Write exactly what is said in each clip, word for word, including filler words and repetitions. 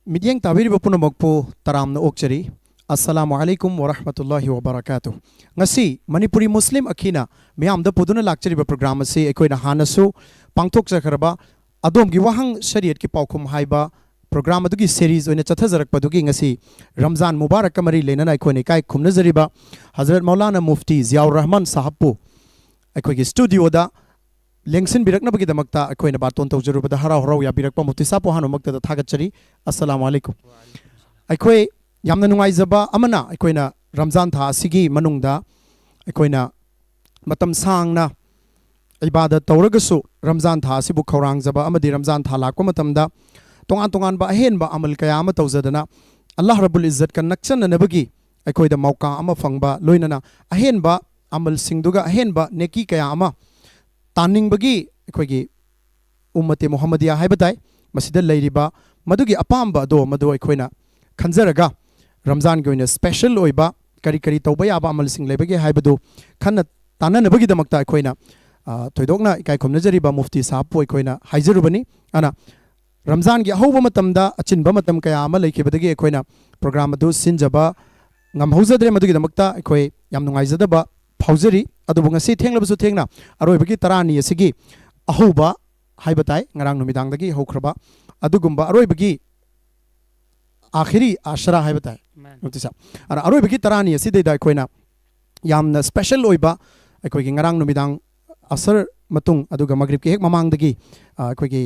ꯃꯤꯠꯌꯦꯡ ꯇꯥꯕꯤꯔꯤꯕ ꯄꯨꯝꯅꯃꯛꯄꯨ ꯇꯔꯥꯝꯅ ꯑꯣꯛꯆꯔꯤ꯫ ꯑꯁꯂꯥꯃꯨ ꯑꯂꯥꯏꯀꯨꯝ ꯋꯔꯍꯃꯇꯨꯜꯂꯥꯍꯤ ꯋꯕꯔꯀꯥꯇꯨ꯫ ꯉꯁꯤ ꯃꯅꯤꯄꯨꯔꯤ ꯃꯨꯁꯂꯤꯝ ꯑꯈꯤꯅ ꯃꯤꯌꯥꯝꯗ ꯄꯨꯗꯨꯅ ꯂꯥꯛꯆꯔꯤꯕ ꯄ꯭ꯔꯣꯒ꯭ꯔꯥꯝ ꯑꯁꯤ ꯑꯩꯈꯣꯏꯅ ꯍꯥꯟꯅꯁꯨ ꯄꯥꯡꯊꯣꯛꯆꯈ꯭ꯔꯕ ꯑꯗꯣꯝꯒꯤ ꯋꯥꯍꯪ ꯁꯔꯤꯌꯠꯀꯤ ꯄꯥꯎꯈꯨꯝ ꯍꯥꯏꯕ ꯄ꯭ꯔꯣꯒ꯭ꯔꯥꯝ ꯑꯗꯨꯒꯤ ꯁꯦꯔꯤꯁ ꯑꯣꯏꯅ ꯆꯠꯊꯖꯔꯛꯄꯗꯨꯒꯤ ꯉꯁꯤ ꯔꯝꯖꯥꯟ ꯃꯨꯕꯥꯔꯛꯀ ꯃꯔꯤ ꯂꯩꯅꯅ ꯑꯩꯈꯣꯏꯅ ꯏꯀꯥꯏ ꯈꯨꯝꯅꯖꯔꯤꯕ ꯍꯖꯔꯠ ꯃꯧꯂꯥꯅꯥ ꯃꯨꯐꯇꯤ ꯖꯤꯌꯥꯎꯔ ꯔꯍꯃꯥꯟ ꯁꯥꯍꯕꯄꯨ ꯑꯩꯈꯣꯏꯒꯤ ꯁ꯭ꯇꯨꯗꯤꯑꯣꯗ ꯂꯦꯡꯁꯤꯟꯕꯤꯔꯛꯅꯕꯒꯤꯗꯃꯛꯇ ꯑꯩꯈꯣꯏꯅ ꯕꯥꯇꯣꯟ ꯇꯧꯖꯔꯨꯕꯗ ꯍꯔꯥꯎ ꯍꯔꯥꯎ ꯌꯥꯕꯤꯔꯛꯄ ꯃꯨꯐꯇꯤ ꯁꯥꯍꯕꯄꯨ ꯑꯍꯥꯟꯕꯃꯛꯇꯗ ꯊꯥꯒꯠꯆꯔꯤ꯫ ꯑꯁꯂꯥꯃꯨ ꯑꯂꯥꯏꯀꯨꯝ꯫ ꯑꯩꯈꯣꯏ ꯌꯥꯝꯅ ꯅꯨꯡꯉꯥꯏꯖꯕ ꯑꯃꯅ ꯑꯩꯈꯣꯏꯅ ꯔꯝꯖꯥꯟ ꯊꯥ ꯑꯁꯤꯒꯤ ꯃꯅꯨꯡꯗ ꯑꯩꯈꯣꯏꯅ ꯃꯇꯝ ꯁꯥꯡꯅ ꯏꯕꯥꯗꯠ ꯇꯧꯔꯒꯁꯨ ꯔꯝꯖꯥꯟ ꯊꯥ ꯑꯁꯤꯕꯨ ꯈꯧꯔꯥꯡꯖꯕ ꯑꯃꯗꯤ ꯔꯝꯖꯥꯟ ꯊꯥ ꯂꯥꯛꯄ ꯃꯇꯝꯗ ꯇꯣꯉꯥꯟ ꯇꯣꯉꯥꯟꯕ ꯑꯍꯦꯟꯕ ꯑꯃꯜ ꯀꯌꯥ ꯑꯃ ꯇꯧꯖꯗꯅ ꯑꯜꯂꯥꯍ ꯔꯕꯨꯜ ꯏꯖꯠꯀ ꯅꯛꯁꯟꯅꯅꯕꯒꯤ ꯑꯩꯈꯣꯏꯗ ꯃꯧꯀꯥ ꯑꯃ ꯐꯪꯕ ꯂꯣꯏꯅꯅ ꯑꯍꯦꯟꯕ ꯑꯃꯜꯁꯤꯡꯗꯨꯒ ꯑꯍꯦꯟꯕ ꯅꯦꯀꯤ ꯀꯌꯥ ꯑꯃ ꯇꯥꯟꯅꯤꯡꯕꯒꯤ ꯑꯩꯈꯣꯏꯒꯤ ꯎꯝꯃꯇꯦ ꯃꯨꯍꯝꯃꯗꯤꯌꯥ ꯍꯥꯏꯕ ꯇꯥꯏ, ꯃꯁꯤꯗ ꯂꯩꯔꯤꯕ ꯃꯗꯨꯒꯤ ꯑꯄꯥꯝꯕ ꯑꯗꯣ ꯃꯗꯨ ꯑꯩꯈꯣꯏꯅ ꯈꯟꯖꯔꯒ ꯔꯝꯖꯥꯟꯒꯤ ꯑꯣꯏꯅ ꯁ꯭ꯄꯦꯁꯦꯜ ꯑꯣꯏꯕ ꯀꯔꯤ ꯀꯔꯤ ꯇꯧꯕ ꯌꯥꯕ ꯑꯃꯜꯁꯤꯡ ꯂꯩꯕꯒꯦ ꯍꯥꯏꯕꯗꯨ ꯈꯟꯅ ꯇꯥꯟꯅꯅꯕꯒꯤꯗꯃꯛꯇ ꯑꯩꯈꯣꯏꯅ, ꯑ, ꯊꯣꯏꯗꯣꯛꯅ ꯏꯀꯥꯏ ꯈꯨꯝꯅꯖꯔꯤꯕ ꯃꯨꯐꯇꯤ ꯁꯥꯍꯕꯄꯨ ꯑꯩꯈꯣꯏꯅ ꯍꯥꯏꯖꯔꯨꯕꯅꯤ꯫ ꯑꯗꯨꯅ ꯔꯝꯖꯥꯟꯒꯤ ꯑꯍꯧꯕ ꯃꯇꯝꯗ ꯑꯆꯤꯟꯕ ꯃꯇꯝ ꯀꯌꯥ ꯑꯃ ꯂꯩꯈꯤꯕꯗꯒꯤ ꯑꯩꯈꯣꯏꯅ ꯄ꯭ꯔꯣꯒ꯭ꯔꯥꯝ ꯑꯗꯨ ꯁꯤꯟꯖꯕ ꯉꯝꯍꯧꯖꯗ꯭ꯔꯦ꯫ ꯃꯗꯨꯒꯤꯗꯃꯛꯇ ꯑꯩꯈꯣꯏ ꯌꯥꯝ ꯅꯨꯡꯉꯥꯏꯖꯗꯕ ꯐꯥꯎꯖꯔꯤ꯫ ꯑꯗꯨꯕꯨ ꯉꯁꯤ ꯊꯦꯡꯂꯕꯁꯨ ꯊꯦꯡꯅ ꯑꯔꯣꯏꯕꯒꯤ ꯇꯔꯥꯅꯤ ꯑꯁꯤꯒꯤ ꯑꯍꯧꯕ ꯍꯥꯏꯕ ꯇꯥꯏ, ꯉꯔꯥꯡ ꯅꯨꯃꯤꯗꯥꯡꯗꯒꯤ ꯍꯧꯈ꯭ꯔꯕ ꯑꯗꯨꯒꯨꯝꯕ ꯑꯔꯣꯏꯕꯒꯤ ꯑꯥꯈꯤꯔꯤ ꯑꯥꯁꯔꯥ ꯍꯥꯏꯕ ꯇꯥꯏ, ꯃꯥꯅꯤ꯫ ꯃꯨꯐꯇꯤ ꯁꯥꯍꯕ꯫ ꯑꯗꯨꯅ ꯑꯔꯣꯏꯕꯒꯤ ꯇꯔꯥꯅꯤ ꯑꯁꯤꯗꯩꯗ ꯑꯩꯈꯣꯏꯅ ꯌꯥꯝꯅ ꯁ꯭ꯄꯦꯁꯦꯜ ꯑꯣꯏꯕ ꯑꯩꯈꯣꯏꯒꯤ ꯉꯔꯥꯡ ꯅꯨꯃꯤꯗꯥꯡ ꯑꯁꯔ ꯃꯇꯨꯡ ꯑꯗꯨꯒ ꯃꯒ꯭ꯔꯤꯕꯀꯤ ꯍꯦꯛ ꯃꯃꯥꯡꯗꯒꯤ, ꯑ, ꯑꯩꯈꯣꯏꯒꯤ,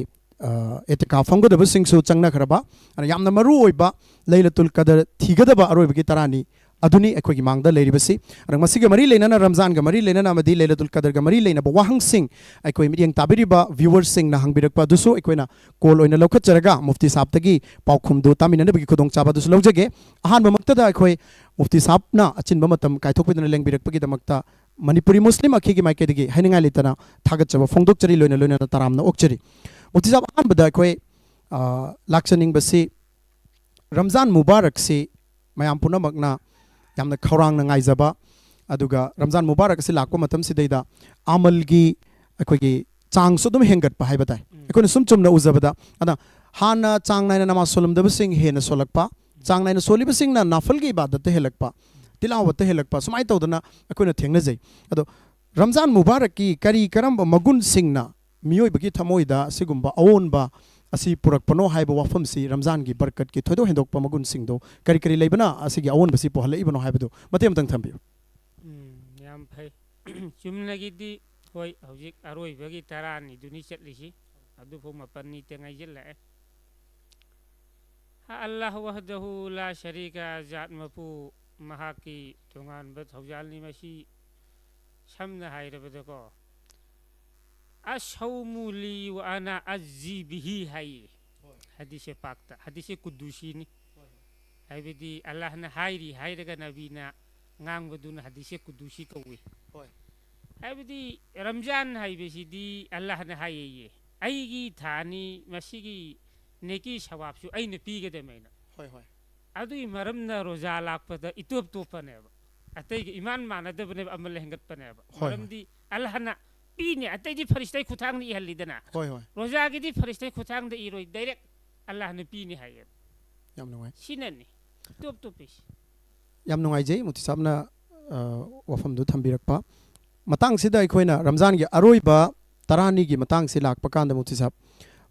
ꯑ, ꯑꯦꯇꯤꯀꯥꯐ ꯐꯝꯒꯗꯕꯁꯤꯡꯁꯨ ꯆꯪꯅꯈ꯭ꯔꯕ, ꯑꯗꯨꯅ ꯌꯥꯝꯅ ꯃꯔꯨ ꯑꯣꯏꯕ ꯂꯩꯂꯇꯨꯜ ꯀꯗꯔ ꯊꯤꯒꯗꯕ ꯑꯔꯣꯏꯕꯒꯤ ꯇꯔꯥꯅꯤ ꯑꯗꯨꯅꯤ ꯑꯩꯈꯣꯏꯒꯤ ꯃꯥꯡꯗ ꯂꯩꯔꯤꯕꯁꯤ꯫ ꯑꯗꯨꯅ ꯃꯁꯤꯒ ꯃꯔꯤ ꯂꯩꯅꯅ, ꯔꯝꯖꯥꯟꯒ ꯃꯔꯤ ꯂꯩꯅꯅ ꯑꯃꯗꯤ ꯂꯩꯂꯇꯨꯜ ꯀꯗꯔꯒ ꯃꯔꯤ ꯂꯩꯅꯕ ꯋꯥꯍꯪꯁꯤꯡ ꯑꯩꯈꯣꯏ ꯃꯤꯠꯌꯦꯡ ꯇꯥꯕꯤꯔꯤꯕ ꯚ꯭ꯌꯨꯋꯔꯁꯤꯡꯅ ꯍꯪꯕꯤꯔꯛꯄ ꯑꯗꯨꯁꯨ ꯑꯩꯈꯣꯏꯅ ꯀꯣꯜ ꯑꯣꯏꯅ ꯂꯧꯈꯠꯆꯔꯒ ꯃꯨꯐꯇꯤ ꯁꯥꯍꯕꯇꯒꯤ ꯄꯥꯎꯈꯨꯝꯗꯨ ꯇꯥꯃꯤꯟꯅꯅꯕꯒꯤ ꯈꯨꯗꯣꯡꯆꯥꯕ ꯑꯗꯨꯁꯨ ꯂꯧꯖꯒꯦ꯫ ꯑꯍꯥꯟꯕꯃꯛꯇꯗ ꯑꯩꯈꯣꯏ ꯃꯨꯐꯇꯤ ꯁꯥꯍꯕꯅ ꯑꯆꯤꯟꯕ ꯃꯇꯝ ꯀꯥꯏꯊꯣꯛꯄꯤꯗꯨꯅ ꯂꯦꯡꯕꯤꯔꯛꯄꯒꯤꯗꯃꯛꯇ ꯃꯅꯤꯄꯨꯔꯤ ꯃꯨꯁꯂꯤꯝ ꯑꯈꯤꯒꯤ ꯃꯥꯏꯀꯩꯗꯒꯤ ꯍꯥꯏꯅꯤꯡꯉꯥꯏ ꯂꯩꯇꯅ ꯊꯥꯒꯠꯆꯕ ꯐꯣꯡꯗꯣꯛꯆꯔꯤ, ꯂꯣꯏꯅ ꯂꯣꯏꯅꯅ ꯇꯔꯥꯝꯅ ꯑꯣꯛꯆꯔꯤ꯫ ꯃꯨꯐꯇꯤ ꯁꯥꯍꯕ, ꯑꯍꯥꯟꯕꯗ ꯑꯩꯈꯣꯏ, ꯑ, ꯂꯥꯛꯆꯅꯤꯡꯕꯁꯤ ꯔꯝꯖꯥꯟ ꯃꯨꯕꯥꯔꯛꯁꯤ ꯃꯌꯥꯝ ꯄꯨꯝꯅꯃꯛꯅ ꯌꯥꯝꯅ ꯈꯧꯔꯥꯡꯅ ꯉꯥꯏꯖꯕ, ꯑꯗꯨꯒ ꯔꯝꯖꯥꯟ ꯃꯨꯕꯥꯔꯛ ꯑꯁꯤ ꯂꯥꯛꯄ ꯃꯇꯝꯁꯤꯗꯩꯗ ꯑꯃꯜꯒꯤ ꯑꯩꯈꯣꯏꯒꯤ ꯆꯥꯡꯁꯨ ꯑꯗꯨꯝ ꯍꯦꯟꯒꯠꯄ ꯍꯥꯏꯕ ꯇꯥꯏ꯫ ꯎꯝ꯫ ꯑꯩꯈꯣꯏꯅ ꯁꯨꯝ ꯆꯨꯝꯅ ꯎꯖꯕꯗ, ꯑꯗ ꯍꯥꯟꯅ ꯆꯥꯡ ꯅꯥꯏꯅ ꯅꯃꯥꯖ ꯁꯣꯜꯂꯝꯗꯕꯁꯤꯡ ꯍꯦꯟꯅ ꯁꯣꯜꯂꯛꯄ, ꯆꯥꯡ ꯅꯥꯏꯅ ꯁꯣꯜꯂꯤꯕꯁꯤꯡꯅ ꯅꯥꯐꯜꯒꯤ ꯏꯕꯥꯗꯠꯇ ꯍꯦꯜꯂꯛꯄ, ꯇꯤꯂꯥꯋꯠꯇ ꯍꯦꯜꯂꯛꯄ, ꯁꯨꯃꯥꯏꯅ ꯇꯧꯗꯅ ꯑꯩꯈꯣꯏꯅ ꯊꯦꯡꯅꯖꯩ꯫ ꯑꯗꯣ ꯔꯝꯖꯥꯟ ꯃꯨꯕꯥꯔꯛꯀꯤ ꯀꯔꯤ ꯀꯔꯝꯕ ꯃꯒꯨꯟꯁꯤꯡꯅ ꯃꯤꯑꯣꯏꯕꯒꯤ ꯊꯃꯣꯏꯗ ꯑꯁꯤꯒꯨꯝꯕ ꯑꯑꯣꯟꯕ ꯑꯁꯤ ꯄꯨꯔꯛꯄꯅꯣ ꯍꯥꯏꯕ ꯋꯥꯐꯝꯁꯤ, ꯔꯝꯖꯥꯟꯒꯤ ꯕꯔꯀꯠꯀꯤ ꯊꯣꯏꯗꯣꯛ ꯍꯦꯟꯗꯣꯛꯄ ꯃꯒꯨꯟꯁꯤꯡꯗꯣ ꯀꯔꯤ ꯀꯔꯤ ꯂꯩꯕꯅ ꯑꯁꯤꯒꯤ ꯑꯑꯣꯟꯕꯁꯤ ꯄꯨꯍꯜꯂꯛꯏꯕꯅꯣ ꯍꯥꯏꯕꯗꯨ ꯃꯇꯦꯛ ꯑꯃꯇꯪ ꯊꯝꯕꯤꯌꯨ꯫ ꯎꯝ, ꯌꯥꯝ ꯐꯩ꯫ ꯆꯨꯝꯅꯒꯤꯗꯤ ꯍꯣꯏ, ꯍꯧꯖꯤꯛ ꯑꯔꯣꯏꯕꯒꯤ ꯇꯔꯥꯅꯤꯗꯨꯅꯤ ꯆꯠꯂꯤꯁꯤ, ꯑꯗꯨꯐꯥꯎ ꯃꯥꯄꯟꯅꯤꯇ ꯉꯥꯏꯁꯤꯜꯂꯛꯑꯦ꯫ ꯑꯜꯂꯥꯍ ꯋꯥꯍꯗꯍꯨ ꯂꯥ ꯁꯔꯤꯀ, ꯖꯥꯠ ꯃꯄꯨ, ꯃꯍꯥꯛꯀꯤ ꯇꯣꯉꯥꯟꯕ ꯊꯧꯖꯥꯜꯅꯤ꯫ ꯃꯁꯤ ꯁꯝꯅ ꯍꯥꯏꯔꯕꯗꯀꯣ, "ꯑꯁꯧꯃꯨ ꯂꯤ ꯋꯥ ꯑꯅꯥ ꯑꯖꯤ ꯕꯤꯍꯤ" ꯍꯥꯏꯌꯦ꯫ ꯍꯣꯏ꯫ ꯍꯗꯤꯁꯦ ꯄꯥꯛꯇ, ꯍꯗꯤꯁꯦ ꯀꯨꯗꯨꯁꯤꯅꯤ꯫ ꯍꯣꯏ, ꯍꯣꯏ꯫ ꯍꯥꯏꯕꯗꯤ ꯑꯜꯂꯥꯍꯅ ꯍꯥꯏꯔꯤ ꯍꯥꯏꯔꯒ ꯅꯕꯤꯅ ꯉꯥꯡꯕꯗꯨꯅ ꯍꯗꯤꯁꯦ ꯀꯨꯗꯨꯁꯤ ꯀꯧꯏ꯫ ꯍꯣꯏ꯫ ꯍꯥꯏꯕꯗꯤ ꯔꯝꯖꯥꯟ ꯍꯥꯏꯕꯁꯤꯗꯤ ꯑꯜꯂꯥꯍꯅ ꯍꯥꯏꯌꯦꯌꯦ, "ꯑꯩꯒꯤ ꯊꯥꯅꯤ, ꯃꯁꯤꯒꯤ ꯅꯦꯀꯤ ꯁꯋꯥꯕꯁꯨ ꯑꯩꯅ ꯄꯤꯒꯗꯕꯅꯦꯅ"꯫ ꯍꯣꯏ, ꯍꯣꯏ꯫ ꯑꯗꯨꯒꯤ ꯃꯔꯝꯅ ꯔꯣꯖꯥ ꯂꯥꯛꯄꯗ ꯏꯇꯣꯞ ꯇꯣꯞꯄꯅꯦꯕ, ꯑꯇꯩꯒ ꯏꯃꯥꯟ ꯃꯥꯟꯅꯗꯕꯅꯦꯕ, ꯑꯃꯜ ꯍꯦꯟꯒꯠꯄꯅꯦꯕ꯫ ꯍꯣꯏ, ꯍꯣꯏ꯫ ꯃꯔꯝꯗꯤ ꯑꯜꯂꯥꯍꯅ ꯄꯤꯅꯤ, ꯑꯇꯩꯗꯤ ꯐꯔꯤꯁꯇꯩ ꯈꯨꯠꯊꯥꯡꯗ ꯏꯍꯜꯂꯤꯗꯅ꯫ ꯍꯣꯏ, ꯍꯣꯏ꯫ ꯔꯣꯖꯥꯒꯤꯗꯤ ꯐꯔꯤꯁꯇꯩ ꯈꯨꯠꯊꯥꯡꯗ ꯏꯔꯣꯏ, ꯗꯥꯏꯔꯦꯛ ꯑꯜꯂꯥꯍꯅ ꯄꯤꯅꯤ ꯍꯥꯏꯌꯦꯕ꯫ ꯌꯥꯝ ꯅꯨꯡꯉꯥꯏ꯫ ꯁꯤꯅꯅꯤ ꯏꯇꯣꯞ ꯇꯣꯞꯄꯤꯁꯤ꯫ ꯌꯥꯝ ꯅꯨꯡꯉꯥꯏꯖꯩ ꯃꯨꯐꯇꯤ ꯁꯥꯍꯕꯅ, ꯑ, ꯋꯥꯐꯝꯗꯨ ꯊꯝꯕꯤꯔꯛꯄ꯫ ꯃꯇꯥꯡꯁꯤꯗ ꯑꯩꯈꯣꯏꯅ ꯔꯝꯖꯥꯟꯒꯤ ꯑꯔꯣꯏꯕ ꯇꯔꯥꯅꯤꯒꯤ ꯃꯇꯥꯡꯁꯤ ꯂꯥꯛꯄ ꯀꯥꯟꯗ, ꯃꯨꯐꯇꯤ ꯁꯥꯍꯕ,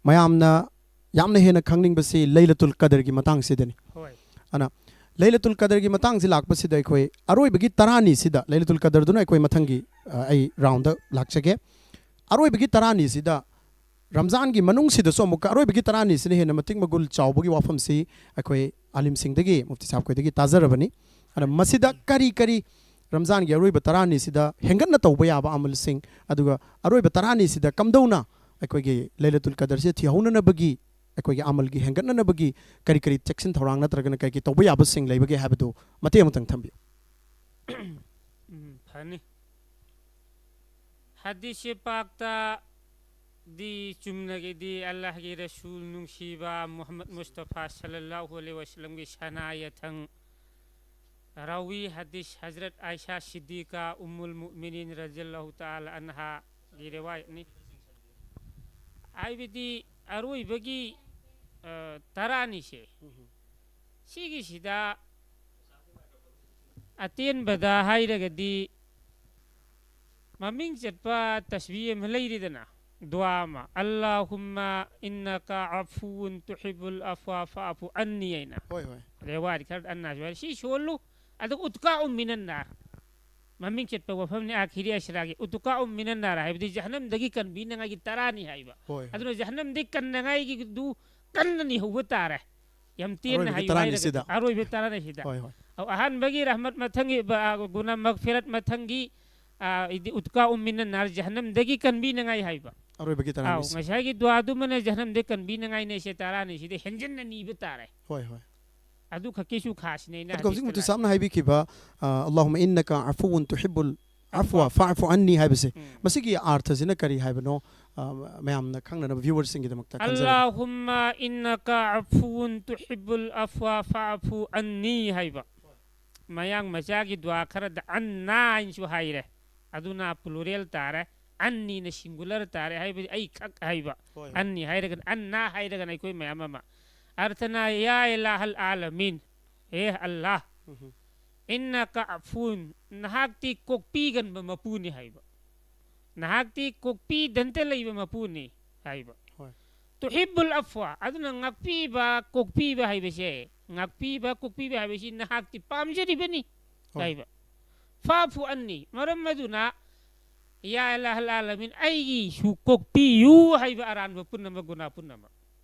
ꯃꯌꯥꯝꯅ ꯌꯥꯝꯅ ꯍꯦꯟꯅ ꯈꯪꯅꯤꯡꯕꯁꯤ ꯂꯩꯂꯇꯨꯜ ꯀꯗꯔꯒꯤ ꯃꯇꯥꯡꯁꯤꯗꯅꯤ꯫ ꯍꯣꯏ꯫ ꯑꯗꯨꯅ ꯂꯩꯂꯇꯨꯜ ꯀꯗꯔꯒꯤ ꯃꯇꯥꯡꯁꯤ ꯂꯥꯛꯄꯁꯤꯗ ꯑꯩꯈꯣꯏ ꯑꯔꯣꯏꯕꯒꯤ ꯇꯔꯥꯅꯤꯁꯤꯗ, ꯂꯩꯂꯇꯨꯜ ꯀꯗꯔꯗꯨꯅ ꯑꯩꯈꯣꯏ ꯃꯊꯪꯒꯤ, ꯑ, ꯑꯩ ꯔꯥꯎꯟꯗ ꯂꯥꯛꯆꯒꯦ꯫ ꯑꯔꯣꯏꯕꯒꯤ ꯇꯔꯥꯅꯤꯁꯤꯗ, ꯔꯝꯖꯥꯟꯒꯤ ꯃꯅꯨꯡꯁꯤꯗꯁꯨ ꯑꯃꯨꯛꯀ ꯑꯔꯣꯏꯕꯒꯤ ꯇꯔꯥꯅꯤꯁꯤꯅ ꯍꯦꯟꯅ ꯃꯇꯤꯛ ꯃꯒꯨꯜ ꯆꯥꯎꯕꯒꯤ ꯋꯥꯐꯝꯁꯤ ꯑꯩꯈꯣꯏ ꯑꯥꯂꯤꯝꯁꯤꯡꯗꯒꯤ, ꯃꯨꯐꯇꯤ ꯁꯥꯍꯕ ꯈꯣꯏꯗꯒꯤ ꯇꯥꯖꯔꯕꯅꯤ꯫ ꯑꯗꯨꯅ ꯃꯁꯤꯗ ꯀꯔꯤ ꯀꯔꯤ ꯔꯝꯖꯥꯟꯒꯤ ꯑꯔꯣꯏꯕ ꯇꯔꯥꯅꯤꯁꯤꯗ ꯍꯦꯟꯒꯠꯅ ꯇꯧꯕ ꯌꯥꯕ ꯑꯃꯜꯁꯤꯡ, ꯑꯗꯨꯒ ꯑꯔꯣꯏꯕ ꯇꯔꯥꯅꯤꯁꯤꯗ ꯀꯝꯗꯧꯅ ꯑꯩꯈꯣꯏꯒꯤ ꯂꯩꯂꯇꯨꯜ ꯀꯗꯔꯁꯦ ꯊꯤꯍꯧꯅꯅꯕꯒꯤ ꯑꯩꯈꯣꯏꯒꯤ ꯑꯃꯜꯒꯤ ꯍꯦꯟꯒꯠꯅꯅꯕꯒꯤ ꯀꯔꯤ ꯀꯔꯤ ꯆꯦꯛꯁꯤꯟ ꯊꯧꯔꯥꯡ ꯅꯠꯇ꯭ꯔꯒꯅ ꯀꯔꯤ ꯀꯔꯤ ꯇꯧꯕ ꯌꯥꯕꯁꯤꯡ ꯂꯩꯕꯒꯦ ꯍꯥꯏꯕꯗꯨ ꯃꯇꯦꯛ ꯑꯃꯇꯪ ꯊꯝꯕꯤꯌꯨ꯫ ꯎꯝ, ꯐꯅꯤ꯫ ꯍꯗꯤꯁ ꯄꯥꯛꯇꯗꯤ ꯆꯨꯝꯅꯒꯤꯗꯤ ꯑꯜꯂꯥꯍꯒꯤ ꯔꯁꯨꯜ ꯅꯨꯡꯁꯤꯕ ꯃꯨꯍꯝꯃꯗ ꯃꯨꯁꯇꯐꯥ ꯁꯜꯂꯜꯂꯥꯍꯨ ꯑꯂꯩꯍꯤ ꯋꯁꯜꯂꯝꯒꯤ ꯁꯅꯥ ꯌꯥꯊꯪ, ꯔꯥꯋꯤ ꯍꯗꯤꯁ ꯍꯖꯔꯠ ꯑꯥꯏꯁꯥ ꯁꯤꯗꯤꯀꯥ ꯎꯝꯃꯨꯜ ꯃꯨꯑꯃꯤꯅꯤꯟ ꯔꯖꯤꯌꯜꯂꯥꯍꯨ ꯇꯥꯂꯥ ꯑꯟꯍꯥꯒꯤ ꯔꯤꯋꯥꯌꯠꯅꯤ꯫ ꯍꯥꯏꯕꯗꯤ ꯑꯔꯣꯏꯕꯒꯤ ꯑ, ꯇꯔꯥꯅꯤꯁꯦ, ꯎꯝ꯫ ꯁꯤꯒꯤꯁꯤꯗ ꯑꯇꯦꯟꯕꯗ ꯍꯥꯏꯔꯒꯗꯤ ꯃꯃꯤꯡ ꯆꯠꯄ ꯇꯁꯕꯤ ꯑꯃ ꯂꯩꯔꯤꯗꯅ, ꯗꯨꯋꯥ ꯑꯃ, "ꯑꯜꯂꯥꯍꯨꯝꯃ ꯏꯟꯅꯀ ꯑꯐꯨꯋꯨꯟ ꯇꯨꯍꯤꯕꯨꯜ ꯑꯐ꯭ꯋ ꯐꯥꯐꯨ ꯑꯟꯅꯤ" ꯍꯥꯏꯅ꯫ ꯍꯣꯏ, ꯍꯣꯏ꯫ ꯔꯦꯋꯥꯗꯤ ꯈꯔ ꯑꯟꯅꯁꯨ ꯍꯥꯏ꯫ ꯁꯤ ꯁꯣꯜꯂꯨ, ꯑꯗꯨꯒ "ꯎꯠꯀꯥ ꯎꯝꯃꯤꯅꯟꯅꯥꯔ", ꯃꯃꯤꯡ ꯆꯠꯄ ꯋꯥꯐꯝꯅꯤ, "ꯑꯥꯈꯤꯔꯤ ꯑꯁꯔꯥꯒꯤ ꯎꯠꯀꯥ ꯎꯝꯃꯤꯅꯟꯅꯥꯔ" ꯍꯥꯏꯕꯗꯤ ꯖꯍꯅꯝꯗꯒꯤ ꯀꯟꯕꯤꯅꯉꯥꯏꯒꯤ ꯇꯔꯥꯅꯤ ꯍꯥꯏꯕ꯫ ꯍꯣꯏ, ꯍꯣꯏ꯫ ꯑꯗꯨꯅ ꯖꯍꯅꯝꯗꯒꯤ ꯀꯟꯅꯉꯥꯏꯒꯤꯗꯨ ꯀꯟꯅ ꯅꯤꯍꯧꯕ ꯇꯥꯔꯦ꯫ ꯌꯥꯝ ꯇꯦꯟꯅ ꯑꯔꯣꯏꯕꯒꯤ ꯍꯥꯏꯌꯨ ꯇꯔꯥꯅꯤ ꯍꯥꯏꯔꯒꯗꯤ, ꯁꯤꯗ꯫ ꯑꯔꯣꯏꯕ ꯇꯔꯥꯅꯤ ꯁꯤꯗ꯫ ꯍꯣꯏ, ꯍꯣꯏ꯫ ꯑꯧ, ꯑꯍꯥꯟꯕꯒꯤ ꯔꯍꯃꯠ ꯃꯊꯪꯒꯤ, ꯕ-, ꯑ, ꯒꯨꯅꯥ ꯃꯒꯐꯤꯔꯠ ꯃꯊꯪꯒꯤ, ꯑ, ꯏꯗꯤ ꯎꯠꯀꯥ ꯎꯝꯃꯤꯅꯟꯅꯥꯔ, ꯖꯍꯅꯝꯗꯒꯤ ꯀꯟꯕꯤꯅꯉꯥꯏ ꯍꯥꯏꯕ꯫ ꯑꯔꯣꯏꯕꯒꯤ ꯑꯧ, ꯇꯔꯥꯅꯤ ꯁꯤ꯫ ꯉꯁꯥꯏꯒꯤ ꯗꯨꯋꯥꯗꯨꯃꯅ ꯖꯍꯅꯝꯗꯒꯤ ꯀꯟꯕꯤꯅꯉꯥꯏꯅꯦ, ꯁꯦ ꯇꯔꯥꯅꯤꯁꯤꯗ ꯍꯦꯟꯖꯟꯅ ꯅꯤꯕ ꯇꯥꯔꯦ꯫ ꯍꯣꯏ, ꯍꯣꯏ꯫ ꯑꯗꯨ ꯈꯛꯀꯤꯁꯨ ꯈꯥꯁꯤꯅꯦ ꯑꯩꯅ ꯑꯗꯨꯒ ꯍꯧꯖꯤꯛ ꯍꯥꯏꯕꯤꯁꯤꯅ꯫ ꯃꯨꯐꯇꯤ ꯁꯥꯍꯕꯅ ꯍꯥꯏꯕꯤꯈꯤꯕ, ꯑ, "ꯑꯜꯂꯥꯍꯨꯝꯃ ꯏꯟꯅꯀ ꯑꯐꯨꯋꯨꯟ ꯇꯨꯍꯤꯕꯨꯜ ꯑꯐ꯭ꯋ ꯑꯐ꯭ꯋ꯫ ꯐꯥꯐꯨ ꯑꯟꯅꯤ" ꯍꯥꯏꯕꯁꯦ, ꯎꯝ꯫ ꯃꯁꯤꯒꯤ ꯑꯥꯔꯊꯁꯤꯅ ꯀꯔꯤ ꯍꯥꯏꯕꯅꯣ? ꯑ, ꯃꯌꯥꯝꯅ ꯈꯪꯅꯅꯕ viewersꯁꯤꯡꯒꯤꯗꯃꯛꯇ ꯈꯟꯖꯔꯦ꯫ "ꯑꯜꯂꯥꯍꯨꯝꯃ ꯏꯟꯅꯀ ꯑꯐꯨꯋꯨꯟ ꯇꯨꯍꯤꯕꯨꯜ ꯑꯐ꯭ꯋ ꯐꯥꯐꯨ ꯑꯟꯅꯤ" ꯍꯥꯏꯕ꯫ ꯃꯌꯥꯡ ꯃꯆꯥꯒꯤ ꯗꯨꯋꯥ ꯈꯔꯗ "ꯑꯟꯅꯥ" ꯍꯥꯏꯅꯁꯨ ꯍꯥꯏꯔꯦ꯫ ꯑꯗꯨꯅ plural ꯇꯥꯔꯦ꯫ "ꯑꯟꯅꯤꯅ" singular ꯇꯥꯔꯦ, ꯍꯥꯏꯕꯗꯤ ꯑꯩ ꯈꯛ ꯍꯥꯏꯕ꯫ ꯍꯣꯏ, ꯍꯣꯏ꯫ "ꯑꯟꯅꯤ" ꯍꯥꯏꯔꯒꯅ, "ꯑꯟꯅꯥ" ꯍꯥꯏꯔꯒꯅ ꯑꯩꯈꯣꯏ ꯃꯌꯥꯝ ꯑꯃ꯫ ꯑꯔꯊꯅ, "ꯌꯥ ꯏꯂꯥꯍꯜ ꯑꯥꯂꯃꯤꯟ", ꯍꯦ ꯑꯜꯂꯥꯍ, ꯎꯝ꯫ "ꯏꯟꯅꯀ ꯑꯐꯨꯟ", ꯅꯍꯥꯛꯇꯤ ꯀꯣꯛꯄꯤꯒꯟꯕ ꯃꯄꯨꯅꯤ ꯍꯥꯏꯕ꯫ ꯅꯍꯥꯛꯇꯤ ꯀꯣꯛꯄꯤꯗꯟꯇ ꯂꯩꯕ ꯃꯄꯨꯅꯤ ꯍꯥꯏꯕ꯫ ꯍꯣꯏ꯫ "ꯇꯨꯍꯤꯕꯨꯜ ꯑꯐ꯭ꯋ", ꯑꯗꯨꯅ ꯉꯥꯛꯄꯤꯕ, ꯀꯣꯛꯄꯤꯕ ꯍꯥꯏꯕꯁꯦ, ꯉꯥꯛꯄꯤꯕ, ꯀꯣꯛꯄꯤꯕ ꯍꯥꯏꯕꯁꯤ ꯅꯍꯥꯛꯇꯤ ꯄꯥꯝꯖꯔꯤꯕꯅꯤ ꯍꯣꯏ꯫ ꯍꯥꯏꯕ꯫ "ꯐꯥꯐꯨ ꯑꯟꯅꯤ", ꯃꯔꯝ ꯑꯗꯨꯅ, "ꯌꯥ ꯏꯂꯥꯍꯜ ꯑꯥꯂꯃꯤꯟ, ꯑꯩꯒꯤꯁꯨ ꯀꯣꯛꯄꯤꯌꯨ" ꯍꯥꯏꯕ ꯑꯔꯥꯟꯕ ꯄꯨꯝꯅꯃꯛ, ꯒꯨꯅꯥ ꯄꯨꯝꯅꯃꯛ꯫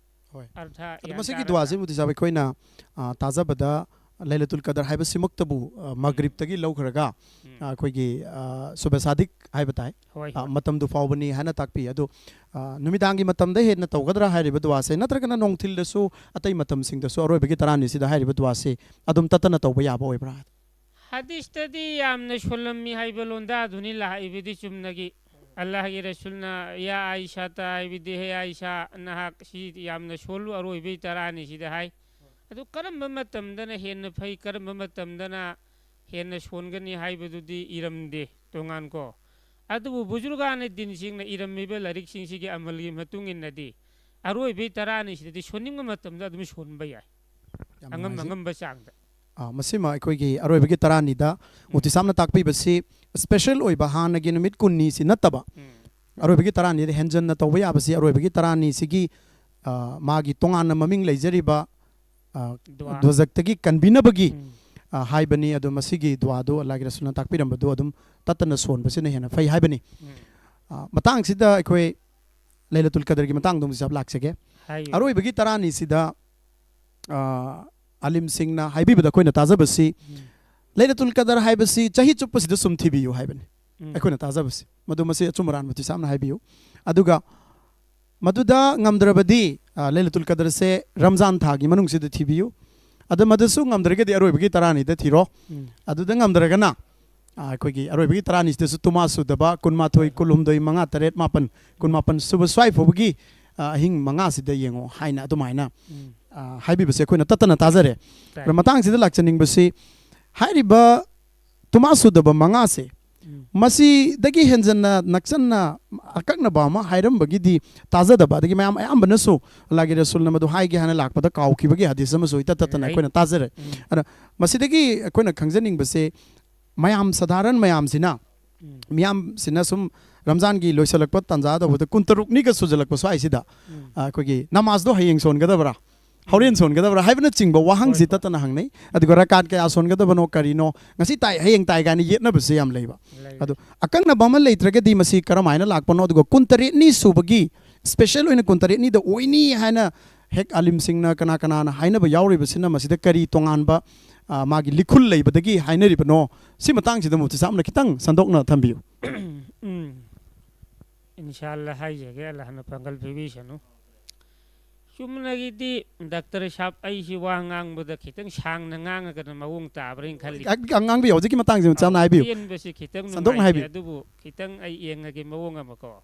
ꯍꯣꯏ꯫ ꯑꯔꯊ ꯑꯗꯣ ꯌꯥꯟ ꯃꯁꯤꯒꯤ ꯇꯥꯔꯒ ꯗꯨꯋꯥꯁꯤꯕꯨ ꯃꯨꯐꯇꯤ ꯁꯥꯍꯕ ꯑꯩꯈꯣꯏꯅ, ꯑ, ꯇꯥꯖꯕꯗ ꯂꯩꯂꯇꯨꯜ ꯀꯗꯔ ꯍꯥꯏꯕꯁꯤꯃꯛꯇꯕꯨ, ꯑ, ꯎꯝ꯫ ꯃꯒ꯭ꯔꯤꯕꯇꯒꯤ ꯂꯧꯈ꯭ꯔꯒ, ꯎꯝ꯫ ꯑ, ꯑꯩꯈꯣꯏꯒꯤ, ꯑ, ꯁꯨꯕꯍ ꯁꯥꯗꯤꯛ ꯍꯥꯏꯕ ꯇꯥꯏ꯫ ꯍꯣꯏ, ꯑ, ꯍꯣꯏ꯫ ꯃꯇꯝꯗꯨ ꯐꯥꯎꯕꯅꯤ ꯍꯥꯏꯅ ꯇꯥꯛꯄꯤ꯫ ꯑꯗꯣ, ꯑ, ꯅꯨꯃꯤꯗꯥꯡꯒꯤ ꯃꯇꯝꯗ ꯍꯦꯟꯅ ꯇꯧꯒꯗ꯭ꯔꯥ ꯍꯥꯏꯔꯤꯕ ꯗꯨꯋꯥꯁꯦ, ꯅꯠꯇ꯭ꯔꯒꯅ ꯅꯣꯡꯊꯤꯜꯗꯁꯨ, ꯑꯇꯩ ꯃꯇꯝꯁꯤꯡꯗꯁꯨ ꯑꯔꯣꯏꯕꯒꯤ ꯇꯔꯥꯅꯤꯁꯤꯗ ꯍꯥꯏꯔꯤꯕ ꯗꯨꯋꯥꯁꯦ ꯑꯗꯨꯝ ꯇꯠꯇꯅ ꯇꯧꯕ ꯌꯥꯕ ꯑꯣꯏꯕ꯭ꯔꯥ? ꯍꯗꯤꯁꯇꯗꯤ ꯌꯥꯝꯅ ꯁꯣꯜꯂꯝꯃꯤ ꯍꯥꯏꯕ ꯂꯣꯟꯗꯥꯗꯨꯅꯤ ꯂꯥꯛꯏꯕꯗꯤ ꯆꯨꯝꯅꯒꯤ꯫ ꯑꯜꯂꯥꯍꯒꯤ ꯔꯁꯨꯜꯅ, "ꯌꯥ ꯑꯥꯏꯁꯥꯇ" ꯍꯥꯏꯕꯗꯤ, "ꯍꯦ ꯑꯥꯏꯁꯥ, ꯅꯍꯥꯛ ꯁꯤ ꯌꯥꯝꯅ ꯁꯣꯜꯂꯨ, ꯑꯔꯣꯏꯕꯒꯤ ꯇꯔꯥꯅꯤꯁꯤꯗ" ꯍꯥꯏ꯫ ꯑꯗꯨ ꯀꯔꯝꯕ ꯃꯇꯝꯗꯅ ꯍꯦꯟꯅ ꯐꯩ, ꯀꯔꯝꯕ ꯃꯇꯝꯗꯅ ꯍꯦꯟꯅ ꯁꯣꯟꯒꯅꯤ ꯍꯥꯏꯕꯗꯨꯗꯤ ꯏꯔꯝꯗꯦ ꯇꯣꯉꯥꯟ ꯀꯣ꯫ ꯑꯗꯨꯕꯨ ꯕꯨꯖꯨꯔꯒꯥꯅ ꯗꯤꯟꯁꯤꯡꯅ ꯏꯔꯝꯃꯤꯕ ꯂꯥꯏꯔꯤꯛꯁꯤꯡꯁꯤꯒꯤ ꯑꯃꯜꯒꯤ ꯃꯇꯨꯡ ꯏꯟꯅꯗꯤ, ꯑꯔꯣꯏꯕꯒꯤ ꯇꯔꯥꯅꯤꯁꯤꯗꯗꯤ ꯁꯣꯟꯅꯤꯡꯕ ꯃꯇꯝꯗ ꯑꯗꯨꯝ ꯁꯣꯟꯕ ꯌꯥꯏ꯫ ꯌꯥꯝ ꯑꯉꯝ ꯅꯨꯡꯉꯥꯏꯖꯩ꯫ ꯑꯉꯝꯕ ꯆꯥꯡꯗ꯫ ꯑꯥ, ꯃꯁꯤꯃ ꯑꯩꯈꯣꯏꯒꯤ ꯑꯔꯣꯏꯕꯒꯤ ꯇꯔꯥꯅꯤꯗ ꯃꯨꯐꯇꯤ ꯁꯥꯍꯕꯅ ꯇꯥꯛꯄꯤꯕꯁꯤ ꯁ꯭ꯄꯦꯁꯦꯜ ꯑꯣꯏꯕ ꯍꯥꯟꯅꯒꯤ ꯅꯨꯃꯤꯠ ꯀꯨꯟꯅꯤꯁꯤ ꯅꯠꯇꯕ, ꯎꯝ꯫ ꯑꯔꯣꯏꯕꯒꯤ ꯇꯔꯥꯅꯤꯗ ꯍꯦꯟꯖꯟꯅ ꯇꯧꯕ ꯌꯥꯕꯁꯤ ꯑꯔꯣꯏꯕꯒꯤ ꯇꯔꯥꯅꯤꯁꯤꯒꯤ, ꯑꯥ, ꯃꯥꯒꯤ ꯇꯣꯉꯥꯟꯅ ꯃꯃꯤꯡ ꯂꯩꯖꯔꯤꯕ, ꯑꯥ, ꯗꯨꯋꯥ꯫ ꯗꯣꯖꯛꯇꯒꯤ ꯀꯟꯕꯤꯅꯕꯒꯤ, ꯎꯝ꯫ ꯑꯥ, ꯍꯥꯏꯕꯅꯤ꯫ ꯑꯗꯣ ꯃꯁꯤꯒꯤ ꯗꯨꯋꯥꯗꯨ ꯑꯜꯂꯥꯍꯒꯤ ꯔꯁꯨꯜꯅ ꯇꯥꯛꯄꯤꯔꯝꯕꯗꯨ ꯑꯗꯨꯝ ꯇꯠꯇꯅ ꯁꯣꯟꯕꯁꯤꯅ ꯍꯦꯟꯅ ꯐꯩ ꯍꯥꯏꯕꯅꯤ꯫ ꯎꯝ꯫ ꯑꯥ, ꯃꯇꯥꯡꯁꯤꯗ ꯑꯩꯈꯣꯏ ꯂꯩꯂꯇꯨꯜ ꯀꯗꯔꯒꯤ ꯃꯇꯥꯡꯗ ꯑꯃꯨꯛ ꯁꯤꯁꯥꯞ ꯂꯥꯛꯆꯒꯦ꯫ ꯍꯥꯏꯌꯨ꯫ ꯑꯔꯣꯏꯕꯒꯤ ꯇꯔꯥꯅꯤꯁꯤꯗ, ꯑꯥ, ꯑꯥꯂꯤꯝꯁꯤꯡꯅ ꯍꯥꯏꯕꯤꯕꯗ ꯑꯩꯈꯣꯏꯅ ꯇꯥꯖꯕꯁꯤ, ꯎꯝ꯫ ꯂꯩꯂꯇꯨꯜ ꯀꯗꯔ ꯍꯥꯏꯕꯁꯤ ꯆꯍꯤ ꯆꯨꯞꯄꯁꯤꯗ ꯁꯨꯝ ꯊꯤꯕꯤꯌꯨ ꯍꯥꯏꯕꯅꯤ꯫ ꯎꯝ꯫ ꯑꯩꯈꯣꯏꯅ ꯇꯥꯖꯕꯁꯤ꯫ ꯃꯗꯨ ꯃꯁꯤ ꯑꯆꯨꯝ ꯑꯔꯥꯟ ꯃꯨꯐꯇꯤ ꯁꯥꯍꯕꯅ ꯍꯥꯏꯕꯤꯌꯨ꯫ ꯑꯗꯨꯒ ꯃꯗꯨꯗ ꯉꯝꯗ꯭ꯔꯕꯗꯤ, ꯑ, ꯂꯩꯂꯇꯨꯜ ꯀꯗꯔꯁꯦ ꯔꯝꯖꯥꯟ ꯊꯥꯒꯤ ꯃꯅꯨꯡꯁꯤꯗ ꯊꯤꯕꯤꯌꯨ꯫ ꯑꯗ ꯃꯗꯨꯁꯨ ꯉꯝꯗ꯭ꯔꯒꯗꯤ ꯑꯔꯣꯏꯕꯒꯤ ꯇꯔꯥꯅꯤꯗ ꯊꯤꯔꯣ꯫ ꯎꯝ꯫ ꯑꯗꯨꯗ ꯉꯝꯗ꯭ꯔꯒꯅ, ꯑ, ꯑꯩꯈꯣꯏꯒꯤ ꯑꯔꯣꯏꯕꯒꯤ ꯇꯔꯥꯅꯤꯁꯤꯗꯁꯨ ꯇꯨꯃꯥ ꯁꯨꯗꯕ ꯀꯨꯟꯃꯥꯊꯣꯏ, ꯀꯨꯟꯍꯨꯝꯗꯣꯏ, ꯃꯉꯥ, ꯇꯔꯦꯠ, ꯃꯥꯄꯟ, ꯀꯨꯟꯃꯥꯄꯟ ꯁꯨꯕ ꯁ꯭ꯋꯥꯏ ꯐꯥꯎꯕꯒꯤ, ꯑ, ꯑꯍꯤꯡ ꯃꯉꯥꯁꯤꯗ ꯌꯦꯡꯉꯣ ꯍꯥꯏꯅ ꯑꯗꯨꯃꯥꯏꯅ, ꯎꯝ꯫ ꯑ, ꯍꯥꯏꯕꯤꯕꯁꯦ ꯑꯩꯈꯣꯏꯅ ꯇꯠꯇꯅ ꯇꯥꯖꯔꯦ꯫ ꯇꯥꯏ꯫ ꯑꯗꯣ ꯃꯇꯥꯡꯁꯤꯗ ꯂꯥꯛꯆꯅꯤꯡꯕꯁꯤ, ꯍꯥꯏꯔꯤꯕ ꯇꯨꯃꯥ ꯁꯨꯗꯕ ꯃꯉꯥꯁꯦ, ꯎꯝ꯫ ꯃꯁꯤꯗꯒꯤ ꯍꯦꯟꯖꯟꯅ ꯅꯛꯁꯟꯅ ꯑꯀꯛꯅꯕ ꯑꯃ ꯍꯥꯏꯔꯝꯕꯒꯤꯗꯤ ꯇꯥꯖꯗꯕ, ꯑꯗꯒꯤ ꯃꯌꯥꯝ ꯑꯌꯥꯝꯕꯅꯁꯨ ꯑꯜꯂꯥꯍꯒꯤ ꯔꯁꯨꯜꯅ ꯃꯗꯨ ꯍꯥꯏꯒꯦ ꯍꯥꯏꯅ ꯂꯥꯛꯄꯗ ꯀꯥꯎꯈꯤꯕꯒꯤ ꯍꯗꯤꯁ ꯑꯃꯁꯨ ꯏꯇꯠ ꯇꯠꯇꯅ ꯂꯩ꯫ ꯑꯩꯈꯣꯏꯅ ꯇꯥꯖꯔꯦ꯫ ꯎꯝ꯫ ꯑꯗ ꯃꯁꯤꯗꯒꯤ ꯑꯩꯈꯣꯏꯅ ꯈꯪꯖꯅꯤꯡꯕꯁꯦ, ꯃꯌꯥꯝ ꯁꯥꯙꯥꯔꯟ ꯃꯌꯥꯝꯁꯤꯅ, ꯎꯝ꯫ ꯃꯤꯌꯥꯝꯁꯤꯅ ꯁꯨꯝ ꯔꯝꯖꯥꯟꯒꯤ ꯂꯣꯏꯁꯤꯜꯂꯛꯄ ꯇꯥꯟꯖꯥ ꯇꯧꯕꯗ ꯀꯨꯟꯇꯔꯨꯛꯅꯤꯒ ꯁꯨꯖꯜꯂꯛꯄ ꯁ꯭ꯋꯥꯏꯁꯤꯗ, ꯎꯝ꯫ ꯑ, ꯑꯩꯈꯣꯏꯒꯤ ꯅꯃꯥꯖꯗꯣ ꯍꯌꯦꯡ ꯁꯣꯟꯒꯗꯕ꯭ꯔꯥ, ꯍꯣꯔꯦꯟ ꯁꯣꯟꯒꯗꯕ꯭ꯔꯥ ꯍꯥꯏꯕꯅꯆꯤꯡꯕ ꯋꯥꯍꯪꯁꯤ ꯍꯣꯏ, ꯍꯣꯏ꯫ ꯇꯠꯇꯅ ꯍꯪꯅꯩ꯫ ꯑꯗꯨꯒ ꯔꯀꯥꯠ ꯀꯌꯥ ꯁꯣꯟꯒꯗꯕꯅꯣ, ꯀꯔꯤꯅꯣ, ꯉꯁꯤ ꯇꯥꯏ ꯍꯌꯦꯡ ꯇꯥꯏ ꯀꯥꯏꯅ ꯌꯦꯠꯅꯕꯁꯦ ꯌꯥꯝ ꯂꯩꯕ꯫ ꯂꯩ꯫ ꯑꯗꯣ ꯑꯀꯛꯅꯕ ꯑꯃ ꯂꯩꯇ꯭ꯔꯒꯗꯤ ꯃꯁꯤ ꯀꯔꯝꯍꯥꯏꯅ ꯂꯥꯛꯄꯅꯣ? ꯑꯗꯨꯒ ꯀꯨꯟꯇꯔꯦꯠꯅꯤ ꯁꯨꯕꯒꯤ ꯁ꯭ꯄꯦꯁꯦꯜ ꯑꯣꯏꯅ ꯀꯨꯟꯇꯔꯦꯠꯅꯤꯗ ꯑꯣꯏꯅꯤ ꯍꯥꯏꯅ ꯍꯦꯛ ꯑꯥꯂꯤꯝꯁꯤꯡꯅ ꯀꯅꯥ ꯀꯅꯥꯅ ꯍꯥꯏꯅꯕ ꯌꯥꯎꯔꯤꯕꯁꯤꯅ ꯃꯁꯤꯗ ꯀꯔꯤ ꯇꯣꯉꯥꯟꯕ, ꯑ, ꯃꯥꯒꯤ ꯂꯤꯈꯨꯜ ꯂꯩꯕꯗꯒꯤ ꯍꯥꯏꯅꯔꯤꯕꯅꯣ? ꯁꯤ ꯃꯇꯥꯡꯁꯤꯗ ꯃꯨꯐꯇꯤ ꯁꯥꯍꯕꯅ ꯈꯤꯇꯪ ꯁꯟꯗꯣꯛꯅ ꯊꯝꯕꯤꯌꯨ꯫ ꯎꯝ꯫ ꯏꯟꯁꯥ ꯑꯜꯂꯥꯍ ꯍꯥꯏꯖꯒꯦ, ꯑꯜꯂꯥꯍꯅ ꯄꯥꯡꯒꯜ ꯄꯤꯕꯤꯁꯅꯨ꯫ ꯆꯨꯝꯅꯒꯤꯗꯤ ꯗꯥꯛꯇꯔ ꯁꯥꯍꯕ, ꯑꯩꯁꯤ ꯋꯥ ꯉꯥꯡꯕꯗ ꯈꯤꯇꯪ ꯁꯥꯡꯅ ꯉꯥꯡꯉꯒꯅ ꯃꯑꯣꯡ ꯇꯥꯕ꯭ꯔꯥꯅ ꯈꯜꯂꯤ꯫ ꯑ-, ꯑ-, ꯉꯥꯡꯕꯤꯌꯨ, ꯍꯧꯖꯤꯛꯀꯤ ꯃꯇꯥꯡꯁꯤ ꯃꯆꯥ ꯑꯃ ꯍꯥꯏꯕꯤꯌꯨ꯫ ꯇꯦꯟꯕꯁꯤ ꯈꯤꯇꯪ ꯁꯟꯗꯣꯛꯅ ꯅꯨꯡꯉꯥꯏꯇꯦ, ꯍꯥꯏꯕꯤꯌꯨ꯫ ꯑꯗꯨꯕꯨ ꯈꯤꯇꯪ ꯑꯩ ꯌꯦꯡꯉꯒꯦ ꯃꯑꯣꯡ ꯑꯃꯀꯣ꯫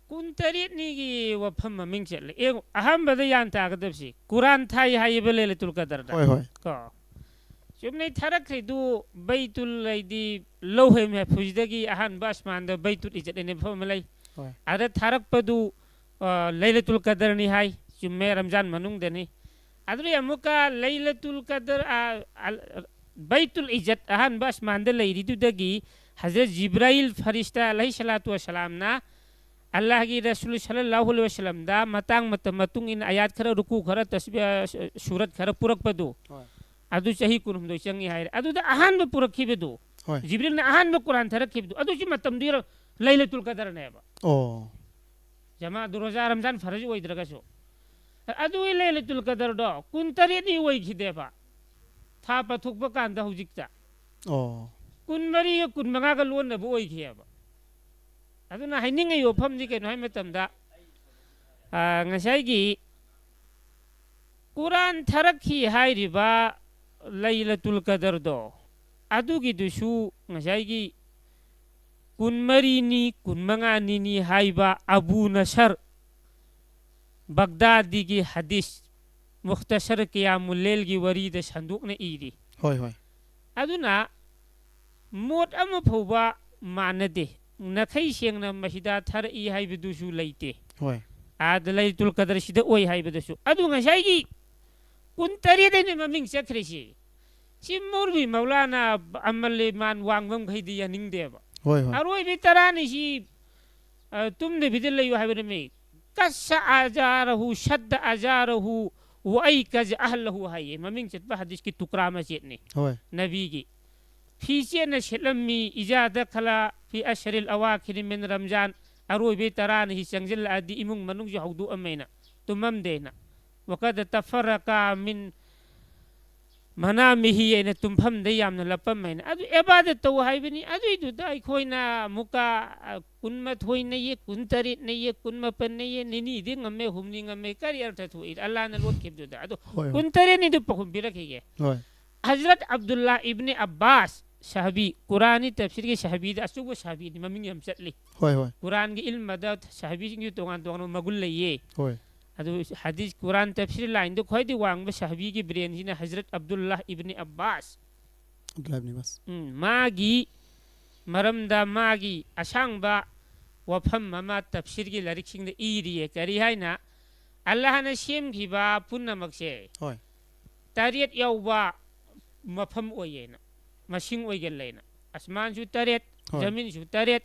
ꯀꯨꯟꯇꯔꯦꯠꯅꯤꯒꯤ ꯋꯥꯐꯝ ꯃꯃꯤꯡ ꯆꯠꯂꯦ꯫ ꯌꯦꯡꯉꯨ, ꯑꯍꯥꯟꯕꯗ ꯒ꯭ꯌꯥꯟ ꯇꯥꯒꯗꯕꯁꯤ ꯀꯨꯔꯥꯟ ꯊꯥꯏ ꯍꯥꯏꯌꯦꯕ ꯂꯩꯂꯇꯨꯜ ꯀꯗꯔꯗ꯫ ꯍꯣꯏ, ꯍꯣꯏ꯫ ꯀꯣ꯫ ꯆꯨꯝꯅꯩ ꯊꯥꯔꯛꯈ꯭ꯔꯤꯗꯨ ꯕꯩꯇꯨꯜ ꯍꯥꯏꯗꯤ ꯂꯧꯍ ꯃꯍꯐꯨꯖꯗꯒꯤ ꯑꯍꯥꯟꯕ ꯑꯁꯃꯥꯟꯗ ꯕꯩꯇꯨꯜ ꯏꯖꯠ ꯑꯅ ꯃꯐꯝ ꯑꯃ ꯂꯩ꯫ ꯍꯣꯏ꯫ ꯑꯗ ꯊꯥꯔꯛꯄꯗꯨ ꯑ, ꯂꯩꯂꯇꯨꯜ ꯀꯗꯔꯅꯤ ꯍꯥꯏ꯫ ꯆꯨꯝꯃꯦ, ꯔꯝꯖꯥꯟ ꯃꯅꯨꯡꯗꯅꯤ꯫ ꯑꯗꯨꯗꯤ ꯑꯃꯨꯛꯀ ꯂꯩꯂꯇꯨꯜ ꯀꯗꯔ, ꯑ, ꯑꯜ-, ꯕꯩꯇꯨꯜ ꯏꯖꯠ ꯑꯍꯥꯟꯕ ꯑꯁꯃꯥꯟꯗ ꯂꯩꯔꯤꯗꯨꯗꯒꯤ ꯍꯖꯔꯠ ꯖꯤꯕ꯭ꯔꯥꯏꯜ ꯐꯔꯤꯁꯇꯥ ꯑꯂꯩꯍꯤ ꯁꯂꯥꯇꯨ ꯋꯁꯂꯥꯝꯅ ꯑꯜꯂꯥꯍꯒꯤ ꯔꯁꯨꯜ ꯁꯜꯂꯜꯂꯥꯍꯨ ꯑꯂꯩꯍꯤ ꯋꯁꯂꯝꯗ ꯃꯇꯥꯡ ꯃꯇꯝ ꯃꯇꯨꯡ ꯏꯟꯅ ꯑꯥꯌꯥꯠ ꯈꯔ, ꯔꯨꯀꯨ ꯈꯔ, ꯇꯁꯕꯤꯍ, ꯁꯨꯔꯠ ꯈꯔ ꯄꯨꯔꯛꯄꯗꯨ, ꯍꯣꯏ꯫ ꯑꯗꯨ ꯆꯍꯤ ꯀꯨꯟꯍꯨꯝꯗꯣꯏ ꯆꯪꯉꯤ ꯍꯥꯏꯔꯦ꯫ ꯑꯗꯨꯗ ꯑꯍꯥꯟꯕ ꯄꯨꯔꯛꯈꯤꯕꯗꯨ, ꯍꯣꯏ꯫ ꯖꯤꯕ꯭ꯔꯤꯜꯅ ꯑꯍꯥꯟꯕ ꯀꯨꯔꯥꯟ ꯊꯥꯔꯛꯈꯤꯕꯗꯨ, ꯑꯗꯨꯁꯨ ꯃꯇꯝꯗꯨ ꯂꯩꯂꯇꯨꯜ ꯀꯗꯔꯅꯦꯕ꯫ ꯑꯣ꯫ ꯖꯃꯥ ꯗꯨꯔꯣꯖꯥ ꯔꯝꯖꯥꯟ ꯐꯔꯖ ꯑꯣꯏꯗ꯭ꯔꯒꯁꯨ꯫ ꯑꯗꯨꯒꯤ ꯂꯩꯂꯇꯨꯜ ꯀꯗꯔꯗꯣ ꯀꯨꯟꯇꯔꯦꯠꯅꯤ ꯑꯣꯏꯈꯤꯗꯦꯕ꯫ ꯊꯥ ꯄꯥꯊꯣꯛꯄ ꯀꯥꯟꯗ ꯍꯧꯖꯤꯛꯇ꯫ ꯑꯣ꯫ ꯀꯨꯟꯃꯔꯤꯒ ꯀꯨꯟꯃꯉꯥꯒ ꯂꯣꯟꯅꯕ ꯑꯣꯏꯈꯤꯑꯕ꯫ ꯑꯗꯨꯅ ꯍꯥꯏꯅꯤꯡꯉꯤ ꯋꯥꯐꯝꯗꯤ ꯀꯩꯅꯣ ꯍꯥꯏ ꯃꯇꯝꯗ, ꯑ, ꯉꯁꯥꯏꯒꯤ ꯀꯨꯔꯥꯟ ꯊꯥꯔꯛꯈꯤ ꯍꯥꯏꯔꯤꯕ ꯂꯩꯂꯇꯨꯜ ꯀꯗꯔꯗꯣ, ꯑꯗꯨꯒꯤꯗꯨꯁꯨ ꯉꯁꯥꯏꯒꯤ ꯀꯨꯟꯃꯔꯤꯅꯤ, ꯀꯨꯟꯃꯉꯥꯅꯤꯅꯤ ꯍꯥꯏꯕ ꯑꯕꯨ ꯅꯁꯔ ꯕꯒꯗꯥꯗꯤꯒꯤ ꯍꯗꯤꯁ ꯃꯨꯈꯇꯁꯔ ꯀꯤꯌꯥꯃꯨꯜꯂꯦꯜꯒꯤ ꯋꯥꯔꯤꯗ ꯁꯟꯗꯣꯛꯅ ꯏꯔꯤ꯫ ꯍꯣꯏ, ꯍꯣꯏ꯫ ꯑꯗꯨꯅ ꯃꯣꯠ ꯑꯃ ꯐꯥꯎꯕ ꯃꯥꯟꯅꯗꯦ꯫ ꯅꯥꯈꯩ ꯁꯦꯡꯅ ꯃꯁꯤꯗ ꯊꯥꯔꯛꯏ ꯍꯥꯏꯕꯗꯨꯁꯨ ꯂꯩꯇꯦ꯫ ꯍꯣꯏ꯫ ꯑꯥꯗ ꯂꯩꯂꯇꯨꯜ ꯀꯗꯔꯁꯤꯗ ꯑꯣꯏ ꯍꯥꯏꯕꯗꯁꯨ꯫ ꯑꯗꯨ ꯉꯁꯥꯏꯒꯤ ꯀꯨꯟꯇꯔꯦꯠ ꯍꯥꯏꯅ ꯃꯃꯤꯡ ꯆꯠꯈ꯭ꯔꯤꯁꯤ, ꯁꯤ ꯃꯧꯂꯚꯤ ꯃꯧꯂꯥꯅꯥ ꯑꯃꯜ ꯏꯃꯥꯟ ꯋꯥꯡꯕ ꯃꯈꯩꯗꯤ ꯌꯥꯅꯤꯡꯗꯦꯕ꯫ ꯍꯣꯏ, ꯍꯣꯏ꯫ ꯑꯔꯣꯏꯕ ꯇꯔꯥꯅꯤ ꯁꯤ, ꯑ, ꯇꯨꯝꯗꯕꯤꯗ ꯂꯩꯌꯨ ꯍꯥꯏꯕ ꯅꯨꯃꯤꯠ꯫ ꯀꯁ ꯑꯖꯥꯔꯍꯨ, ꯁꯗ ꯑꯖꯥꯔꯍꯨ, ꯋꯥꯏ ꯀꯖ ꯑꯍꯜꯂꯍꯨ ꯍꯥꯏꯌꯦ꯫ ꯃꯃꯤꯡ ꯆꯠꯄ ꯍꯗꯤꯁꯀꯤ ꯇꯨꯀ꯭ꯔꯥ ꯃꯆꯦꯠꯅꯤ꯫ ꯍꯣꯏ꯫ ꯅꯕꯤꯒꯤ꯫ ꯐꯤ ꯆꯦꯠꯅ ꯁꯦꯠꯂꯝꯃꯤ, ꯏꯖꯥ ꯗꯈꯂ ꯐꯤ ꯑꯁꯍꯔꯤꯜ ꯑꯋꯥꯈꯤꯔꯤ ꯃꯤꯟ ꯔꯝꯖꯥꯟ, ꯑꯔꯣꯏꯕꯩ ꯇꯔꯥꯅꯤ ꯁꯤ ꯆꯪꯁꯤꯜꯂꯛꯑꯗꯤ ꯏꯃꯨꯡ ꯃꯅꯨꯡꯁꯨ ꯍꯧꯗꯣꯛꯑꯝꯃꯦꯅ ꯇꯨꯝꯃꯝꯗꯦꯅ꯫ ꯋꯀꯗ ꯇꯐꯔꯀꯥ ꯃꯤꯟ ꯃꯅꯥꯃꯤꯍꯤ ꯍꯥꯏꯅ ꯇꯨꯝꯐꯝꯗ ꯌꯥꯝꯅ ꯂꯞꯄꯝꯃꯦꯅ꯫ ꯑꯗꯨ ꯏꯕꯥꯗꯠ ꯇꯧ ꯍꯥꯏꯕꯅꯤ꯫ ꯑꯗꯨꯏꯗꯨꯗ ꯑꯩꯈꯣꯏꯅ ꯑꯃꯨꯛꯀ, ꯑ, ꯀꯨꯟꯃꯥꯊꯣꯏ ꯅꯩꯌꯦ, ꯀꯨꯟꯇꯔꯦꯠ ꯅꯩꯌꯦ, ꯀꯨꯟꯃꯥꯄꯟ ꯅꯩꯌꯦ, ꯅꯤꯅꯤꯗꯤ ꯉꯝꯃꯦ, ꯍꯨꯝꯅꯤ ꯉꯝꯃꯦ, ꯀꯔꯤ ꯑꯔꯊ ꯊꯣꯛꯏ? ꯑꯜꯂꯥꯍꯅ ꯂꯣꯠꯈꯤꯕꯗꯨꯗ꯫ ꯑꯗꯣ ꯍꯣꯏ, ꯍꯣꯏ꯫ ꯀꯨꯟꯇꯔꯦꯠꯅꯤꯗꯨ ꯄꯥꯎꯈꯨꯝ ꯄꯤꯔꯛꯈꯤꯒꯦ꯫ ꯍꯣꯏ꯫ ꯍꯖꯔꯠ ꯑꯕꯗꯨꯜꯂꯥ ꯏꯕꯅꯤ ꯑꯕꯥꯁ ꯁꯍꯥꯕꯤ, ꯀꯨꯔꯥꯟꯒꯤ ꯇꯐꯁꯤꯔꯒꯤ ꯁꯍꯥꯕꯤꯗ ꯑꯆꯧꯕ ꯁꯍꯥꯕꯤꯅꯤ, ꯃꯃꯤꯡ ꯌꯥꯝ ꯆꯠꯂꯤ꯫ ꯍꯣꯏ, ꯍꯣꯏ꯫ ꯀꯨꯔꯥꯟꯒꯤ ꯏꯜꯃꯗ ꯁꯍꯥꯕꯤꯁꯤꯡꯁꯨ ꯇꯣꯉꯥꯟ ꯇꯣꯉꯥꯟꯕ ꯃꯒꯨꯟ ꯂꯩꯌꯦ꯫ ꯍꯣꯏ꯫ ꯑꯗꯨ ꯍꯗꯤꯁ, ꯀꯨꯔꯥꯟ ꯇꯐꯁꯤꯔ ꯂꯥꯏꯟꯗ ꯈ꯭ꯋꯥꯏꯗꯒꯤ ꯋꯥꯡꯕ ꯁꯍꯥꯕꯤꯒꯤ ꯕ꯭ꯔꯦꯟꯁꯤꯅ ꯍꯖꯔꯠ ꯑꯕꯗꯨꯜꯂꯥ ꯏꯕꯅꯤ ꯑꯕꯥꯁ꯫ ꯑꯕꯗꯨꯜꯂꯥ ꯏꯕꯅꯤ ꯑꯕꯥꯁ꯫ ꯎꯝ, ꯃꯥꯒꯤ ꯃꯔꯝꯗ ꯃꯥꯒꯤ ꯑꯁꯥꯡꯕ ꯋꯥꯐꯝ ꯑꯃ ꯇꯐꯁꯤꯔꯒꯤ ꯂꯥꯏꯔꯤꯛꯁꯤꯡꯗ ꯏꯔꯤꯌꯦ꯫ ꯀꯔꯤ ꯍꯥꯏꯅ? ꯑꯜꯂꯥꯍꯅ ꯁꯦꯝꯈꯤꯕ ꯄꯨꯝꯅꯃꯛꯁꯦ ꯍꯣꯏ꯫ ꯇꯔꯦꯠ ꯌꯥꯎꯕ ꯃꯐꯝ ꯑꯣꯏꯌꯦꯅ, ꯃꯁꯤꯡ ꯑꯣꯏꯒꯜꯂꯦꯅ꯫ ꯑꯁꯃꯥꯟꯁꯨ ꯇꯔꯦꯠ, ꯍꯣꯏ꯫ ꯖꯃꯤꯟꯁꯨ ꯇꯔꯦꯠ,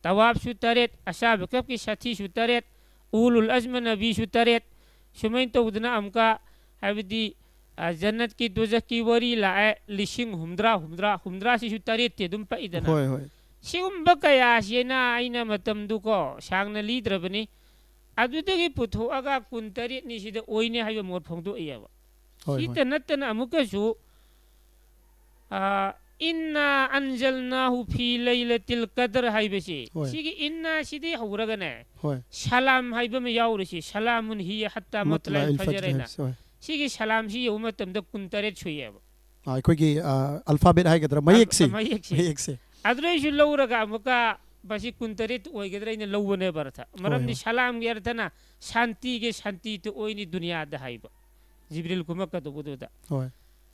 ꯇꯋꯥꯞꯁꯨ ꯇꯔꯦꯠ, ꯑꯁꯥꯕ ꯀꯞꯀꯤ ꯁꯥꯊꯤꯁꯨ ꯇꯔꯦꯠ, ꯎꯂꯨꯜ ꯑꯖꯃ ꯅꯕꯤꯁꯨ ꯇꯔꯦꯠ꯫ ꯁꯨꯃꯥꯏꯅ ꯇꯧꯗꯅ ꯑꯃꯨꯛꯀ, ꯍꯥꯏꯕꯗꯤ, ꯑ, ꯖꯟꯅꯠꯀꯤ ꯗꯣꯖꯈꯀꯤ ꯋꯥꯔꯤ ꯂꯥꯛꯑꯦ, ꯂꯤꯁꯤꯡ ꯍꯨꯝꯗ꯭ꯔꯥ, ꯍꯨꯝꯗ꯭ꯔꯥ, ꯍꯨꯝꯗ꯭ꯔꯥꯁꯤꯁꯨ ꯇꯔꯦꯠꯇꯤ ꯑꯗꯨꯝ ꯄꯛꯏꯗꯅ꯫ ꯍꯣꯏ, ꯍꯣꯏ꯫ ꯁꯤꯒꯨꯝꯕ ꯀꯌꯥꯁꯤꯅ ꯑꯩꯅ ꯃꯇꯝꯗꯨꯀꯣ ꯁꯥꯡꯅ ꯂꯤꯗ꯭ꯔꯕꯅꯤ꯫ ꯑꯗꯨꯗꯒꯤ ꯄꯨꯊꯣꯛꯑꯒ ꯀꯨꯟꯇꯔꯦꯠꯅꯤ ꯁꯤꯗ ꯑꯣꯏꯅꯤ ꯍꯥꯏꯕ ꯃꯣꯠ ꯐꯣꯡꯗꯣꯛꯏꯑꯕ꯫ ꯍꯣꯏ, ꯍꯣꯏ꯫ ꯁꯤꯇ ꯅꯠꯇꯅ ꯑꯃꯨꯛꯀꯁꯨ, ꯑ, "ꯏꯟꯅꯥ ꯑꯟꯖꯜꯅꯥꯍꯨ ꯐꯤ ꯂꯩꯂꯇꯤꯜ ꯀꯗꯔ" ꯍꯥꯏꯕꯁꯤ, ꯍꯣꯏ꯫ ꯁꯤꯒꯤ "ꯏꯟꯅꯥ" ꯁꯤꯗꯤ ꯍꯧꯔꯒꯅꯦ, ꯍꯣꯏ꯫ "ꯁꯂꯥꯝ" ꯍꯥꯏꯕ ꯑꯃ ꯌꯥꯎꯔꯤꯁꯤ, "ꯁꯂꯥꯃꯨꯟ ꯍꯤꯌ ꯍꯠꯇꯥ ꯃꯠꯂꯥꯏꯜ ꯃꯠꯂꯥꯏꯜ ꯐꯖꯔ" ꯍꯥꯏꯅ꯫ ꯐꯖꯔ, ꯍꯣꯏ꯫ ꯁꯤꯒꯤ "ꯁꯂꯥꯝ" ꯁꯤ ꯌꯧꯕ ꯃꯇꯝꯗ ꯀꯨꯟꯇꯔꯦꯠ ꯁꯨꯏꯌꯦꯕ꯫ ꯑꯥ, ꯑꯩꯈꯣꯏꯒꯤ, ꯑꯥ, alphabet ꯍꯥꯏꯒꯗ꯭ꯔꯥ, ꯃꯌꯦꯛꯁꯦ꯫ ꯑꯜ-, ꯃꯌꯦꯛꯁꯦ꯫ ꯃꯌꯦꯛꯁꯦ꯫ ꯑꯗꯨꯗꯩꯁꯨ ꯂꯧꯔꯒ ꯑꯃꯨꯛꯀ ꯃꯁꯤ ꯀꯨꯟꯇꯔꯦꯠ ꯑꯣꯏꯒꯗ꯭ꯔꯥ ꯑꯩꯅ ꯂꯧꯕꯅꯦꯕ ꯑꯔꯊ꯫ ꯃꯔꯝꯗꯤ ꯍꯣꯏ꯫ "ꯁꯂꯥꯝꯒꯤ" ꯑꯔꯊꯅ "ꯁꯥꯟꯇꯤꯒꯤ ꯁꯥꯟꯇꯤ ꯇꯨ ꯑꯣꯏꯅꯤ ꯗꯨꯅꯤꯌꯥꯗ" ꯍꯥꯏꯕ꯫ ꯖꯤꯕ꯭ꯔꯤꯜ ꯀꯨꯝꯃꯛꯀꯗꯧꯕꯗꯨꯗ꯫ ꯍꯣꯏ꯫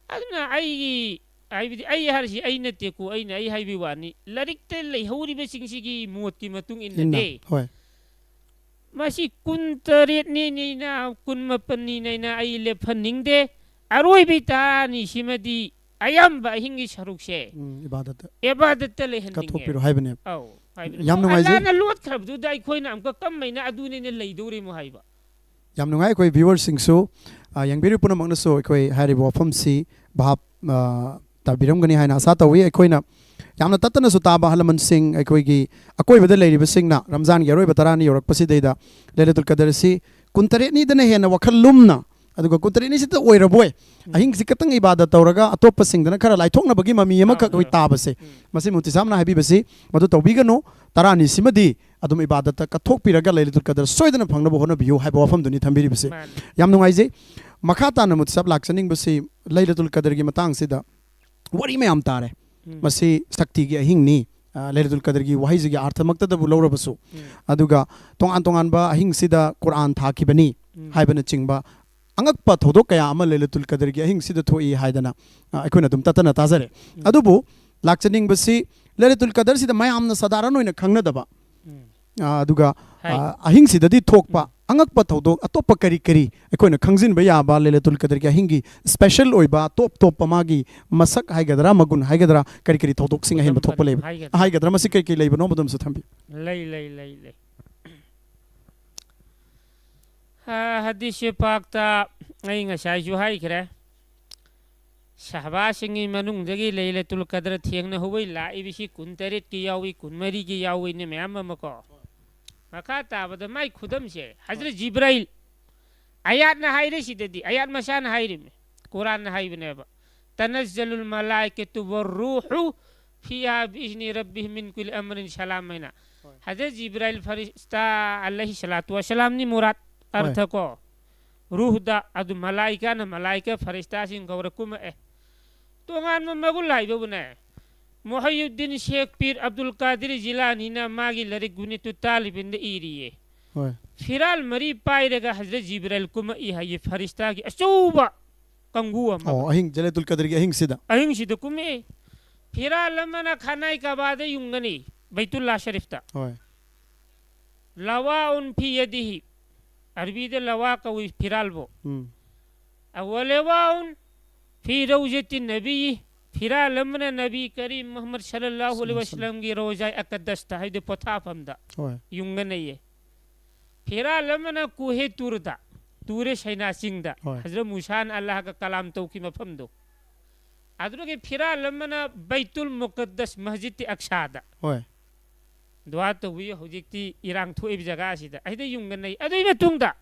ꯑꯗꯨꯅ ꯑꯩꯒꯤ, ꯍꯥꯏꯕꯗꯤ ꯑꯩ ꯍꯥꯏꯔꯤꯁꯤ ꯑꯩ ꯅꯠꯇꯦꯀꯣ, ꯑꯩꯅ ꯑꯩ ꯍꯥꯏꯕꯒꯤ ꯋꯥꯅꯤ꯫ ꯂꯥꯏꯔꯤꯛꯇ ꯂꯩꯍꯧꯔꯤꯕꯁꯤꯡꯁꯤꯒꯤ ꯃꯣꯠꯀꯤ ꯃꯇꯨꯡ ꯏꯟꯅ꯫ ꯏꯟꯅꯗꯤ ꯍꯣꯏ꯫ ꯃꯁꯤ ꯀꯨꯟꯇꯔꯦꯠꯅꯤꯅ, ꯀꯨꯟꯃꯥꯄꯟꯅꯤꯅ ꯑꯩ ꯂꯦꯞꯍꯟꯅꯤꯡꯗꯦ꯫ ꯑꯔꯣꯏꯕꯩ ꯇꯔꯥꯅꯤꯁꯤꯃꯗꯤ ꯑꯌꯥꯝꯕ ꯑꯍꯤꯡꯒꯤ ꯁꯔꯨꯛꯁꯦ ꯎꯝ, ꯏꯕꯥꯗꯠꯇ ꯏꯕꯥꯗꯠꯇ ꯂꯩꯍꯟꯅꯤꯡꯉꯦ꯫ ꯀꯠꯊꯣꯛꯄꯤꯔꯣ ꯍꯥꯏꯕꯅꯦꯕ꯫ ꯑꯧ, ꯍꯥꯏꯕꯗꯤ ꯌꯥꯝ ꯅꯨꯡꯉꯥꯏꯖꯩ꯫ ꯑꯜꯂꯥꯅ ꯂꯣꯠꯈ꯭ꯔꯕꯗꯨꯗ ꯑꯩꯈꯣꯏꯅ ꯑꯃꯨꯛꯀ ꯀꯝꯃꯩꯅ ꯑꯗꯨꯅꯦꯅ ꯂꯩꯗꯧꯔꯤꯃꯣ ꯍꯥꯏꯕ꯫ ꯌꯥꯝ ꯅꯨꯡꯉꯥꯏ꯫ ꯑꯩꯈꯣꯏ viewerꯁꯤꯡꯁꯨ, ꯑ, ꯌꯦꯡꯕꯤꯔꯤꯕ ꯄꯨꯝꯅꯃꯛꯅꯁꯨ ꯑꯩꯈꯣꯏ ꯍꯥꯏꯔꯤꯕ ꯋꯥꯐꯝꯁꯤ ꯚꯥꯞ, ꯑ, ꯇꯥꯕꯤꯔꯝꯒꯅꯤ ꯍꯥꯏꯅ ꯑꯁꯥ ꯇꯧꯏ꯫ ꯑꯩꯈꯣꯏꯅ ꯌꯥꯝꯅ ꯇꯠꯇꯅꯁꯨ ꯇꯥꯕ ꯑꯍꯜ ꯂꯃꯟꯁꯤꯡ, ꯑꯩꯈꯣꯏꯒꯤ ꯑꯀꯣꯏꯕꯗ ꯂꯩꯔꯤꯕꯁꯤꯡꯅ ꯔꯝꯖꯥꯟꯒꯤ ꯑꯔꯣꯏꯕ ꯇꯔꯥꯅꯤ ꯌꯧꯔꯛꯄꯁꯤꯗꯩꯗ ꯂꯩꯂꯇꯨꯜ ꯀꯗꯔꯁꯤ ꯀꯨꯟꯇꯔꯦꯠꯅꯤꯗꯅ ꯍꯦꯟꯅ ꯋꯥꯈꯜ ꯂꯨꯝꯅ, ꯑꯗꯨꯒ ꯀꯨꯟꯇꯔꯦꯠꯅꯤꯁꯤꯗ ꯑꯣꯏꯔꯕꯣꯏ, ꯎꯝ꯫ ꯑꯍꯤꯡꯁꯤ ꯈꯤꯇꯪ ꯏꯕꯥꯗꯠ ꯇꯧꯔꯒ ꯑꯇꯣꯞꯄꯁꯤꯡꯗꯅ ꯈꯔ ꯂꯥꯏꯊꯣꯛꯅꯕꯒꯤ ꯃꯃꯤ ꯑꯃꯈꯛ ꯑꯥ, ꯑꯩꯈꯣꯏ ꯑꯥ꯫ ꯇꯥꯕꯁꯦ, ꯎꯝ꯫ ꯃꯁꯤ ꯃꯨꯐꯇꯤ ꯁꯥꯍꯕꯅ ꯍꯥꯏꯕꯤꯕꯁꯤ ꯃꯗꯨ ꯇꯧꯕꯤꯒꯅꯨ꯫ ꯇꯔꯥꯅꯤꯁꯤꯃꯗꯤ ꯑꯗꯨꯝ ꯏꯕꯥꯗꯠꯇ ꯀꯠꯊꯣꯛꯄꯤꯔꯒ ꯂꯩꯂꯇꯨꯜ ꯀꯗꯔ ꯁꯣꯏꯗꯅ ꯐꯪꯅꯕ ꯍꯣꯠꯅꯕꯤꯌꯨ ꯍꯥꯏꯕ ꯋꯥꯐꯝꯗꯨꯅꯤ ꯊꯝꯕꯤꯔꯤꯕꯁꯦ꯫ ꯃꯥꯅꯤ꯫ ꯌꯥꯝ ꯅꯨꯡꯉꯥꯏꯖꯩ꯫ ꯃꯈꯥ ꯇꯥꯅ ꯃꯨꯐꯇꯤ ꯁꯥꯍꯕ ꯂꯥꯛꯆꯅꯤꯡꯕꯁꯤ ꯂꯩꯂꯇꯨꯜ ꯀꯗꯔꯒꯤ ꯃꯇꯥꯡꯁꯤꯗ ꯋꯥꯔꯤ ꯃꯌꯥꯝ ꯇꯥꯔꯦ꯫ ꯎꯝ꯫ ꯃꯁꯤ ꯁꯛꯇꯤꯒꯤ ꯑꯍꯤꯡꯅꯤ꯫ ꯑ, ꯂꯩꯂꯇꯨꯜ ꯀꯗꯔꯒꯤ ꯋꯥꯍꯩꯁꯤꯒꯤ ꯑꯥꯔꯊꯃꯛꯇꯗꯕꯨ ꯂꯧꯔꯕꯁꯨ, ꯎꯝ꯫ ꯑꯗꯨꯒ ꯇꯣꯉꯥꯟ ꯇꯣꯉꯥꯟꯕ ꯑꯍꯤꯡꯁꯤꯗ ꯀꯨꯔꯥꯟ ꯊꯥꯈꯤꯕꯅꯤ ꯎꯝ꯫ ꯍꯥꯏꯕꯅꯆꯤꯡꯕ ꯑꯉꯛꯄ ꯊꯧꯗꯣꯛ ꯀꯌꯥ ꯑꯃ ꯂꯩꯂꯇꯨꯜ ꯀꯗꯔꯒꯤ ꯑꯍꯤꯡꯁꯤꯗ ꯊꯣꯛꯏ ꯍꯥꯏꯗꯅ, ꯑ, ꯑꯩꯈꯣꯏꯅ ꯑꯗꯨꯝ ꯇꯠꯇꯅ ꯇꯥꯖꯔꯦ꯫ ꯎꯝ꯫ ꯑꯗꯨꯕꯨ ꯂꯥꯛꯆꯅꯤꯡꯕꯁꯤ ꯂꯩꯂꯇꯨꯜ ꯀꯗꯔꯁꯤꯗ ꯃꯌꯥꯝꯅ ꯁꯥꯙꯥꯔꯟ ꯑꯣꯏꯅ ꯈꯪꯅꯗꯕ, ꯎꯝ꯫ ꯑꯥ, ꯑꯗꯨꯒ, ꯍꯥꯏ꯫ ꯑꯥ, ꯑꯍꯤꯡꯁꯤꯗꯗꯤ ꯊꯣꯛꯄ ꯎꯝ꯫ ꯑꯉꯛꯄ ꯊꯧꯗꯣꯛ ꯑꯇꯣꯞꯄ ꯀꯔꯤ ꯀꯔꯤ ꯑꯩꯈꯣꯏꯅ ꯈꯪꯖꯤꯟꯕ ꯌꯥꯕ ꯂꯩꯂꯇꯨꯜ ꯀꯗꯔꯒꯤ ꯑꯍꯤꯡꯒꯤ special ꯑꯣꯏꯕ ꯇꯣꯞ ꯇꯣꯞꯄ ꯃꯥꯒꯤ ꯃꯁꯛ ꯍꯥꯏꯒꯗ꯭ꯔꯥ, ꯃꯒꯨꯟ ꯍꯥꯏꯒꯗ꯭ꯔꯥ, ꯀꯔꯤ ꯀꯔꯤ ꯊꯧꯗꯣꯛꯁꯤꯡ ꯑꯍꯦꯟꯕ ꯃꯒꯨꯟ ꯊꯣꯛꯄ ꯂꯩꯕ ꯍꯥꯏꯒꯗ꯭ꯔꯥ? ꯍꯥꯏꯒꯗ꯭ꯔꯥ? ꯃꯁꯤ ꯀꯔꯤ ꯀꯔꯤ ꯂꯩꯕꯅꯣ? ꯃꯗꯨꯝꯁꯨ ꯊꯝꯕꯤꯌꯨ꯫ ꯂꯩ, ꯂꯩ, ꯂꯩ, ꯂꯩ꯫ ꯑ, ꯍꯗꯤꯁ ꯄꯥꯛꯇ ꯑꯩ ꯉꯁꯥꯏꯁꯨ ꯍꯥꯏꯈ꯭ꯔꯦ, ꯁꯍꯕꯥꯁꯤꯡꯒꯤ ꯃꯅꯨꯡꯗꯒꯤ ꯂꯩꯂꯇꯨꯜ ꯀꯗꯔ ꯊꯦꯡꯅꯍꯧꯕꯩ ꯂꯥꯛꯏꯕꯁꯤ ꯀꯨꯟꯇꯔꯦꯠꯀꯤ ꯌꯥꯎꯏ, ꯀꯨꯟꯃꯔꯤꯒꯤ ꯌꯥꯎꯏꯅ ꯃꯌꯥꯝ ꯑꯃ ꯀꯣ꯫ ꯃꯈꯥ ꯇꯥꯕꯗ ꯃꯥꯏ ꯈꯨꯗꯝꯁꯦ ꯍꯖꯔꯠ ꯖꯤꯕ꯭ꯔꯥꯏꯜ ꯑꯌꯥꯠꯅ ꯍꯥꯏꯔꯦ ꯁꯤꯗꯗꯤ, ꯑꯌꯥꯠ ꯃꯁꯥꯅ ꯍꯥꯏꯔꯤꯕꯅꯤ, ꯀꯨꯔꯥꯟꯅ ꯍꯥꯏꯕꯅꯦꯕ, "ꯇꯅꯖꯂꯨꯜ ꯃꯂꯥꯏꯀꯇꯨ ꯋꯔꯔꯨꯍꯨ ꯐꯤꯍꯥ ꯕꯤꯏꯖꯅꯤ ꯔꯕꯤꯍꯤꯝ ꯃꯤꯟ ꯀꯨꯜꯂꯤ ꯑꯃꯔꯤꯟ ꯁꯂꯥꯝ" ꯍꯥꯏꯅ꯫ ꯍꯣꯏ꯫ ꯍꯖꯔꯠ ꯖꯤꯕ꯭ꯔꯥꯏꯜ ꯐꯔꯤꯁꯇꯥ ꯑꯂꯩꯍꯤ ꯁꯂꯥꯇꯨ ꯋꯁꯂꯥꯝꯅꯤ ꯃꯨꯔꯥꯠ, ꯍꯣꯏ꯫ ꯑꯔꯊ ꯀꯣ꯫ ꯔꯨꯍꯗ, ꯑꯗꯨ ꯃꯂꯥꯏꯀꯥꯅ ꯃꯂꯥꯏꯀꯥ ꯐꯔꯤꯁꯇꯥꯁꯤꯡ ꯀꯧꯔ ꯀꯨꯝꯃꯛꯑꯦ꯫ ꯇꯣꯉꯥꯟꯕ ꯃꯒꯨꯟ ꯍꯥꯏꯕꯕꯨꯅꯦ, ꯃꯨꯍꯩꯌꯨꯗꯗꯤꯟ ꯁꯦꯈ ꯄꯤꯔ ꯑꯕꯗꯨꯜ ꯀꯥꯗꯤꯔ ꯖꯤꯂꯥꯅꯤꯅ ꯃꯥꯒꯤ ꯂꯥꯏꯔꯤꯛ ꯒꯨꯅꯤꯇꯨ ꯇꯥꯂꯤꯕꯤꯟꯗ ꯏꯔꯤꯌꯦ꯫ ꯍꯣꯏ꯫ ꯐꯤꯔꯥꯜ ꯃꯔꯤ ꯄꯥꯏꯔꯒ ꯍꯖꯔꯠ ꯖꯤꯕ꯭ꯔꯥꯏꯜ ꯀꯨꯝꯃꯛꯏ ꯍꯥꯏꯌꯦ, ꯐꯔꯤꯁꯇꯥꯒꯤ ꯑꯆꯧꯕ ꯀꯥꯡꯕꯨ ꯑꯃ꯫ ꯑꯣ, ꯑꯍꯤꯡ, ꯖꯂꯦꯇꯨꯜ ꯀꯗꯔꯒꯤ ꯑꯍꯤꯡꯁꯤꯗ꯫ ꯑꯍꯤꯡꯁꯤꯗ ꯀꯨꯝꯃꯛꯏ꯫ ꯐꯤꯔꯥꯜ ꯑꯃꯅ ꯈꯥꯅꯥꯏ ꯀꯥꯕꯥꯗ ꯌꯨꯡꯒꯅꯤ, ꯕꯩꯇꯨꯜꯂꯥ ꯁꯔꯤꯐꯇ꯫ ꯍꯣꯏ꯫ ꯂꯋꯥꯎꯟ ꯐꯤ ꯌꯗꯤꯍꯤ, ꯑꯔꯕꯤꯗ ꯂꯋꯥ ꯀꯧꯏ ꯐꯤꯔꯥꯜꯕꯨ꯫ ꯎꯝ꯫ ꯋꯂꯋꯥꯎꯟ ꯐꯤ ꯔꯧꯖꯇꯤ ꯅꯕꯤ, ꯐꯤꯔꯥꯜ ꯑꯃꯅ ꯅꯕꯤ ꯀꯔꯤꯝ ꯃꯨꯍꯝꯃꯗ ꯁꯜꯂꯜꯂꯥꯍꯨ ꯑꯂꯩꯍꯤ ꯁꯜꯂꯝ꯫ ꯋꯁꯜꯂꯝꯒꯤ ꯔꯣꯖꯥꯏ ꯑꯀꯗꯁꯇ ꯍꯥꯏꯗꯤ ꯄꯣꯊꯥꯐꯝꯗ ꯍꯣꯏ꯫ ꯌꯨꯡꯒꯅꯩꯌꯦ꯫ ꯐꯤꯔꯥꯜ ꯑꯃꯅ ꯀꯨꯍꯦ ꯇꯨꯔꯗ, ꯇꯨꯔꯦ ꯁꯩꯅꯥ ꯆꯤꯡꯗ, ꯍꯣꯏ꯫ ꯍꯖꯔꯠ ꯃꯨꯁꯥꯅ ꯑꯜꯂꯥꯍꯒ ꯀꯂꯥꯝ ꯇꯧꯈꯤ ꯃꯐꯝꯗꯣ꯫ ꯑꯗꯨꯗꯒꯤ ꯐꯤꯔꯥꯜ ꯑꯃꯅ ꯕꯩꯇꯨꯜ ꯃꯨꯀꯗꯁ ꯃꯁꯖꯤꯗ ꯑꯛꯁꯥꯗ ꯍꯣꯏ꯫ ꯗꯨꯋꯥ ꯇꯧꯕꯤ, ꯍꯧꯖꯤꯛꯇꯤ ꯏꯔꯥꯡ ꯊꯣꯛꯏꯕ ꯖꯒꯥ ꯑꯁꯤꯗ, ꯑꯩꯗ ꯌꯨꯡꯒꯅꯩ꯫ ꯑꯗꯨꯒꯤ ꯃꯇꯨꯡꯗ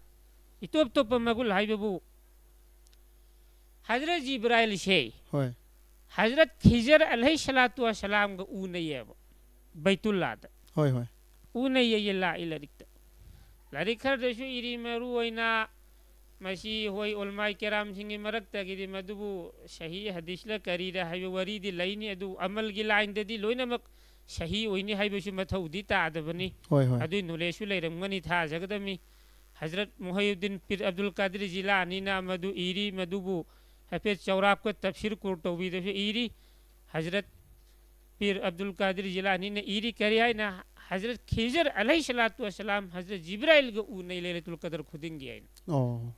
ꯏꯇꯣꯞ ꯇꯣꯞꯄ ꯃꯒꯨꯟ ꯍꯥꯏꯕꯕꯨ ꯍꯖꯔꯠ ꯖꯤꯕ꯭ꯔꯥꯏꯜꯁꯦ ꯍꯣꯏ꯫ ꯍꯖꯔꯠ ꯈꯤꯖꯔ ꯑꯂꯩꯍꯤ ꯁꯂꯥꯇꯨ ꯋꯁꯂꯥꯝꯒ ꯎꯅꯩꯌꯦꯕ ꯕꯩꯇꯨꯜꯂꯥꯗ꯫ ꯍꯣꯏ, ꯍꯣꯏ꯫ ꯎꯅꯩꯌꯦ ꯂꯥꯛꯏ ꯂꯥꯏꯔꯤꯛꯇ꯫ ꯂꯥꯏꯔꯤꯛ ꯈꯔꯗꯁꯨ ꯏꯔꯤ, ꯃꯔꯨ ꯑꯣꯏꯅ ꯃꯁꯤ ꯍꯣꯏ ꯎꯂꯃꯥꯏ ꯀꯦꯔꯥꯝꯁꯤꯡꯒꯤ ꯃꯔꯛꯇꯒꯤꯗꯤ ꯃꯗꯨꯕꯨ ꯁꯍꯤ ꯍꯗꯤꯁꯂ ꯀꯔꯤꯔ ꯍꯥꯏꯕ ꯋꯥꯔꯤꯗꯤ ꯂꯩꯅꯤ, ꯑꯗꯨ ꯑꯃꯜꯒꯤ ꯂꯥꯏꯟꯗꯗꯤ ꯂꯣꯏꯅꯃꯛ ꯁꯍꯤ ꯑꯣꯏꯅꯤ ꯍꯥꯏꯕꯁꯨ ꯃꯊꯧꯗꯤ ꯇꯥꯗꯕꯅꯤ꯫ ꯍꯣꯏ, ꯍꯣꯏ꯫ ꯑꯗꯨꯏ ꯅꯣꯂꯦꯖꯁꯨ ꯂꯩꯔꯝꯒꯅꯤ ꯊꯥꯖꯒꯗꯕꯅꯤ꯫ ꯍꯖꯔꯠ ꯃꯨꯍꯩꯌꯨꯗꯗꯤꯟ ꯄꯤꯔ ꯑꯕꯗꯨꯜ ꯀꯥꯗꯤꯔ ꯖꯤꯂꯥꯅꯤꯅ ꯃꯗꯨ ꯏꯔꯤ, ꯃꯗꯨꯕꯨ ꯍꯥꯏꯐꯦꯠ ꯆꯥꯎꯔꯥꯛꯄ ꯇꯐꯁꯤꯔ ꯀꯨꯔꯇꯧꯕꯤꯗꯁꯨ ꯏꯔꯤ꯫ ꯍꯖꯔꯠ ꯄꯤꯔ ꯑꯕꯗꯨꯜ ꯀꯥꯗꯤꯔ ꯖꯤꯂꯥꯅꯤꯅ ꯏꯔꯤ ꯀꯔꯤ ꯍꯥꯏꯅ? ꯍꯖꯔꯠ ꯈꯤꯖꯔ ꯑꯂꯩꯍꯤ ꯁꯂꯥꯇꯨ ꯋꯁꯂꯥꯝ ꯍꯖꯔꯠ ꯖꯤꯕ꯭ꯔꯥꯏꯜꯒ ꯎꯅꯩ ꯂꯩꯂꯇꯨꯜ ꯀꯗꯔ ꯈꯨꯗꯤꯡꯒꯤ ꯍꯥꯏꯅ꯫ ꯑꯣ꯫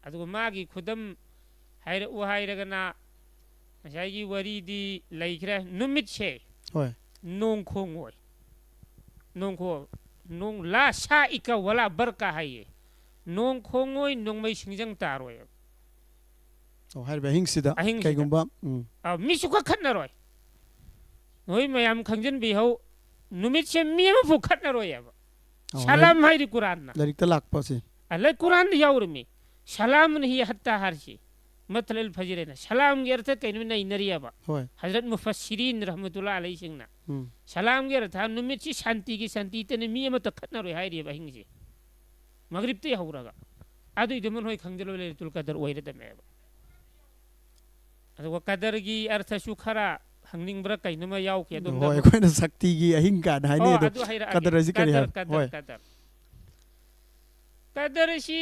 ꯑꯗꯨꯒ ꯃꯥꯒꯤ ꯈꯨꯗꯝ ꯍꯥꯏꯔꯛꯎ ꯍꯥꯏꯔꯒꯅ ꯉꯁꯥꯏꯒꯤ ꯋꯥꯔꯤꯗꯤ ꯂꯩꯈ꯭ꯔꯦ꯫ ꯅꯨꯃꯤꯠꯁꯦ ꯍꯣꯏ꯫ ꯅꯣꯡ ꯈꯣꯡꯉꯣꯏ꯫ ꯅꯣꯡ ꯈꯣꯡ ꯅꯣꯡ ꯂꯥ ꯁꯥ ꯏꯀ ꯋꯥꯂꯥ ꯕꯔꯀ ꯍꯥꯏꯌꯦ꯫ ꯅꯣꯡ ꯈꯣꯡꯉꯣꯏ, ꯅꯣꯡꯃꯩ ꯁꯤꯡꯖꯪ ꯇꯥꯔꯣꯏ꯫ ꯑꯣ, ꯍꯥꯏꯔꯤꯕ ꯑꯍꯤꯡꯁꯤꯗ ꯑꯍꯤꯡꯁꯤꯗ꯫ ꯀꯩꯒꯨꯝꯕ ꯎꯝ꯫ ꯑ, ꯃꯤꯁꯨ ꯀꯛꯈꯠꯅꯔꯣꯏ꯫ ꯅꯣꯏ ꯃꯌꯥꯝ ꯈꯪꯖꯤꯟꯕꯤꯍꯧ, ꯅꯨꯃꯤꯠꯁꯦ ꯃꯤ ꯑꯃꯐꯥꯎ ꯈꯠꯅꯔꯣꯏꯑꯕ꯫ ꯑꯣ, ꯁꯂꯥꯝ ꯍꯥꯏꯗꯤ ꯀꯨꯔꯥꯟꯅ꯫ ꯂꯥꯏꯔꯤꯛꯇ ꯂꯥꯛꯄꯁꯦ꯫ ꯑꯂ ꯀꯨꯔꯥꯟꯗ ꯌꯥꯎꯔꯝꯃꯤ꯫ ꯁꯂꯥꯝꯅ ꯍꯤ ꯍꯠꯇꯥ ꯍꯥꯔꯁꯤ꯫ ꯃꯇꯂ ꯑꯜ ꯐꯖꯔꯦꯅ꯫ ꯁꯂꯥꯝꯒꯤ ꯑꯔꯊ ꯀꯩꯅꯣ ꯅꯩꯅꯔꯤꯑꯕ꯫ ꯍꯣꯏ꯫ ꯍꯖꯔꯠ ꯃꯨꯐꯁꯤꯔꯤꯟ ꯔꯍꯃꯇꯨꯜꯂꯥ ꯑꯂꯩꯁꯤꯡꯅ꯫ ꯎꯝ꯫ ꯁꯂꯥꯝꯒꯤ ꯑꯔꯊ ꯅꯨꯃꯤꯠꯁꯤ ꯁꯥꯟꯇꯤꯒꯤ ꯁꯥꯟꯇꯤ ꯇꯅ ꯃꯤ ꯑꯃꯠꯇ ꯈꯠꯅꯔꯣꯏ ꯍꯥꯏꯔꯤꯑꯕ ꯑꯍꯤꯡꯁꯦ꯫ ꯃꯒꯔꯤꯕꯇꯩ ꯍꯧꯔꯒ꯫ ꯑꯗꯨꯏꯗꯨꯃ ꯅꯣꯏ ꯈꯪꯖꯤꯜꯂꯣ ꯂꯩꯂꯇꯨꯜ ꯀꯗꯔ ꯑꯣꯏꯔꯗꯝꯃꯦꯕ꯫ ꯑꯗꯨꯒ ꯀꯗꯔꯒꯤ ꯑꯔꯊꯁꯨ ꯈꯔ ꯍꯪꯅꯤꯡꯕ꯭ꯔꯥ ꯀꯩꯅꯣꯃ ꯌꯥꯎꯈꯤ ꯑꯗꯣꯝꯗ ꯍꯣꯏ, ꯑꯃꯨꯛ꯫ ꯑꯩꯈꯣꯏꯅ ꯁꯛꯇꯤꯒꯤ ꯑꯍꯤꯡ ꯀꯥꯏꯅ ꯑꯣ, ꯍꯥꯏꯅꯩ ꯑꯗꯣ ꯑꯗꯨ ꯍꯥꯏꯔꯛꯑꯒꯦ꯫ ꯀꯗꯔ ꯑꯁꯤ ꯀꯔꯤ ꯀꯗꯔ, ꯍꯥꯏꯕ? ꯀꯗꯔ, ꯍꯣꯏ꯫ ꯀꯗꯔ꯫ ꯀꯗꯔ ꯑꯁꯤ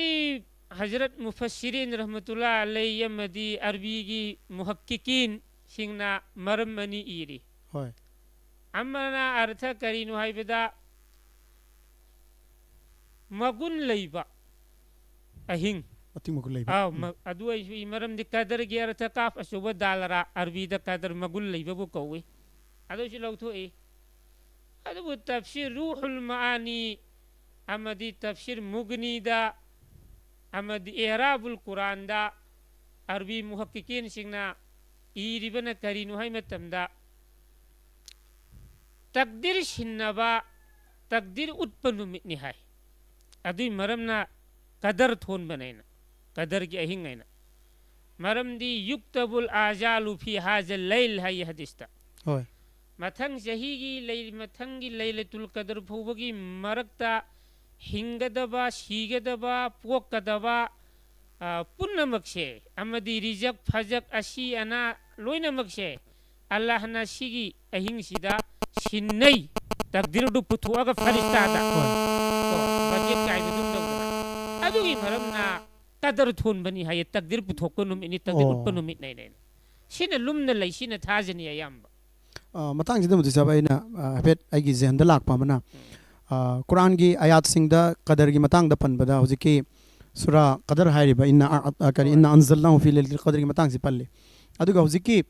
ꯍꯖꯔꯠ ꯃꯨꯐꯁꯤꯔꯤꯟ ꯔꯍꯃꯇꯨꯜꯂꯥ ꯑꯂꯩ ꯑꯃꯗꯤ ꯑꯔꯕꯤꯒꯤ ꯃꯨꯍꯛꯀꯤꯀꯤꯟꯁꯤꯡꯅ ꯃꯔꯝ ꯑꯅꯤ ꯏꯔꯤ꯫ ꯍꯣꯏ꯫ ꯑꯃꯅ ꯑꯔꯊ ꯀꯔꯤꯅꯣ ꯍꯥꯏꯕꯗ ꯃꯒꯨꯟ ꯂꯩꯕ ꯑꯍꯤꯡ꯫ ꯃꯇꯤꯛ ꯃꯒꯨꯟ ꯂꯩꯕ꯫ ꯑꯥꯎ, ꯎꯝ꯫ ꯃ-, ꯑꯗꯨ ꯑꯩꯁꯨ ꯏ ꯃꯔꯝꯗꯤ ꯀꯗꯔꯒꯤ ꯑꯔꯊ ꯀꯥꯐ ꯑꯆꯧꯕ ꯗꯥꯜ ꯔꯥ ꯑꯔꯕꯤꯗ ꯀꯗꯔ ꯃꯒꯨꯟ ꯂꯩꯕꯕꯨ ꯀꯧꯏ꯫ ꯑꯗꯨꯁꯨ ꯂꯧꯊꯣꯛꯏ꯫ ꯑꯗꯨꯕꯨ ꯇꯐꯁꯤꯔ ꯔꯨꯍꯨꯜ ꯃꯥꯅꯤ ꯑꯃꯗꯤ ꯇꯐꯁꯤꯔ ꯃꯨꯒꯅꯤꯗ ꯑꯃꯗꯤ ꯑꯦꯔꯥꯕꯨꯜ ꯀꯨꯔꯥꯟꯗ ꯑꯔꯕꯤ ꯃꯨꯍꯛꯀꯤꯀꯤꯟꯁꯤꯡꯅ ꯏꯔꯤꯕꯅ ꯀꯔꯤꯅꯣ ꯍꯥꯏ ꯃꯇꯝꯗ, ꯇꯛꯗꯤꯔ ꯁꯤꯟꯅꯕ, ꯇꯛꯗꯤꯔ ꯎꯠꯄ ꯅꯨꯃꯤꯠꯅꯤ ꯍꯥꯏ꯫ ꯑꯗꯨꯏ ꯃꯔꯝꯅ ꯀꯗꯔ ꯊꯣꯟꯕꯅꯦꯅ, ꯀꯗꯔꯒꯤ ꯑꯍꯤꯡ ꯍꯥꯏꯅ꯫ ꯃꯔꯝꯗꯤ ꯌꯨꯛꯇꯕꯨꯜ ꯑꯥꯖꯥꯂꯨ ꯐꯤ ꯍꯥꯖ ꯂꯩꯜ ꯍꯥꯏꯌꯦ ꯍꯗꯤꯁꯇ꯫ ꯍꯣꯏ꯫ ꯃꯊꯪ ꯆꯍꯤꯒꯤ ꯂꯩ-, ꯃꯊꯪꯒꯤ ꯂꯩꯂꯇꯨꯜ ꯀꯗꯔ ꯐꯥꯎꯕꯒꯤ ꯃꯔꯛꯇ ꯍꯤꯡꯒꯗꯕ, ꯁꯤꯒꯗꯕ, ꯄꯣꯛꯀꯗꯕ, ꯑ, ꯄꯨꯝꯅꯃꯛꯁꯦ, ꯑꯃꯗꯤ ꯔꯤꯖꯛ, ꯐꯖꯛ, ꯑꯁꯤ ꯑꯅꯥ ꯂꯣꯏꯅꯃꯛꯁꯦ, ꯑꯜꯂꯥꯍꯅ ꯁꯤꯒꯤ ꯑꯍꯤꯡꯁꯤꯗ ꯁꯤꯟꯅꯩ꯫ ꯇꯛꯗꯤꯔꯗꯨ ꯄꯨꯊꯣꯛꯑꯒ ꯐꯔꯤꯁꯇꯥꯗ꯫ ꯍꯣꯏ꯫ ꯀꯣ, ꯕꯖꯦꯠ ꯀꯥꯏꯕꯗꯨ ꯇꯧꯗꯅ꯫ ꯑꯗꯨꯒꯤ ꯃꯔꯝꯅ ꯀꯗꯔ ꯊꯣꯟꯕꯅꯤ ꯍꯥꯏꯌꯦ, ꯇꯛꯗꯤꯔ ꯄꯨꯊꯣꯛꯄ ꯅꯨꯃꯤꯠꯅꯤ, ꯇꯛꯗꯤꯔ ꯑꯣ꯫ ꯎꯠꯄ ꯅꯨꯃꯤꯠꯅꯦꯅ꯫ ꯁꯤꯅ ꯂꯨꯝꯅ ꯂꯩ, ꯁꯤꯅ ꯊꯥꯖꯅꯤ ꯑꯌꯥꯝꯕ꯫ ꯑ, ꯃꯇꯥꯡꯁꯤꯗ ꯃꯨꯐꯇꯤ ꯁꯥꯍꯕ, ꯑꯩꯅ, ꯑ, ꯍꯥꯏꯐꯦꯠ ꯑꯩꯒꯤ ꯖꯦꯍꯟꯗ ꯂꯥꯛꯄ ꯑꯃꯅ, ꯑ, ꯀꯨꯔꯥꯟꯒꯤ ꯑꯥꯌꯥꯠꯁꯤꯡꯗ ꯀꯗꯔꯒꯤ ꯃꯇꯥꯡꯗ ꯄꯟꯕꯗ ꯍꯧꯖꯤꯛꯀꯤ ꯁꯨꯔꯥ ꯀꯗꯔ ꯍꯥꯏꯔꯤꯕ ꯏꯟꯅ ꯑ-, ꯑ, ꯀꯔꯤ, ꯍꯣꯏ꯫ "ꯏꯟꯅ ꯑꯟꯖꯜꯅꯥꯍꯨ ꯐꯤ ꯂꯩꯂꯇꯤꯜ ꯀꯗꯔꯒꯤ ꯃꯇꯥꯡꯁꯤ ꯄꯜꯂꯤ꯫ ꯑꯗꯨꯒ ꯍꯧꯖꯤꯛꯀꯤ,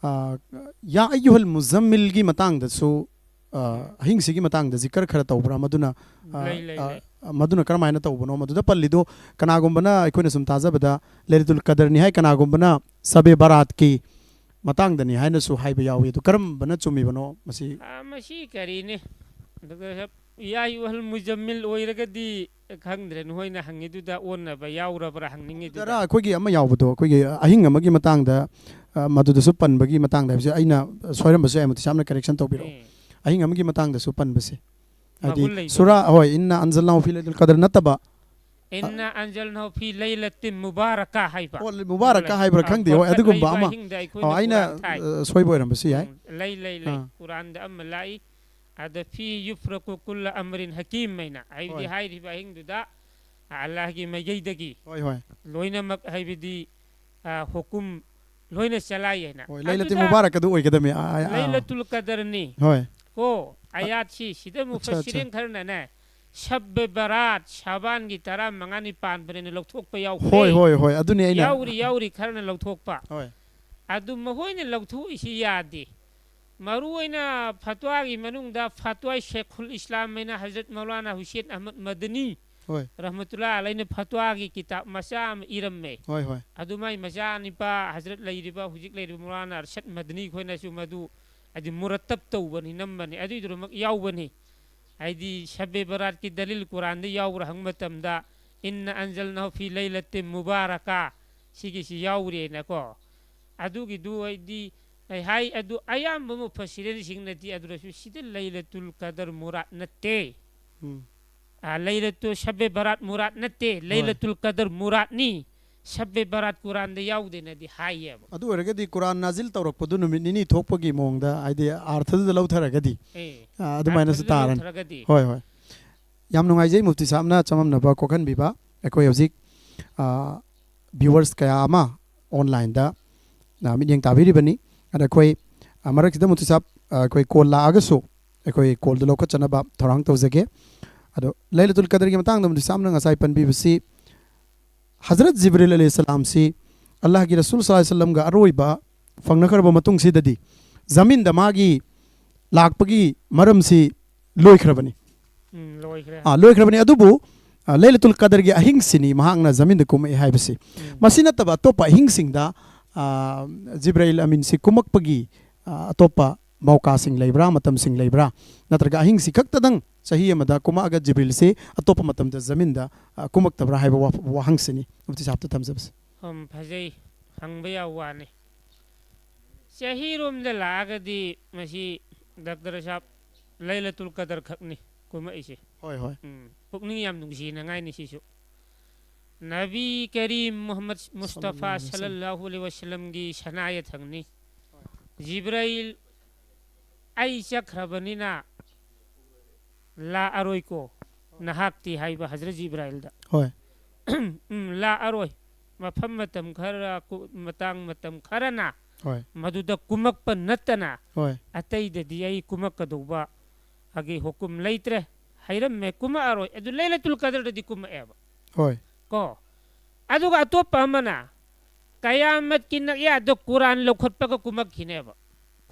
ꯑ, "ꯌꯥ ꯑꯌꯨꯍꯜ ꯃꯨꯖꯝꯃꯤꯜꯒꯤ" ꯃꯇꯥꯡꯗꯁꯨ, ꯑ, ꯑꯍꯤꯡꯁꯤꯒꯤ ꯃꯇꯥꯡꯗ ꯖꯤꯀꯔ ꯈꯔ ꯇꯧꯕ꯭ꯔꯥ? ꯃꯗꯨꯅ, ꯑ, ꯂꯩ, ꯂꯩ, ꯑ, ꯂꯩ꯫ ꯃꯗꯨꯅ ꯀꯔꯝꯍꯥꯏꯅ ꯇꯧꯕꯅꯣ? ꯃꯗꯨꯗ ꯄꯜꯂꯤꯗꯣ ꯀꯅꯥꯒꯨꯝꯕꯅ, ꯑꯩꯈꯣꯏꯅ ꯁꯨꯝ ꯇꯥꯖꯕꯗ ꯂꯩꯂꯇꯨꯜ ꯀꯗꯔꯅꯤ ꯍꯥꯏ, ꯀꯅꯥꯒꯨꯝꯕꯅ ꯁꯕꯦ ꯕꯔꯥꯠꯀꯤ ꯃꯇꯥꯡꯗꯅꯤ ꯍꯥꯏꯅꯁꯨ ꯍꯥꯏꯕ ꯌꯥꯎꯏ꯫ ꯑꯗꯨ ꯀꯔꯝꯕꯅ ꯆꯨꯝꯃꯤꯕꯅꯣ ꯃꯁꯤ? ꯑ, ꯃꯁꯤ ꯀꯔꯤꯅꯤ? ꯗꯣꯛꯇꯔ ꯁꯥꯍꯕ, "ꯌꯥ ꯑꯌꯨꯍꯜ ꯃꯨꯖꯝꯃꯤꯜ" ꯑꯣꯏꯔꯒꯗꯤ ꯈꯪꯗ꯭ꯔꯦ, ꯅꯈꯣꯏꯅ ꯍꯪꯉꯤꯗꯨꯗ ꯑꯣꯟꯅꯕ ꯌꯥꯎꯔꯕ꯭ꯔꯥ ꯍꯪꯅꯤꯡꯉꯤꯗꯨꯗ꯫ ꯗꯔꯥ, ꯑꯩꯈꯣꯏꯒꯤ ꯑꯃ ꯌꯥꯎꯕꯗꯣ, ꯑꯩꯈꯣꯏꯒꯤ ꯑꯍꯤꯡ ꯑꯃꯒꯤ ꯃꯇꯥꯡꯗ, ꯑ, ꯃꯗꯨꯗꯁꯨ ꯄꯟꯕꯒꯤ ꯃꯇꯥꯡꯗ ꯍꯥꯏꯕꯁꯦ ꯑꯩꯅ ꯁꯣꯏꯔꯝꯕꯁꯨ ꯌꯥꯏ, ꯃꯨꯐꯇꯤ ꯁꯥꯍꯕꯅ correction ꯇꯧꯕꯤꯔꯛꯑꯣ꯫ ꯎꯝ꯫ ꯑꯍꯤꯡ ꯑꯃꯒꯤ ꯃꯇꯥꯡꯗꯁꯨ ꯄꯟꯕꯁꯦ꯫ ꯍꯥꯏꯗꯤ ꯃꯒꯨꯟ ꯂꯩꯕ꯫ ꯁꯨꯔꯥ, ꯍꯣꯏ, "ꯏꯟꯅ ꯑꯟꯖꯜꯅꯥꯍꯨ ꯐꯤ ꯂꯩꯂꯇꯤꯜ ꯀꯗꯔ" ꯅꯠꯇꯕ, "ꯏꯟꯅ ꯑꯟꯖꯜꯅꯥꯍꯨ ꯐꯤ ꯂꯩꯂꯇꯤꯟ ꯃꯨꯕꯥꯔꯀꯥ" ꯍꯥꯏꯕ꯫ ꯑꯣ, ꯃꯨꯕꯥꯔꯀꯥ ꯍꯥꯏꯕ꯭ꯔꯥ ꯑ, ꯈꯪꯗꯦ꯫ ꯍꯣꯏ, ꯕꯔꯀꯠ ꯑꯗꯨꯒꯨꯝꯕ ꯂꯩꯕ ꯑꯃ꯫ ꯑꯍꯤꯡꯗ ꯑꯩꯈꯣꯏꯅ ꯑꯣ, ꯑꯩꯅ, ꯀꯨꯔꯥꯟ ꯊꯥꯏ꯫ ꯑ, ꯁꯣꯏꯕ ꯑꯣꯏꯔꯝꯕꯁꯨ ꯌꯥꯏ꯫ ꯎꯝ, ꯂꯩ, ꯂꯩ, ꯂꯩ꯫ ꯑꯥ꯫ ꯀꯨꯔꯥꯟꯗ ꯑꯃ ꯂꯥꯛꯏ꯫ ꯑꯗ "ꯐꯤ ꯌꯨꯐ꯭ꯔꯀꯨ ꯀꯨꯜꯂ ꯑꯃꯔꯤꯟ ꯍꯀꯤꯝ" ꯍꯥꯏꯅ, ꯍꯥꯏꯕꯗꯤ ꯍꯣꯏ꯫ ꯍꯥꯏꯔꯤꯕ ꯑꯍꯤꯡꯗꯨꯗ ꯑꯜꯂꯥꯍꯒꯤ ꯃꯥꯏꯀꯩꯗꯒꯤ ꯍꯣꯏ, ꯍꯣꯏ꯫ ꯂꯣꯏꯅꯃꯛ, ꯍꯥꯏꯕꯗꯤ, ꯑ, ꯍꯨꯀꯨꯝ ꯂꯣꯏꯅ ꯆꯂꯥꯏ ꯍꯥꯏꯅ꯫ ꯍꯣꯏ, ꯂꯩꯂꯇꯨꯜ ꯑꯗꯨꯗ ꯃꯨꯕꯥꯔꯛ ꯑꯗꯨ ꯑꯣꯏꯒꯗꯕꯅꯤ꯫ ꯑ, ꯑ, ꯑ꯫ ꯂꯩꯂꯇꯨꯜ ꯀꯗꯔꯅꯤ꯫ ꯍꯣꯏ꯫ ꯀꯣ, ꯑ-, ꯑꯌꯥꯠꯁꯤ ꯁꯤꯗ ꯑꯠꯆꯥ, ꯑꯠꯆꯥ꯫ ꯃꯨꯐꯁꯤꯔꯤꯟ ꯈꯔꯅꯅꯦ, ꯁꯕ ꯕꯔꯥꯠ, ꯁꯥꯕꯥꯟꯒꯤ ꯇꯔꯥꯃꯉꯥꯅꯤ ꯄꯥꯟꯕꯅꯦꯅ ꯂꯧꯊꯣꯛꯄ ꯌꯥꯎꯈ꯭ꯔꯦ꯫ ꯍꯣꯏ, ꯍꯣꯏ, ꯍꯣꯏ, ꯑꯗꯨꯅꯤ ꯑꯩꯅ ꯌꯥꯎꯔꯤ, ꯌꯥꯎꯔꯤ ꯈꯔꯅ ꯂꯧꯊꯣꯛꯄ꯫ ꯍꯣꯏ꯫ ꯑꯗꯨ ꯃꯈꯣꯏꯅ ꯂꯧꯊꯣꯛꯏꯁꯤ ꯌꯥꯗꯦ꯫ ꯃꯔꯨꯑꯣꯏꯅ ꯐꯠꯋꯥꯒꯤ ꯃꯅꯨꯡꯗ ꯐꯠꯋꯥ ꯁꯦꯈꯨꯜ ꯏꯁꯂꯥꯝ ꯍꯥꯏꯅ ꯍꯖꯔꯠ ꯃꯧꯂꯥꯅꯥ ꯍꯨꯁꯦꯟ ꯑꯍꯃꯗ ꯃꯗꯅꯤ ꯍꯣꯏ꯫ ꯔꯍꯃꯇꯨꯜꯂꯥꯍꯤ ꯑꯂꯩꯅ ꯐꯠꯋꯥꯒꯤ ꯀꯤꯇꯥꯕ ꯃꯆꯥ ꯑꯃ ꯏꯔꯝꯃꯦ꯫ ꯍꯣꯏ, ꯍꯣꯏ꯫ ꯑꯗꯨ ꯃꯥꯏ ꯃꯆꯥꯅꯤꯄꯥ ꯍꯖꯔꯠ ꯂꯩꯔꯤꯕ, ꯍꯧꯖꯤꯛ ꯂꯩꯔꯤꯕ ꯃꯧꯂꯥꯅꯥ ꯑꯔꯁꯗ ꯃꯗꯅꯤ ꯈꯣꯏꯅꯁꯨ ꯃꯗꯨ ꯍꯥꯏꯗꯤ ꯃꯨꯔꯠꯇꯕ ꯇꯧꯕꯅꯤ, ꯅꯝꯕꯅꯤ, ꯑꯗꯨꯏꯗꯨꯃꯛ ꯌꯥꯎꯕꯅꯤ꯫ ꯍꯥꯏꯗꯤ ꯁꯕꯦ ꯕꯔꯥꯠꯀꯤ ꯗꯂꯤꯜ ꯀꯨꯔꯥꯟꯗ ꯌꯥꯎꯕ꯭ꯔꯥ ꯍꯪꯕ ꯃꯇꯝꯗ, "ꯏꯟꯅ ꯑꯟꯖꯜꯅꯥꯍꯨ ꯐꯤ ꯂꯩꯂꯇꯤꯟ ꯃꯨꯕꯥꯔꯀꯥ", ꯁꯤꯒꯤꯁꯤ ꯌꯥꯎꯔꯦꯅꯀꯣ꯫ ꯑꯗꯨꯒꯤꯗꯨ ꯑꯩꯗꯤ ꯑꯩ ꯍꯥꯏ, ꯑꯗꯨ ꯑꯌꯥꯝꯕ ꯃꯨꯐꯁꯤꯔꯤꯟꯁꯤꯡꯅꯗꯤ ꯑꯗꯨꯗꯁꯨ ꯁꯤꯗ ꯂꯩꯂꯇꯨꯜ ꯀꯗꯔ ꯃꯨꯔꯥꯠ ꯅꯠꯇꯦ꯫ ꯎꯝ꯫ ꯑ, ꯂꯩꯂꯇꯨꯜ ꯁꯕꯦ ꯕꯔꯥꯠ ꯃꯨꯔꯥꯠ ꯅꯠꯇꯦ, ꯍꯣꯏ꯫ ꯂꯩꯂꯇꯨꯜ ꯀꯗꯔ ꯃꯨꯔꯥꯠꯅꯤ꯫ ꯁꯕꯦ ꯕꯔꯥꯠ ꯀꯨꯔꯥꯟꯗ ꯌꯥꯎꯗꯦꯅꯗꯤ ꯍꯥꯏꯌꯦꯕ꯫ ꯑꯗꯨ ꯑꯣꯏꯔꯒꯗꯤ ꯀꯨꯔꯥꯟ ꯅꯥꯖꯤꯜ ꯇꯧꯔꯛꯄꯗꯨ ꯅꯨꯃꯤꯠ ꯅꯤꯅꯤ ꯊꯣꯛꯄꯒꯤ ꯃꯑꯣꯡꯗ, ꯍꯥꯏꯗꯤ ꯑꯥꯔꯊꯗꯨꯗ ꯂꯧꯊꯔꯒꯗꯤ, ꯑꯦ, ꯑ, ꯑꯗꯨꯃꯥꯏꯅꯁꯨ ꯑꯥꯔꯊꯗꯨꯗ ꯇꯥꯔꯅꯤ꯫ ꯂꯧꯊꯔꯒꯗꯤ꯫ ꯍꯣꯏ, ꯍꯣꯏ꯫ ꯌꯥꯝ ꯅꯨꯡꯉꯥꯏꯖꯩ ꯃꯨꯐꯇꯤ ꯁꯥꯍꯕꯅ ꯆꯃꯝꯅꯕ ꯀꯣꯛꯍꯟꯕꯤꯕ꯫ ꯑꯩꯈꯣꯏ ꯍꯧꯖꯤꯛ, ꯑ, viewers ꯀꯌꯥ ꯑꯃ online-ꯗ, ꯑ, ꯃꯤꯠꯌꯦꯡ ꯇꯥꯕꯤꯔꯤꯕꯅꯤ꯫ ꯑꯗ ꯑꯩꯈꯣꯏ, ꯑ, ꯃꯔꯛꯁꯤꯗ ꯃꯨꯇꯤ ꯁꯥꯍꯕ, ꯑ, ꯑꯩꯈꯣꯏ ꯀꯣꯜ ꯂꯥꯛꯑꯒꯁꯨ ꯑꯩꯈꯣꯏ ꯀꯣꯜꯗꯨ ꯂꯧꯈꯠꯆꯅꯕ ꯊꯧꯔꯥꯡ ꯇꯧꯖꯒꯦ꯫ ꯑꯗꯣ ꯂꯩꯂꯇꯨꯜ ꯀꯗꯔꯒꯤ ꯃꯇꯥꯡꯗ ꯃꯨꯇꯤ ꯁꯥꯍꯕꯅ ꯉꯁꯥꯏ ꯄꯟꯕꯤꯕꯁꯤ ꯍꯖꯔꯠ ꯖꯤꯕ꯭ꯔꯤꯜ ꯑꯂꯩꯍꯤꯁꯁꯂꯥꯝꯁꯤ ꯑꯜꯂꯥꯍꯒꯤ ꯔꯁꯨꯜ ꯁꯜꯂꯜꯂꯥꯍꯨ ꯑꯂꯩꯍꯤ ꯋꯁꯜꯂꯝꯒ ꯑꯔꯣꯏꯕ ꯐꯪꯅꯈ꯭ꯔꯕ ꯃꯇꯨꯡꯁꯤꯗꯗꯤ ꯖꯃꯤꯟꯗ ꯃꯥꯒꯤ ꯂꯥꯛꯄꯒꯤ ꯃꯔꯝꯁꯤ ꯂꯣꯏꯈ꯭ꯔꯕꯅꯤ꯫ ꯎꯝ, ꯂꯣꯏꯈ꯭ꯔꯦ꯫ ꯑꯥ, ꯂꯣꯏꯈ꯭ꯔꯕꯅꯤ꯫ ꯑꯗꯨꯕꯨ, ꯑꯥ, ꯂꯩꯂꯇꯨꯜ ꯀꯗꯔꯒꯤ ꯑꯍꯤꯡꯁꯤꯅꯤ ꯃꯍꯥꯛꯅ ꯖꯃꯤꯟꯗ ꯀꯨꯝꯃꯛꯑꯦ ꯍꯥꯏꯕꯁꯤ꯫ ꯎꯝ꯫ ꯃꯁꯤ ꯅꯠꯇꯕ ꯑꯇꯣꯞꯄ ꯑꯍꯤꯡꯁꯤꯡꯗ, ꯑꯥ, ꯖꯤꯕ꯭ꯔꯥꯏꯜ ꯑꯃꯤꯟꯁꯤ ꯀꯨꯝꯃꯛꯄꯒꯤ, ꯑꯥ, ꯑꯇꯣꯞꯄ ꯃꯧꯀꯥꯁꯤꯡ ꯂꯩꯕ꯭ꯔꯥ, ꯃꯇꯝꯁꯤꯡ ꯂꯩꯕ꯭ꯔꯥ? ꯅꯠꯇ꯭ꯔꯒ ꯑꯍꯤꯡꯁꯤ ꯈꯛꯇꯗꯪ ꯆꯍꯤ ꯑꯃꯗ ꯀꯨꯝꯃꯛꯑꯒ ꯖꯤꯕ꯭ꯔꯤꯜꯁꯤ ꯑꯇꯣꯞꯄ ꯃꯇꯝꯗ ꯖꯃꯤꯟꯗ, ꯑꯥ, ꯀꯨꯝꯃꯛꯇꯕ꯭ꯔꯥ ꯍꯥꯏꯕ ꯋꯥ-, ꯋꯥꯍꯪꯁꯤꯅꯤ ꯃꯨꯐꯇꯤ ꯁꯥꯍꯕꯇ ꯊꯝꯖꯕꯁꯦ꯫ ꯎꯝ, ꯐꯖꯩ꯫ ꯍꯪꯕ ꯌꯥꯕ ꯋꯥꯅꯤ꯫ ꯆꯍꯤꯔꯣꯝꯗ ꯂꯥꯛꯑꯒꯗꯤ ꯃꯁꯤ ꯗꯥꯛꯇꯔ ꯁꯥꯍꯕ ꯂꯩꯂꯇꯨꯜ ꯀꯗꯔ ꯈꯛꯅꯤ ꯀꯨꯝꯃꯛꯏꯁꯦ꯫ ꯍꯣꯏ, ꯍꯣꯏ꯫ ꯎꯝ, ꯄꯨꯛꯅꯤꯡ ꯌꯥꯝ ꯅꯨꯡꯁꯤꯅꯉꯥꯏꯅꯤ ꯁꯤꯁꯨ꯫ ꯅꯕꯤ ꯀꯔꯤꯝ ꯃꯨꯍꯝꯃꯗ ꯃꯨꯁꯇꯐꯥ ꯁꯜꯂꯜꯂꯥꯍꯨ ꯑꯂꯩꯍꯤ ꯋꯁꯜꯂꯝ꯫ ꯁꯜꯂꯜꯂꯥꯍꯨ ꯑꯂꯩꯍꯤ ꯋꯁꯜꯂꯝꯒꯤ ꯁꯅꯥ ꯌꯥꯊꯪꯅꯤ꯫ ꯖꯤꯕ꯭ꯔꯥꯏꯜ, "ꯑꯩ ꯆꯠꯈ꯭ꯔꯕꯅꯤꯅ ꯂꯥꯛꯑꯔꯣꯏꯀꯣ ꯅꯍꯥꯛꯇꯤ" ꯍꯥꯏꯕ ꯍꯖꯔꯠ ꯖꯤꯕ꯭ꯔꯥꯏꯜꯗ꯫ ꯍꯣꯏ꯫ "ꯎꯝ, ꯂꯥꯛꯑꯔꯣꯏ꯫ ꯃꯐꯝ ꯃꯇꯝ ꯈꯔ, ꯀꯨ-, ꯃꯇꯥꯡ ꯃꯇꯝ ꯈꯔꯅ ꯍꯣꯏ꯫ ꯃꯗꯨꯗ ꯀꯨꯝꯃꯛꯄ ꯅꯠꯇꯅ ꯍꯣꯏ꯫ ꯑꯇꯩꯗꯗꯤ ꯑꯩ ꯀꯨꯝꯃꯛꯀꯗꯧꯕ ꯑꯒꯤ ꯍꯨꯀꯨꯝ ꯂꯩꯇ꯭ꯔꯦ꯫ ꯍꯩꯔꯝꯃꯦ, ꯀꯨꯝꯃꯛꯑꯔꯣꯏ꯫ ꯑꯗꯨ ꯂꯩꯂꯇꯨꯜ ꯀꯗꯔꯗꯗꯤ ꯀꯨꯝꯃꯛꯑꯦꯕ"꯫ ꯍꯣꯏ꯫ ꯀꯣ? ꯑꯗꯨꯒ ꯑꯇꯣꯞꯄ ꯑꯃꯅ ꯀꯌꯥꯃꯠꯀꯤ ꯅꯛꯌꯥꯗ ꯀꯨꯔꯥꯟ ꯂꯧꯈꯠꯄꯒ ꯀꯨꯝꯃꯛꯈꯤꯅꯦꯕ꯫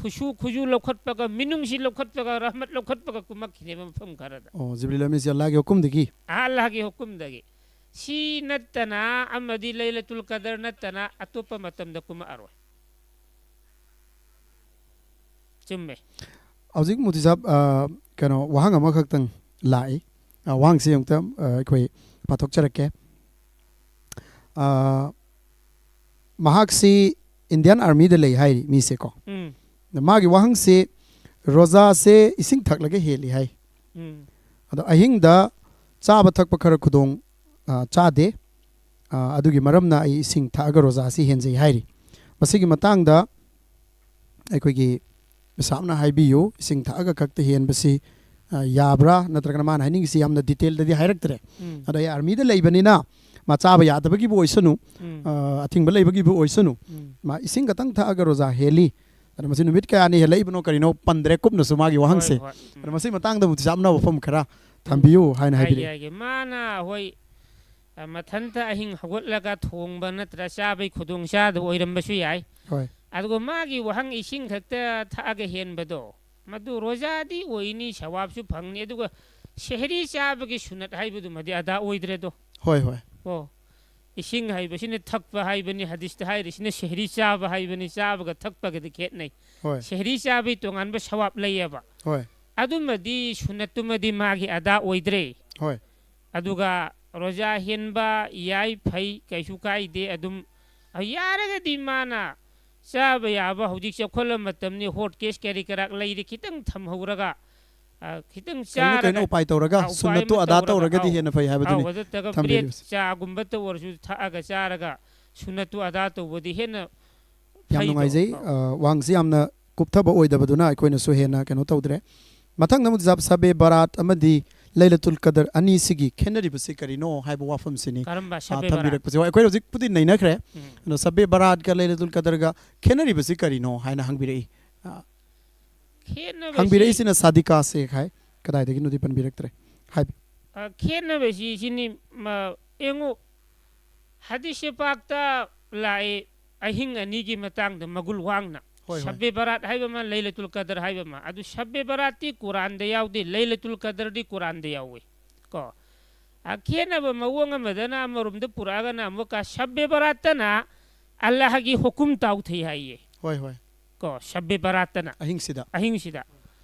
ꯈꯨꯁꯨ ꯈꯨꯖꯨ ꯂꯧꯈꯠꯄꯒ, ꯃꯤꯅꯨꯡꯁꯤ ꯂꯧꯈꯠꯄꯒ, ꯔꯍꯃꯠ ꯂꯧꯈꯠꯄꯒ ꯀꯨꯝꯃꯛꯈꯤꯅꯦꯕ ꯃꯐꯝ ꯈꯔꯗ꯫ ꯑꯣ, ꯖꯤꯕ꯭ꯔꯤꯜ ꯑꯃꯤꯟꯁꯤ ꯑꯜꯂꯥꯍꯒꯤ ꯍꯨꯀꯨꯝꯗꯒꯤ? ꯑꯜꯂꯥꯍꯒꯤ ꯍꯨꯀꯨꯝꯗꯒꯤ꯫ ꯁꯤ ꯅꯠꯇꯅ ꯑꯃꯗꯤ ꯂꯩꯂꯇꯨꯜ ꯀꯗꯔ ꯅꯠꯇꯅ ꯑꯇꯣꯞꯄ ꯃꯇꯝꯗ ꯀꯨꯝꯃꯛꯑꯔꯣꯏ꯫ ꯆꯨꯝꯃꯦ꯫ ꯍꯧꯖꯤꯛ ꯃꯨꯐꯇꯤ ꯁꯥꯍꯕ, ꯑ, ꯀꯩꯅꯣ, ꯋꯥꯍꯪ ꯑꯃꯈꯛꯇꯪ ꯂꯥꯛꯏ꯫ ꯑ, ꯋꯥꯍꯪꯁꯤ ꯑꯃꯨꯛꯇ, ꯑ, ꯑꯩꯈꯣꯏ ꯄꯥꯊꯣꯛꯆꯔꯛꯀꯦ꯫ ꯑ, ꯃꯍꯥꯛꯁꯤ ꯏꯟꯗꯤꯌꯥꯟ ꯑꯥꯔꯃꯤꯗ ꯂꯩ ꯍꯥꯏꯔꯤ ꯃꯤꯁꯦꯀꯣ꯫ ꯎꯝ꯫ ꯑꯗ ꯃꯥꯒꯤ ꯋꯥꯍꯪꯁꯤ, ꯔꯣꯖꯥꯁꯦ ꯏꯁꯤꯡ ꯊꯛꯂꯒ ꯍꯦꯜꯂꯤ ꯍꯥꯏ꯫ ꯎꯝ꯫ ꯑꯗꯣ ꯑꯍꯤꯡꯗ ꯆꯥꯕ ꯊꯛꯄ ꯈꯔ ꯈꯨꯗꯣꯡ, ꯑ, ꯆꯥꯗꯦ꯫ ꯑ, ꯑꯗꯨꯒꯤ ꯃꯔꯝꯅ ꯑꯩ ꯏꯁꯤꯡ ꯊꯛꯑꯒ ꯔꯣꯖꯥꯁꯤ ꯍꯦꯟꯖꯩ ꯍꯥꯏꯔꯤ꯫ ꯃꯁꯤꯒꯤ ꯃꯇꯥꯡꯗ ꯑꯩꯈꯣꯏꯒꯤ ꯃꯤꯁꯥꯞꯅ ꯍꯥꯏꯕꯤꯌꯨ, ꯏꯁꯤꯡ ꯊꯛꯑꯒ ꯈꯛꯇ ꯍꯦꯟꯕꯁꯤ, ꯑ, ꯌꯥꯕ꯭ꯔꯥ? ꯅꯠꯇ꯭ꯔꯒꯅ ꯃꯥꯅ ꯍꯥꯏꯅꯤꯡꯉꯤꯁꯤ ꯌꯥꯝꯅ ꯗꯤꯇꯦꯜꯗꯗꯤ ꯍꯥꯏꯔꯛꯇ꯭ꯔꯦ꯫ ꯎꯝ꯫ ꯑꯗ ꯑꯩ ꯑꯥꯔꯃꯤꯗ ꯂꯩꯕꯅꯤꯅ ꯃꯥ ꯆꯥꯕ ꯌꯥꯗꯕꯒꯤꯕꯨ ꯑꯣꯏꯁꯅꯨ, ꯎꯝ꯫ ꯑ, ꯑꯊꯤꯡꯕ ꯂꯩꯕꯒꯤꯕꯨ ꯑꯣꯏꯁꯅꯨ, ꯎꯝ꯫ ꯃꯥ ꯏꯁꯤꯡ ꯈꯛꯇꯪ ꯊꯛꯑꯒ ꯔꯣꯖꯥ ꯍꯦꯜꯂꯤ꯫ ꯑꯗꯣ ꯃꯁꯤ ꯅꯨꯃꯤꯠ ꯀꯌꯥꯅꯤ ꯍꯦꯜꯂꯛꯏꯕꯅꯣ ꯀꯔꯤꯅꯣ ꯄꯟꯗ꯭ꯔꯦ ꯀꯨꯞꯅꯁꯨ ꯃꯥꯒꯤ ꯋꯥꯍꯪꯁꯦ꯫ ꯍꯣꯏ, ꯍꯣꯏ꯫ ꯎꯝ꯫ ꯑꯗꯣ ꯃꯁꯤ ꯃꯇꯥꯡꯗ ꯑꯃꯨꯛ ꯆꯥꯝꯅ ꯋꯥꯐꯝ ꯈꯔ ꯊꯝꯕꯤꯌꯨ ꯍꯥꯏꯅ ꯍꯥꯏꯒꯦ, ꯍꯥꯏꯕꯤꯔꯛꯏ꯫ ꯍꯥꯏꯒꯦ꯫ ꯃꯥꯅ ꯍꯣꯏ, ꯑ, ꯃꯊꯟꯇ ꯑꯍꯤꯡ ꯍꯧꯒꯠꯂꯒ ꯊꯣꯡꯕ ꯅꯠꯇ꯭ꯔ ꯆꯥꯕꯩ ꯈꯨꯗꯣꯡ ꯆꯥꯗꯕ ꯑꯣꯏꯔꯝꯕꯁꯨ ꯌꯥꯏ꯫ ꯍꯣꯏ꯫ ꯑꯗꯨꯒ ꯃꯥꯒꯤ ꯋꯥꯍꯪ ꯏꯁꯤꯡ ꯈꯛꯇ ꯊꯛꯑꯒ ꯍꯦꯟꯕꯗꯣ, ꯃꯗꯨ ꯔꯣꯖꯥꯗꯤ ꯑꯣꯏꯅꯤ, ꯁꯋꯥꯕꯁꯨ ꯐꯪꯅꯤ, ꯑꯗꯨꯒ ꯁꯦꯍꯔꯤ ꯆꯥꯕꯒꯤ ꯁꯨꯅꯠ ꯍꯥꯏꯕꯗꯨꯃꯗꯤ ꯑꯗꯥ ꯑꯣꯏꯗ꯭ꯔꯦꯗꯣ꯫ ꯍꯣꯏ, ꯍꯣꯏ꯫ ꯑꯣ, ꯏꯁꯤꯡ ꯍꯥꯏꯕꯁꯤꯅ ꯊꯛꯄ ꯍꯥꯏꯕꯅꯤ, ꯍꯗꯤꯁꯇ ꯍꯥꯏꯔꯤꯁꯤꯅ ꯁꯦꯍꯔꯤ ꯆꯥꯕ ꯍꯥꯏꯕꯅꯤ, ꯆꯥꯕꯒ ꯊꯛꯄꯒꯗꯤ ꯈꯦꯠꯅꯩ꯫ ꯍꯣꯏ꯫ ꯁꯦꯍꯔꯤ ꯆꯥꯕꯒꯤ ꯇꯣꯉꯥꯟꯕ ꯁꯋꯥꯕ ꯂꯩꯌꯦꯕ꯫ ꯍꯣꯏ꯫ ꯑꯗꯨꯃꯗꯤ ꯁꯨꯅꯠꯇꯨꯃꯗꯤ ꯃꯥꯒꯤ ꯑꯗꯥ ꯑꯣꯏꯗ꯭ꯔꯦ꯫ ꯍꯣꯏ꯫ ꯑꯗꯨꯒ ꯔꯣꯖꯥ ꯍꯦꯟꯕ ꯌꯥꯏ, ꯐꯩ, ꯀꯩꯁꯨ ꯀꯥꯏꯗꯦ꯫ ꯑꯗꯨꯝ, ꯑ, ꯌꯥꯔꯒꯗꯤ ꯃꯥꯅ ꯆꯥꯕ ꯌꯥꯕ, ꯍꯧꯖꯤꯛ ꯆꯥꯎꯈꯠꯂ ꯃꯇꯝꯅꯤ, ꯍꯣꯠ ꯀꯦꯁ ꯀꯔꯤ ꯀꯔꯥꯛ ꯂꯩꯔꯤ, ꯈꯤꯇꯪ ꯊꯝꯍꯧꯔꯒ, ꯑ, ꯈꯤꯇꯪ ꯀꯩꯅꯣ, ꯀꯩꯅꯣ ꯆꯥꯔꯒ, ꯎꯄꯥꯏ ꯇꯧꯔꯒ ꯑ, ꯎꯄꯥꯏ ꯁꯨꯟꯅꯠꯇꯨ ꯑꯃ ꯑꯗꯥ ꯇꯧꯔꯒ, ꯇꯧꯔꯒꯗꯤ ꯑꯧ, ꯍꯦꯟꯅ ꯐꯩ ꯍꯥꯏꯕꯗꯨꯅꯤ ꯑꯧ, ꯑꯗꯨ ꯅꯠꯇ꯭ꯔꯒ ꯊꯝꯕꯤꯔꯤꯕꯁꯦ꯫ ꯕ꯭ꯔꯦꯗ ꯆꯥꯒꯨꯝꯕ ꯇ ꯑꯣꯏꯔꯁꯨ ꯊꯛꯑꯒ ꯆꯥꯔꯒ ꯁꯨꯟꯅꯠꯇꯨ ꯑꯗꯥ ꯇꯧꯕꯗꯤ ꯍꯦꯟꯅ ꯌꯥꯝ ꯐꯩꯗꯣ꯫ ꯅꯨꯡꯉꯥꯏꯖꯩ꯫ ꯑꯧ꯫ ꯑ, ꯋꯥꯍꯪꯁꯤ ꯌꯥꯝꯅ ꯀꯨꯞꯊꯕ ꯑꯣꯏꯗꯕꯗꯨꯅ ꯑꯩꯈꯣꯏꯅꯁꯨ ꯍꯦꯟꯅ ꯀꯩꯅꯣ ꯇꯧꯗ꯭ꯔꯦ꯫ ꯃꯊꯪꯗ ꯑꯃꯨꯛ ꯖꯥꯕ ꯁꯕꯦ ꯕꯔꯥꯠ ꯑꯃꯗꯤ ꯂꯩꯂꯇꯨꯜ ꯀꯗꯔ ꯑꯅꯤꯁꯤꯒꯤ ꯈꯦꯠꯅꯔꯤꯕꯁꯤ ꯀꯔꯤꯅꯣ ꯍꯥꯏꯕ ꯋꯥꯐꯝꯁꯤꯅꯤ, ꯀꯔꯝꯕ ꯑ, ꯁꯕꯦ ꯕꯔꯥꯠ? ꯊꯝꯕꯤꯔꯛꯄꯁꯦ꯫ ꯍꯣꯏ, ꯑꯩꯈꯣꯏ ꯍꯧꯖꯤꯛꯄꯨꯗꯤ ꯅꯩꯅꯈ꯭ꯔꯦ꯫ ꯎꯝ꯫ ꯑꯗꯣ ꯁꯕꯦ ꯕꯔꯥꯠꯀ ꯂꯩꯂꯇꯨꯜ ꯀꯗꯔꯒ ꯈꯦꯠꯅꯔꯤꯕꯁꯤ ꯀꯔꯤꯅꯣ ꯍꯥꯏꯅ ꯍꯪꯕꯤꯔꯛꯏ꯫ ꯑ, ꯈꯦꯠꯅꯕꯁꯤ ꯍꯪꯕꯤꯔꯛꯏꯁꯤꯅ ꯁꯥꯗꯤꯀꯥ ꯁꯦꯈ ꯍꯥꯏ, ꯀꯗꯥꯏꯗꯒꯤꯅꯣꯗꯤ ꯄꯟꯕꯤꯔꯛꯇ꯭ꯔꯦ꯫ ꯍꯥꯏꯕꯤ- ꯑ, ꯈꯦꯠꯅꯕꯁꯤ ꯁꯤꯅꯤ, ꯃ-, ꯌꯦꯡꯉꯨ, ꯍꯗꯤꯁ ꯄꯥꯛꯇ ꯂꯥꯛꯑꯦ ꯑꯍꯤꯡ ꯑꯅꯤꯒꯤ ꯃꯇꯥꯡꯗ ꯃꯒꯨꯜ ꯋꯥꯡꯅ꯫ ꯍꯣꯏ, ꯍꯣꯏ꯫ ꯁꯕꯦ ꯕꯔꯥꯠ ꯍꯥꯏꯕ ꯑꯃ, ꯂꯩꯂꯇꯨꯜ ꯀꯗꯔ ꯍꯥꯏꯕ ꯑꯃ꯫ ꯑꯗꯨ ꯁꯕꯦ ꯕꯔꯥꯠꯇꯤ ꯀꯨꯔꯥꯟꯗ ꯌꯥꯎꯗꯦ, ꯂꯩꯂꯇꯨꯜ ꯀꯗꯔꯗꯤ ꯀꯨꯔꯥꯟꯗ ꯌꯥꯎꯋꯦ꯫ ꯀꯣ, ꯑ, ꯈꯦꯠꯅꯕ ꯃꯑꯣꯡ ꯑꯃꯗꯅ ꯑꯃꯔꯣꯝꯗ ꯄꯨꯔꯛꯑꯒꯅ ꯑꯃꯨꯛꯀ ꯁꯕꯦ ꯕꯔꯥꯠꯇꯅ ꯑꯜꯂꯥꯍꯒꯤ ꯍꯨꯀꯨꯝ ꯇꯥꯎꯊꯩ ꯍꯥꯏꯌꯦ꯫ ꯍꯣꯏ, ꯍꯣꯏ꯫ ꯀꯣ, ꯁꯕꯦ ꯕꯔꯥꯠꯇꯅ꯫ ꯑꯍꯤꯡꯁꯤꯗ꯫ ꯑꯍꯤꯡꯁꯤꯗ꯫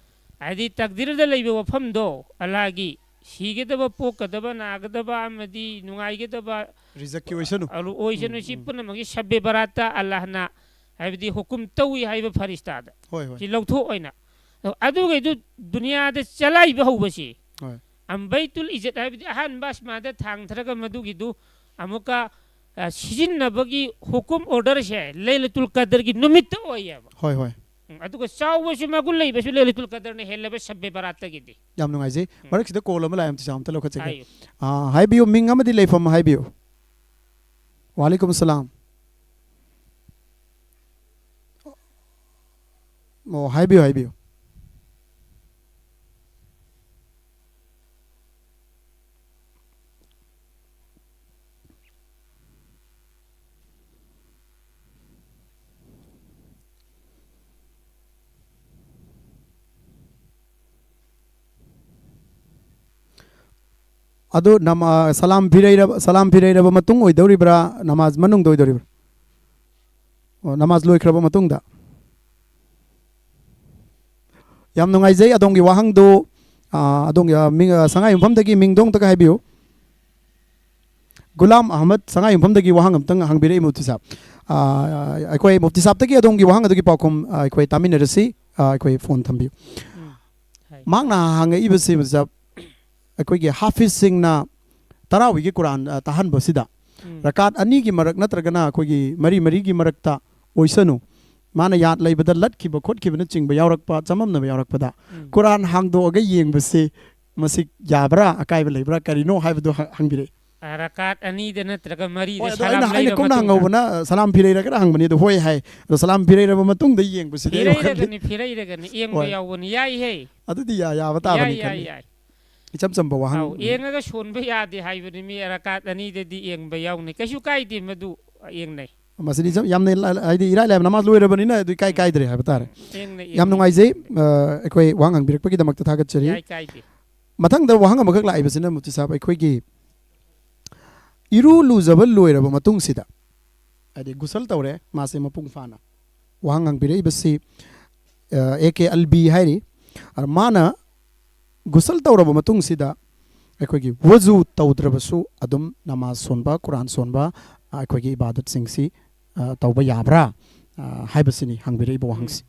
ꯍꯥꯏꯗꯤ ꯇꯛꯗꯤꯔꯗ ꯂꯩꯕ ꯋꯥꯐꯝꯗꯣ, ꯑꯜꯂꯥꯍꯒꯤ ꯁꯤꯒꯗꯕ, ꯄꯣꯛꯀꯗꯕ, ꯅꯥꯒꯗꯕ ꯑꯃꯗꯤ ꯅꯨꯡꯉꯥꯏꯒꯗꯕ ꯔꯤꯖꯛꯀꯤ ꯑꯣꯏꯁꯅꯨ꯫ ꯑꯂꯨ ꯑꯣꯏꯁꯅꯨ, ꯎꯝ, ꯁꯤ ꯎꯝ꯫ ꯄꯨꯝꯅꯃꯛꯁꯤ ꯁꯕꯦ ꯕꯔꯥꯠꯇ ꯑꯜꯂꯥꯍꯅ, ꯍꯥꯏꯕꯗꯤ ꯍꯨꯀꯨꯝ ꯇꯧꯏ ꯍꯥꯏꯕ ꯐꯔꯤꯁꯇꯥꯗ꯫ ꯍꯣꯏ, ꯍꯣꯏ꯫ ꯁꯤ ꯂꯧꯊꯣꯛꯑꯣꯏꯅ꯫ ꯑꯗꯨꯒꯩꯗꯨ ꯗꯨꯅꯤꯌꯥꯗ ꯆꯂꯥꯏꯕ ꯍꯧꯕꯁꯤ꯫ ꯍꯣꯏ꯫ ꯑꯝꯕꯩꯇꯨꯜ ꯏꯖꯠ ꯍꯥꯏꯕꯗꯤ ꯑꯍꯥꯟꯕ ꯑꯁꯃꯥꯗ ꯊꯥꯡꯊꯔꯒ ꯃꯗꯨꯒꯤꯗꯨ ꯑꯃꯨꯛꯀ, ꯑ, ꯁꯤꯖꯤꯟꯅꯕꯒꯤ ꯍꯨꯀꯨꯝ ꯑꯣꯔꯗꯔꯁꯦ ꯂꯩꯂꯇꯨꯜ ꯀꯗꯔꯒꯤ ꯅꯨꯃꯤꯠꯇ ꯑꯣꯏꯌꯦꯕ꯫ ꯍꯣꯏ, ꯍꯣꯏ꯫ ꯎꯝ, ꯑꯗꯨꯒ ꯆꯥꯎꯕꯁꯨ ꯃꯒꯨꯟ ꯂꯩꯕꯁꯨ ꯂꯩꯂꯇꯨꯜ ꯀꯗꯔꯅ ꯍꯦꯜꯂꯦꯕ ꯁꯕꯦ ꯕꯔꯥꯠꯇꯒꯤꯗꯤ꯫ ꯌꯥꯝ ꯅꯨꯡꯉꯥꯏꯖꯩ꯫ ꯎꯝ꯫ ꯃꯔꯛꯁꯤꯗ ꯀꯣꯜ ꯑꯃ ꯂꯥꯛꯑꯦ, ꯑꯝꯇ ꯆꯥ-, ꯑꯝꯇ ꯂꯧꯈꯠꯆꯒꯦ꯫ ꯍꯥꯏꯌꯨ꯫ ꯑꯥ, ꯍꯥꯏꯕꯤꯌꯨ, ꯃꯤꯡ ꯑꯃꯗꯤ ꯂꯩꯐꯝ ꯍꯥꯏꯕꯤꯌꯨ꯫ ꯋꯥꯂꯩꯀꯨꯝ ꯁꯂꯥꯝ꯫ ꯑꯣ, ꯍꯥꯏꯕꯤꯌꯨ, ꯍꯥꯏꯕꯤꯌꯨ꯫ ꯑꯗꯨ ꯅꯃꯥ-, ꯁꯂꯥꯝ ꯐꯤꯔꯩꯔꯕ, ꯁꯂꯥꯝ ꯐꯤꯔꯩꯔꯕ ꯃꯇꯨꯡ ꯑꯣꯏꯗꯧꯔꯤꯕ꯭ꯔꯥ, ꯅꯃꯥꯖ ꯃꯅꯨꯡꯗ ꯑꯣꯏꯗꯧꯔꯤꯕ꯭ꯔꯥ? ꯑꯣ, ꯅꯃꯥꯖ ꯂꯣꯏꯈ꯭ꯔꯕ ꯃꯇꯨꯡꯗ꯫ ꯌꯥꯝ ꯅꯨꯡꯉꯥꯏꯖꯩ ꯑꯗꯣꯝꯒꯤ ꯋꯥꯍꯪꯗꯨ꯫ ꯑꯥ, ꯑꯗꯣꯝꯒꯤ, ꯑꯥ, ꯃꯤꯡ, ꯑꯥ, ꯁꯉꯥꯏ ꯌꯨꯝꯐꯝꯗꯒꯤ ꯃꯤꯡꯗꯣ ꯑꯝꯇꯒ ꯍꯥꯏꯕꯤꯌꯨ꯫ ꯒꯨꯂꯥꯝ ꯑꯍꯃꯗ ꯁꯉꯥꯏ ꯌꯨꯝꯐꯝꯗꯒꯤ ꯋꯥꯍꯪ ꯑꯝꯇꯪ ꯍꯪꯕꯤꯔꯛꯏ, ꯃꯨꯐꯇꯤ ꯁꯥꯍꯕ꯫ ꯑꯥ, ꯑꯩꯈꯣꯏ ꯃꯨꯐꯇꯤ ꯁꯥꯍꯕꯇꯒꯤ ꯑꯗꯣꯝꯒꯤ ꯋꯥꯍꯪ ꯑꯗꯨꯒꯤ ꯄꯥꯎꯈꯨꯝ, ꯑꯥ, ꯑꯩꯈꯣꯏ ꯇꯥꯃꯤꯟꯅꯔꯁꯤ꯫ ꯑꯥ, ꯑꯩꯈꯣꯏ ꯐꯣꯟ ꯊꯝꯕꯤꯌꯨ꯫ ꯎꯝ, ꯍꯥꯏ꯫ ꯃꯍꯥꯛꯅ ꯍꯪꯉꯛꯏꯕꯁꯤ, ꯃꯨꯐꯇꯤ ꯁꯥꯍꯕ, ꯑꯩꯈꯣꯏꯒꯤ ꯍꯥꯐꯤꯖꯁꯤꯡꯅ ꯇꯔꯥꯋꯤꯒꯤ ꯀꯨꯔꯥꯟ, ꯑ, ꯇꯥꯍꯟꯕꯁꯤꯗ ꯎꯝ꯫ ꯔꯀꯥꯠ ꯑꯅꯤꯒꯤ ꯃꯔꯛ ꯅꯠꯇ꯭ꯔꯒꯅ ꯑꯩꯈꯣꯏꯒꯤ ꯃꯔꯤ ꯃꯔꯤꯒꯤ ꯃꯔꯛꯇ ꯑꯣꯏꯁꯅꯨ, ꯃꯥꯅ ꯌꯥꯗ ꯂꯩꯕꯗ ꯂꯠꯈꯤꯕ ꯈꯣꯠꯈꯤꯕꯅꯆꯤꯡꯕ ꯌꯥꯎꯔꯛꯄ, ꯆꯃꯝꯅꯕ ꯌꯥꯎꯔꯛꯄꯗ ꯎꯝ꯫ ꯀꯨꯔꯥꯟ ꯍꯥꯡꯗꯣꯛꯑꯒ ꯌꯦꯡꯕꯁꯤ ꯃꯁꯤ ꯌꯥꯕ꯭ꯔꯥ, ꯑꯀꯥꯏꯕ ꯂꯩꯕ꯭ꯔꯥ, ꯀꯔꯤꯅꯣ ꯍꯥꯏꯕꯗꯨ ꯍ-, ꯍꯪꯕꯤꯔꯛꯏ꯫ ꯑ, ꯔꯀꯥꯠ ꯑꯅꯤꯗ ꯅꯠꯇ꯭ꯔꯒ ꯃꯔꯤꯗ ꯍꯣꯏ, ꯑꯗꯣ ꯁꯂꯥꯝ ꯑꯩꯅ, ꯑꯩꯅ ꯂꯩꯔ ꯀꯨꯞꯅ ꯃꯇꯨꯡꯗ꯫ ꯍꯪꯍꯧꯕꯅ, ꯑ, ꯁꯂꯥꯝ ꯐꯤꯔꯩꯔꯒꯔꯥ ꯍꯪꯕꯅꯤ, ꯑꯗꯣ ꯍꯣꯏ ꯍꯥꯏ꯫ ꯑꯗꯣ ꯁꯂꯥꯝ ꯐꯤꯔꯩꯔꯕ ꯃꯇꯨꯡꯗ ꯌꯦꯡꯕꯁꯤꯗꯤ ꯑꯩꯅ ꯋꯥꯈꯜꯗꯤ ꯐꯤꯔꯩꯔꯒꯅꯤ, ꯐꯤꯔꯩꯔꯒꯅꯤ, ꯌꯦꯡꯕ ꯍꯣꯏ꯫ ꯌꯥꯎꯕꯅꯤ, ꯌꯥꯏꯍꯦ꯫ ꯑꯗꯨꯗꯤ ꯌꯥ-, ꯌꯥꯕ ꯇꯥꯕꯅꯤ ꯌꯥꯏ, ꯌꯥꯏ, ꯈꯜꯂꯤ꯫ ꯌꯥꯏ꯫ ꯏꯆꯝ ꯆꯝꯕ ꯋꯥꯍꯪ꯫ ꯑꯧ, ꯌꯦꯡꯉꯒ ꯁꯣꯟꯕ ꯌꯥꯗꯦ ꯍꯥꯏꯕꯅꯤ, ꯃꯤ ꯔꯀꯥꯠ ꯑꯅꯤꯗꯗꯤ ꯌꯦꯡꯕ ꯌꯥꯎꯅꯩ꯫ ꯀꯩꯁꯨ ꯀꯥꯏꯗꯦ ꯃꯗꯨ, ꯌꯦꯡꯅꯩ꯫ ꯃꯁꯤꯗꯤ ꯏꯆꯝ-, ꯌꯥꯝꯅ ꯏꯂꯥꯏ-, ꯍꯥꯏꯗꯤ ꯏꯔꯥꯏ ꯂꯥꯏꯕ ꯅꯃꯥꯖ ꯂꯣꯏꯔꯕꯅꯤꯅ ꯑꯗꯨ ꯏꯀꯥꯏ ꯎꯝ꯫ ꯀꯥꯏꯗ꯭ꯔꯦ ꯍꯥꯏꯕ ꯇꯥꯔꯦ꯫ ꯎꯝ, ꯌꯦꯡꯅꯩ, ꯌꯥꯝ ꯌꯦꯡꯅꯩ꯫ ꯅꯨꯡꯉꯥꯏꯖꯩ, ꯑ, ꯑꯩꯈꯣꯏ ꯋꯥꯍꯪ ꯍꯪꯕꯤꯔꯛꯄꯒꯤꯗꯃꯛꯇ ꯊꯥꯒꯠꯆꯔꯤ꯫ ꯌꯥꯏ, ꯀꯥꯏꯗꯦ꯫ ꯃꯊꯪꯗ ꯋꯥꯍꯪ ꯑꯃꯈꯛ ꯂꯥꯛꯏꯕꯁꯤꯅ, ꯃꯨꯐꯇꯤ ꯁꯥꯍꯕ, ꯑꯩꯈꯣꯏꯒꯤ ꯏꯔꯨ ꯂꯨꯖꯕ ꯂꯣꯏꯔꯕ ꯃꯇꯨꯡꯁꯤꯗ, ꯍꯥꯏꯗꯤ ꯒꯨꯁꯜ ꯇꯧꯔꯦ ꯃꯥꯁꯦ ꯃꯄꯨꯡ ꯐꯥꯅ, ꯋꯥꯍꯪ ꯍꯪꯕꯤꯔꯛꯏꯕꯁꯤ, ꯑ, ꯑꯦ ꯀꯦ ꯑꯜꯕꯤ ꯍꯥꯏꯔꯤ꯫ ꯑꯗ ꯃꯥꯅ ꯒꯨꯁꯜ ꯇꯧꯔꯕ ꯃꯇꯨꯡꯁꯤꯗ ꯑꯩꯈꯣꯏꯒꯤ ꯋꯖꯨ ꯇꯧꯗ꯭ꯔꯕꯁꯨ ꯑꯗꯨꯝ ꯅꯃꯥꯖ ꯁꯣꯟꯕ, ꯀꯨꯔꯥꯟ ꯁꯣꯟꯕ, ꯑ, ꯑꯩꯈꯣꯏꯒꯤ ꯏꯕꯥꯗꯠꯁꯤꯡꯁꯤ, ꯑ, ꯇꯧꯕ ꯌꯥꯕ꯭ꯔꯥ, ꯑ, ꯍꯥꯏꯕꯁꯤꯅꯤ ꯍꯪꯕꯤꯔꯛꯏꯕ ꯋꯥꯍꯪꯁꯤ꯫ ꯎꯝ꯫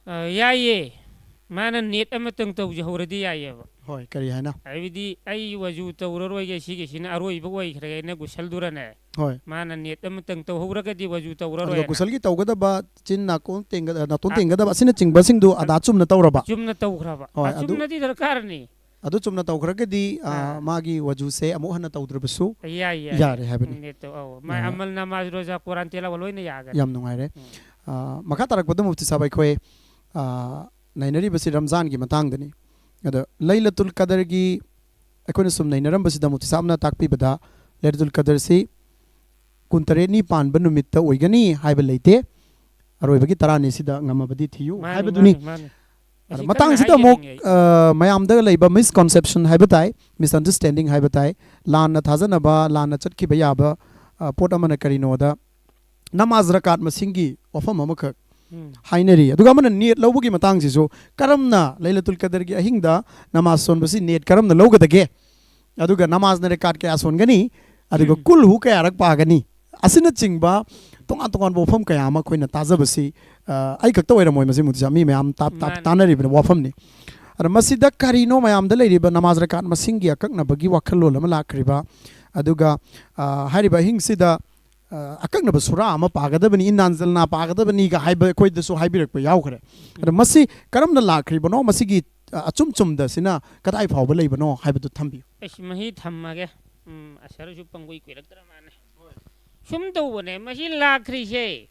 ꯑ, ꯌꯥꯏꯌꯦ꯫ ꯃꯥꯅ ꯅꯦꯠ ꯑꯃꯇꯪ ꯇꯧꯖꯍꯧꯔꯗꯤ ꯌꯥꯏꯌꯦꯕ꯫ ꯍꯣꯏ, ꯀꯔꯤ ꯍꯥꯏꯅ? ꯍꯥꯏꯕꯗꯤ ꯑꯩ ꯋꯖꯨ ꯇꯧꯔꯔꯣꯏꯒꯦ, ꯁꯤꯒꯤꯁꯤꯅ ꯑꯔꯣꯏꯕ ꯑꯣꯏꯈ꯭ꯔꯦꯅ ꯒꯨꯁꯜꯗꯨꯔꯅꯦ꯫ ꯍꯣꯏ꯫ ꯃꯥꯅ ꯅꯦꯠ ꯑꯃꯇꯪ ꯇꯧꯍꯧꯔꯒꯗꯤ ꯋꯖꯨ ꯑꯗꯨꯒ ꯇꯧꯔꯔꯣꯏꯅ꯫ ꯒꯨꯁꯜꯒꯤ ꯇꯧꯒꯗꯕ ꯆꯤꯟ ꯅꯥꯀꯣꯡ ꯇꯦꯡꯒ-, ꯅꯥꯇꯣꯟ ꯑ, ꯇꯦꯡꯒꯗꯕ ꯑꯁꯤꯅꯆꯤꯡꯕꯁꯤꯡꯗꯨ ꯑ, ꯑꯗꯥ ꯆꯨꯝꯅ ꯇꯧꯔꯕ? ꯆꯨꯝꯅ ꯇꯧꯈ꯭ꯔꯕ꯫ ꯍꯣꯏ, ꯑ, ꯑꯗꯨ ꯆꯨꯝꯅꯗꯤ ꯗꯔꯀꯥꯔꯅꯤ꯫ ꯑꯗꯨ ꯆꯨꯝꯅ ꯇꯧꯈ꯭ꯔꯒꯗꯤ, ꯑ, ꯑꯥ꯫ ꯃꯥꯒꯤ ꯋꯖꯨꯁꯦ ꯑꯃꯨꯛ ꯍꯟꯅ ꯇꯧꯗ꯭ꯔꯕꯁꯨ ꯌꯥꯏ, ꯌꯥꯏ꯫ ꯌꯥꯔꯦ ꯍꯥꯏꯕꯅꯤ꯫ ꯎꯝ, ꯅꯦꯠꯇꯣ, ꯑꯧ꯫ ꯃꯥ ꯑ꯫ ꯑꯃꯜ ꯅꯃꯥꯖ, ꯔꯣꯖꯥ, ꯀꯨꯔꯥꯟ ꯇꯤꯂꯥꯋꯥ ꯂꯣꯏꯅ ꯌꯥꯒꯅꯤ꯫ ꯌꯥꯝ ꯅꯨꯡꯉꯥꯏꯔꯦ꯫ ꯎꯝ꯫ ꯑ, ꯃꯈꯥ ꯇꯥꯔꯛꯄꯗ ꯃꯨꯐꯇꯤ ꯁꯥꯍꯕ, ꯑꯩꯈꯣꯏ, ꯑ, ꯅꯩꯅꯔꯤꯕꯁꯤ ꯔꯝꯖꯥꯟꯒꯤ ꯃꯇꯥꯡꯗꯅꯤ꯫ ꯑꯗꯣ ꯂꯩꯂꯇꯨꯜ ꯀꯗꯔꯒꯤ ꯑꯩꯈꯣꯏꯅ ꯁꯨꯝ ꯅꯩꯅꯔꯝꯕꯁꯤꯗ ꯃꯨꯐꯇꯤ ꯁꯥꯍꯕꯅ ꯇꯥꯛꯄꯤꯕꯗ ꯂꯩꯂꯇꯨꯜ ꯀꯗꯔꯁꯤ ꯀꯨꯟꯇꯔꯦꯠꯅꯤ ꯄꯥꯟꯕ ꯅꯨꯃꯤꯠꯇ ꯑꯣꯏꯒꯅꯤ ꯍꯥꯏꯕ ꯂꯩꯇꯦ꯫ ꯑꯔꯣꯏꯕꯒꯤ ꯇꯔꯥꯅꯤꯁꯤꯗ ꯉꯝꯃꯕꯗꯤ ꯊꯤꯌꯨ ꯃꯥꯅꯤ, ꯍꯥꯏꯕꯗꯨꯅꯤ꯫ ꯃꯥꯅꯤ, ꯃꯥꯅꯤ꯫ ꯑꯗꯣ ꯑꯁꯤ ꯃꯇꯥꯡꯁꯤꯗ ꯀꯟꯅ ꯑꯃꯨꯛ, ꯍꯥꯏꯖꯅꯤꯡꯉꯤ ꯑꯩ꯫ ꯑ, ꯃꯌꯥꯝꯗ ꯂꯩꯕ misconception ꯍꯥꯏꯕ ꯇꯥꯏ, misunderstanding ꯍꯥꯏꯕ ꯇꯥꯏ, ꯂꯥꯟꯅ ꯊꯥꯖꯅꯕ, ꯂꯥꯟꯅ ꯆꯠꯈꯤꯕ ꯌꯥꯕ, ꯑ, ꯄꯣꯠ ꯑꯃꯅ ꯀꯔꯤꯅꯣꯗ, ꯅꯃꯥꯖ ꯔꯀꯥꯠ ꯃꯁꯤꯡꯒꯤ ꯋꯥꯐꯝ ꯑꯃꯈꯛ ꯎꯝ꯫ ꯍꯥꯏꯅꯔꯤ꯫ ꯑꯗꯨꯒ ꯑꯃꯅ ꯅꯤꯌꯠ ꯂꯧꯕꯒꯤ ꯃꯇꯥꯡꯁꯤꯁꯨ, ꯀꯔꯝꯅ ꯂꯩꯂꯇꯨꯜ ꯀꯗꯔꯒꯤ ꯑꯍꯤꯡꯗ ꯅꯃꯥꯖ ꯁꯣꯟꯕꯁꯤ ꯅꯤꯌꯠ ꯀꯔꯝꯅ ꯂꯧꯒꯗꯒꯦ? ꯑꯗꯨꯒ ꯅꯃꯥꯖꯅ ꯔꯀꯥꯠ ꯀꯌꯥ ꯁꯣꯟꯒꯅꯤ? ꯑꯗꯨꯒ ꯎꯝ꯫ ꯀꯨꯜꯍꯨ ꯀꯌꯥꯔꯛ ꯄꯥꯒꯅꯤ? ꯑꯁꯤꯅꯆꯤꯡꯕ ꯇꯣꯉꯥꯟ ꯇꯣꯉꯥꯟꯕ ꯋꯥꯐꯝ ꯀꯌꯥ ꯑꯃ ꯑꯩꯈꯣꯏꯅ ꯇꯥꯖꯕꯁꯤ, ꯑ, ꯑꯩ ꯈꯛꯇ ꯑꯣꯏꯔꯝꯃꯣꯏ ꯃꯁꯤ, ꯃꯨꯐꯇꯤ ꯁꯥꯍꯕ, ꯃꯤ ꯃꯌꯥꯝ ꯇꯥ-, ꯇꯥ-, ꯃꯥꯅꯤ꯫ ꯇꯥꯅꯔꯤꯕꯅꯤ ꯋꯥꯐꯝꯅꯤ꯫ ꯑꯗ ꯃꯁꯤꯗ ꯀꯔꯤꯅꯣ ꯃꯌꯥꯝꯗ ꯂꯩꯔꯤꯕ ꯅꯃꯥꯖ ꯔꯀꯥꯠ ꯃꯁꯤꯡꯒꯤ ꯑꯀꯛꯅꯕꯒꯤ ꯋꯥꯈꯜꯂꯣꯟ ꯑꯃ ꯂꯥꯛꯈ꯭ꯔꯤꯕ? ꯑꯗꯨꯒ, ꯑ, ꯍꯥꯏꯔꯤꯕ ꯑꯍꯤꯡꯁꯤꯗ, ꯑ, ꯑꯀꯛꯅꯕ ꯁꯨꯔꯥ ꯑꯃ ꯄꯥꯒꯗꯕꯅꯤ, ꯏꯟꯅꯥ ꯑꯟꯖꯜꯅꯥ ꯄꯥꯒꯗꯕꯅꯤꯒ ꯍꯥꯏꯕ ꯑꯩꯈꯣꯏꯗꯁꯨ ꯍꯥꯏꯕꯤꯔꯛꯄ ꯌꯥꯎꯈ꯭ꯔꯦ꯫ ꯑꯗ ꯎꯝ꯫ ꯃꯁꯤ ꯀꯔꯝꯅ ꯂꯥꯛꯈ꯭ꯔꯤꯕꯅꯣ? ꯃꯁꯤꯒꯤ, ꯑ, ꯑꯆꯨꯝ ꯆꯨꯝꯗꯁꯤꯅ ꯀꯗꯥꯏ ꯐꯥꯎꯕ ꯂꯩꯕꯅꯣ ꯍꯥꯏꯕꯗꯨ ꯊꯝꯕꯤꯌꯨ꯫ ꯑꯩꯁ, ꯃꯍꯤ ꯊꯝꯃꯒꯦ꯫ ꯎꯝ, ꯑꯁꯔꯁꯨ ꯄꯪꯀꯨꯏ ꯀꯨꯏꯔꯛꯇ꯭ꯔ ꯃꯥꯜꯂꯦ꯫ ꯁꯨꯝ ꯇꯧꯕꯅꯦ, ꯃꯁꯤ ꯂꯥꯛꯈ꯭ꯔꯤꯁꯦ꯫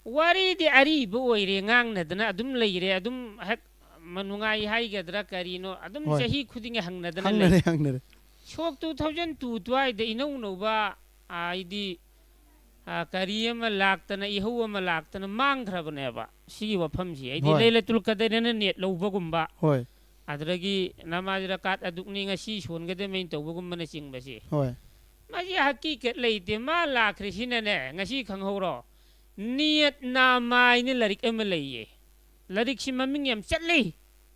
ꯋꯥꯔꯤꯗꯤ ꯑꯔꯤꯕ ꯑꯣꯏꯔꯦ, ꯉꯥꯡꯅꯗꯅ ꯑꯗꯨꯝ ꯂꯩꯔꯦ, ꯑꯗꯨꯝ ꯍꯦꯛ ꯃ-, ꯅꯨꯡꯉꯥꯏ ꯍꯥꯏꯒꯗ꯭ꯔꯥ ꯀꯔꯤꯅꯣ, ꯑꯗꯨꯝ ꯍꯣꯏ꯫ ꯆꯍꯤ ꯈꯨꯗꯤꯡꯒꯤ ꯍꯪꯅꯗꯅ ꯂꯩ꯫ ꯍꯪꯅꯔꯦ, ꯍꯪꯅꯔꯦ꯫ ꯁꯣꯛ two thousand two ꯑꯗꯨꯋꯥꯏꯗ ꯏꯅꯧ ꯅꯧꯕ, ꯍꯥꯏꯗꯤ, ꯑ, ꯀꯔꯤ ꯑꯃ ꯂꯥꯛꯇꯅ, ꯏꯍꯧ ꯑꯃ ꯂꯥꯛꯇꯅ ꯃꯥꯡꯈ꯭ꯔꯕꯅꯦꯕ ꯁꯤꯒꯤ ꯋꯥꯐꯝꯁꯤ꯫ ꯍꯥꯏꯗꯤ ꯍꯣꯏ꯫ ꯂꯩꯂꯇꯨꯜ ꯀꯗꯔꯅ ꯅꯦꯠ ꯂꯧꯕꯒꯨꯝꯕ, ꯍꯣꯏ꯫ ꯑꯗꯨꯗꯒꯤ ꯅꯃꯥꯖ ꯔꯀꯥꯠ ꯑꯗꯨꯛꯅꯤ ꯉꯁꯤ ꯁꯣꯟꯒꯗꯕꯅꯤ ꯇꯧꯕꯒꯨꯝꯕꯅꯆꯤꯡꯕꯁꯦ꯫ ꯍꯣꯏ꯫ ꯃꯁꯤ ꯍꯀꯤꯀꯠ ꯂꯩꯇꯦ꯫ ꯃꯥ ꯂꯥꯛꯈ꯭ꯔꯤꯁꯤꯅꯅꯦ, ꯉꯁꯤ ꯈꯪꯍꯧꯔꯣ, ꯅꯤꯌꯠ ꯅꯥꯃꯥ ꯍꯥꯏꯅ ꯂꯥꯏꯔꯤꯛ ꯑꯃ ꯂꯩꯌꯦ꯫ ꯂꯥꯏꯔꯤꯛꯁꯤ ꯃꯃꯤꯡ ꯌꯥꯝ ꯆꯠꯂꯤ꯫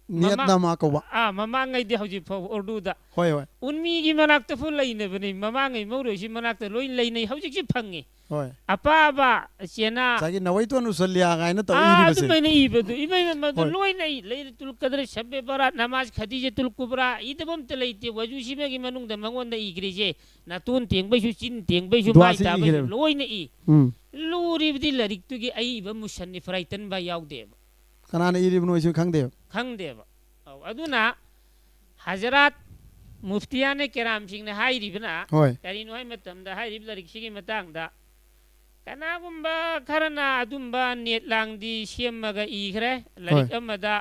ꯅꯤꯌꯠ ꯃꯃꯥ-, ꯅꯥꯃꯥ ꯀꯧꯕ꯫ ꯑꯥ, ꯃꯃꯥꯡꯉꯩꯗꯤ ꯍꯧꯖꯤꯛ ꯐꯥꯎꯕ ꯎꯔꯗꯨꯗ꯫ ꯍꯣꯏ, ꯍꯣꯏ꯫ ꯎꯟꯃꯤꯒꯤ ꯃꯅꯥꯛꯇꯐꯥꯎ ꯂꯩꯅꯕꯅꯤ, ꯃꯃꯥꯡꯉꯩ ꯃꯧꯔꯣꯏꯁꯤ ꯃꯅꯥꯛꯇ ꯂꯣꯏ ꯂꯩꯅꯩ, ꯍꯧꯖꯤꯛꯁꯨ ꯐꯪꯉꯤ꯫ ꯍꯣꯏ꯫ ꯑꯄꯥꯕ ꯆꯦꯅꯥ꯫ ꯉꯁꯥꯏꯒꯤ ꯅꯋꯩꯇꯨ ꯑꯟ ꯎꯁꯜꯂꯤꯌꯥ ꯀꯥꯏꯅ ꯇꯧ ꯑꯥ, ꯏꯔꯤꯕꯁꯦ꯫ ꯑꯗꯨꯃꯥꯏꯅ ꯏꯕꯗꯨ, ꯏꯃꯥꯏ, ꯃꯗꯨ ꯍꯣꯏ꯫ ꯂꯣꯏꯅ ꯏ, ꯂꯩꯂꯇꯨꯜ ꯀꯗꯔ, ꯁꯕꯦ ꯕꯔꯥꯠ, ꯅꯃꯥꯖ ꯈꯗꯤꯖꯇꯨꯜ ꯀꯨꯕ꯭ꯔꯥ, ꯏꯗꯕ ꯑꯝꯇ ꯂꯩꯇꯦ꯫ ꯋꯖꯨꯁꯤꯃꯒꯤ ꯃꯅꯨꯡꯗ ꯃꯉꯣꯟꯗ ꯏꯈ꯭ꯔꯤꯁꯦ, ꯅꯥꯇꯣꯟ ꯇꯦꯡꯕꯩꯁꯨ, ꯆꯤꯟ ꯇꯦꯡꯕꯩꯁꯨ, ꯃꯥꯏ ꯗꯨꯋꯥꯁꯤ ꯇꯥꯕꯩꯁꯨ ꯏꯈ꯭ꯔꯦꯕ꯫ ꯂꯣꯏꯅ ꯏ꯫ ꯎꯝ꯫ ꯂꯨꯔꯤꯕꯗꯤ ꯂꯥꯏꯔꯤꯛꯇꯨꯒꯤ ꯑꯏꯕ ꯃꯨꯁꯟꯅꯤꯐ ꯔꯥꯏꯇꯟ ꯕꯥꯏ ꯌꯥꯎꯗꯦꯕ꯫ ꯀꯅꯥꯅ ꯏꯔꯤꯕꯅꯣ ꯑꯩꯁꯨ ꯈꯪꯗꯦꯕ꯫ ꯈꯪꯗꯦꯕ꯫ ꯑꯧ, ꯑꯗꯨꯅ ꯍꯖꯔꯥꯠ ꯃꯨꯐꯇꯤꯌꯥꯅꯦ ꯀꯦꯔꯥꯝꯁꯤꯡꯅ ꯍꯥꯏꯔꯤꯕꯅ ꯍꯣꯏ꯫ ꯀꯔꯤꯅꯣ ꯍꯥꯏꯕ ꯃꯇꯝꯗ, ꯍꯥꯏꯔꯤꯕ ꯂꯥꯏꯔꯤꯛꯁꯤꯒꯤ ꯃꯇꯥꯡꯗ ꯀꯅꯥꯒꯨꯝꯕ ꯈꯔꯅ ꯑꯗꯨꯝꯕ ꯅꯦꯠ ꯂꯥꯡꯗꯤ ꯁꯦꯝꯃꯒ ꯏꯈ꯭ꯔꯦ꯫ ꯂꯥꯏꯔꯤꯛ ꯑꯃꯗ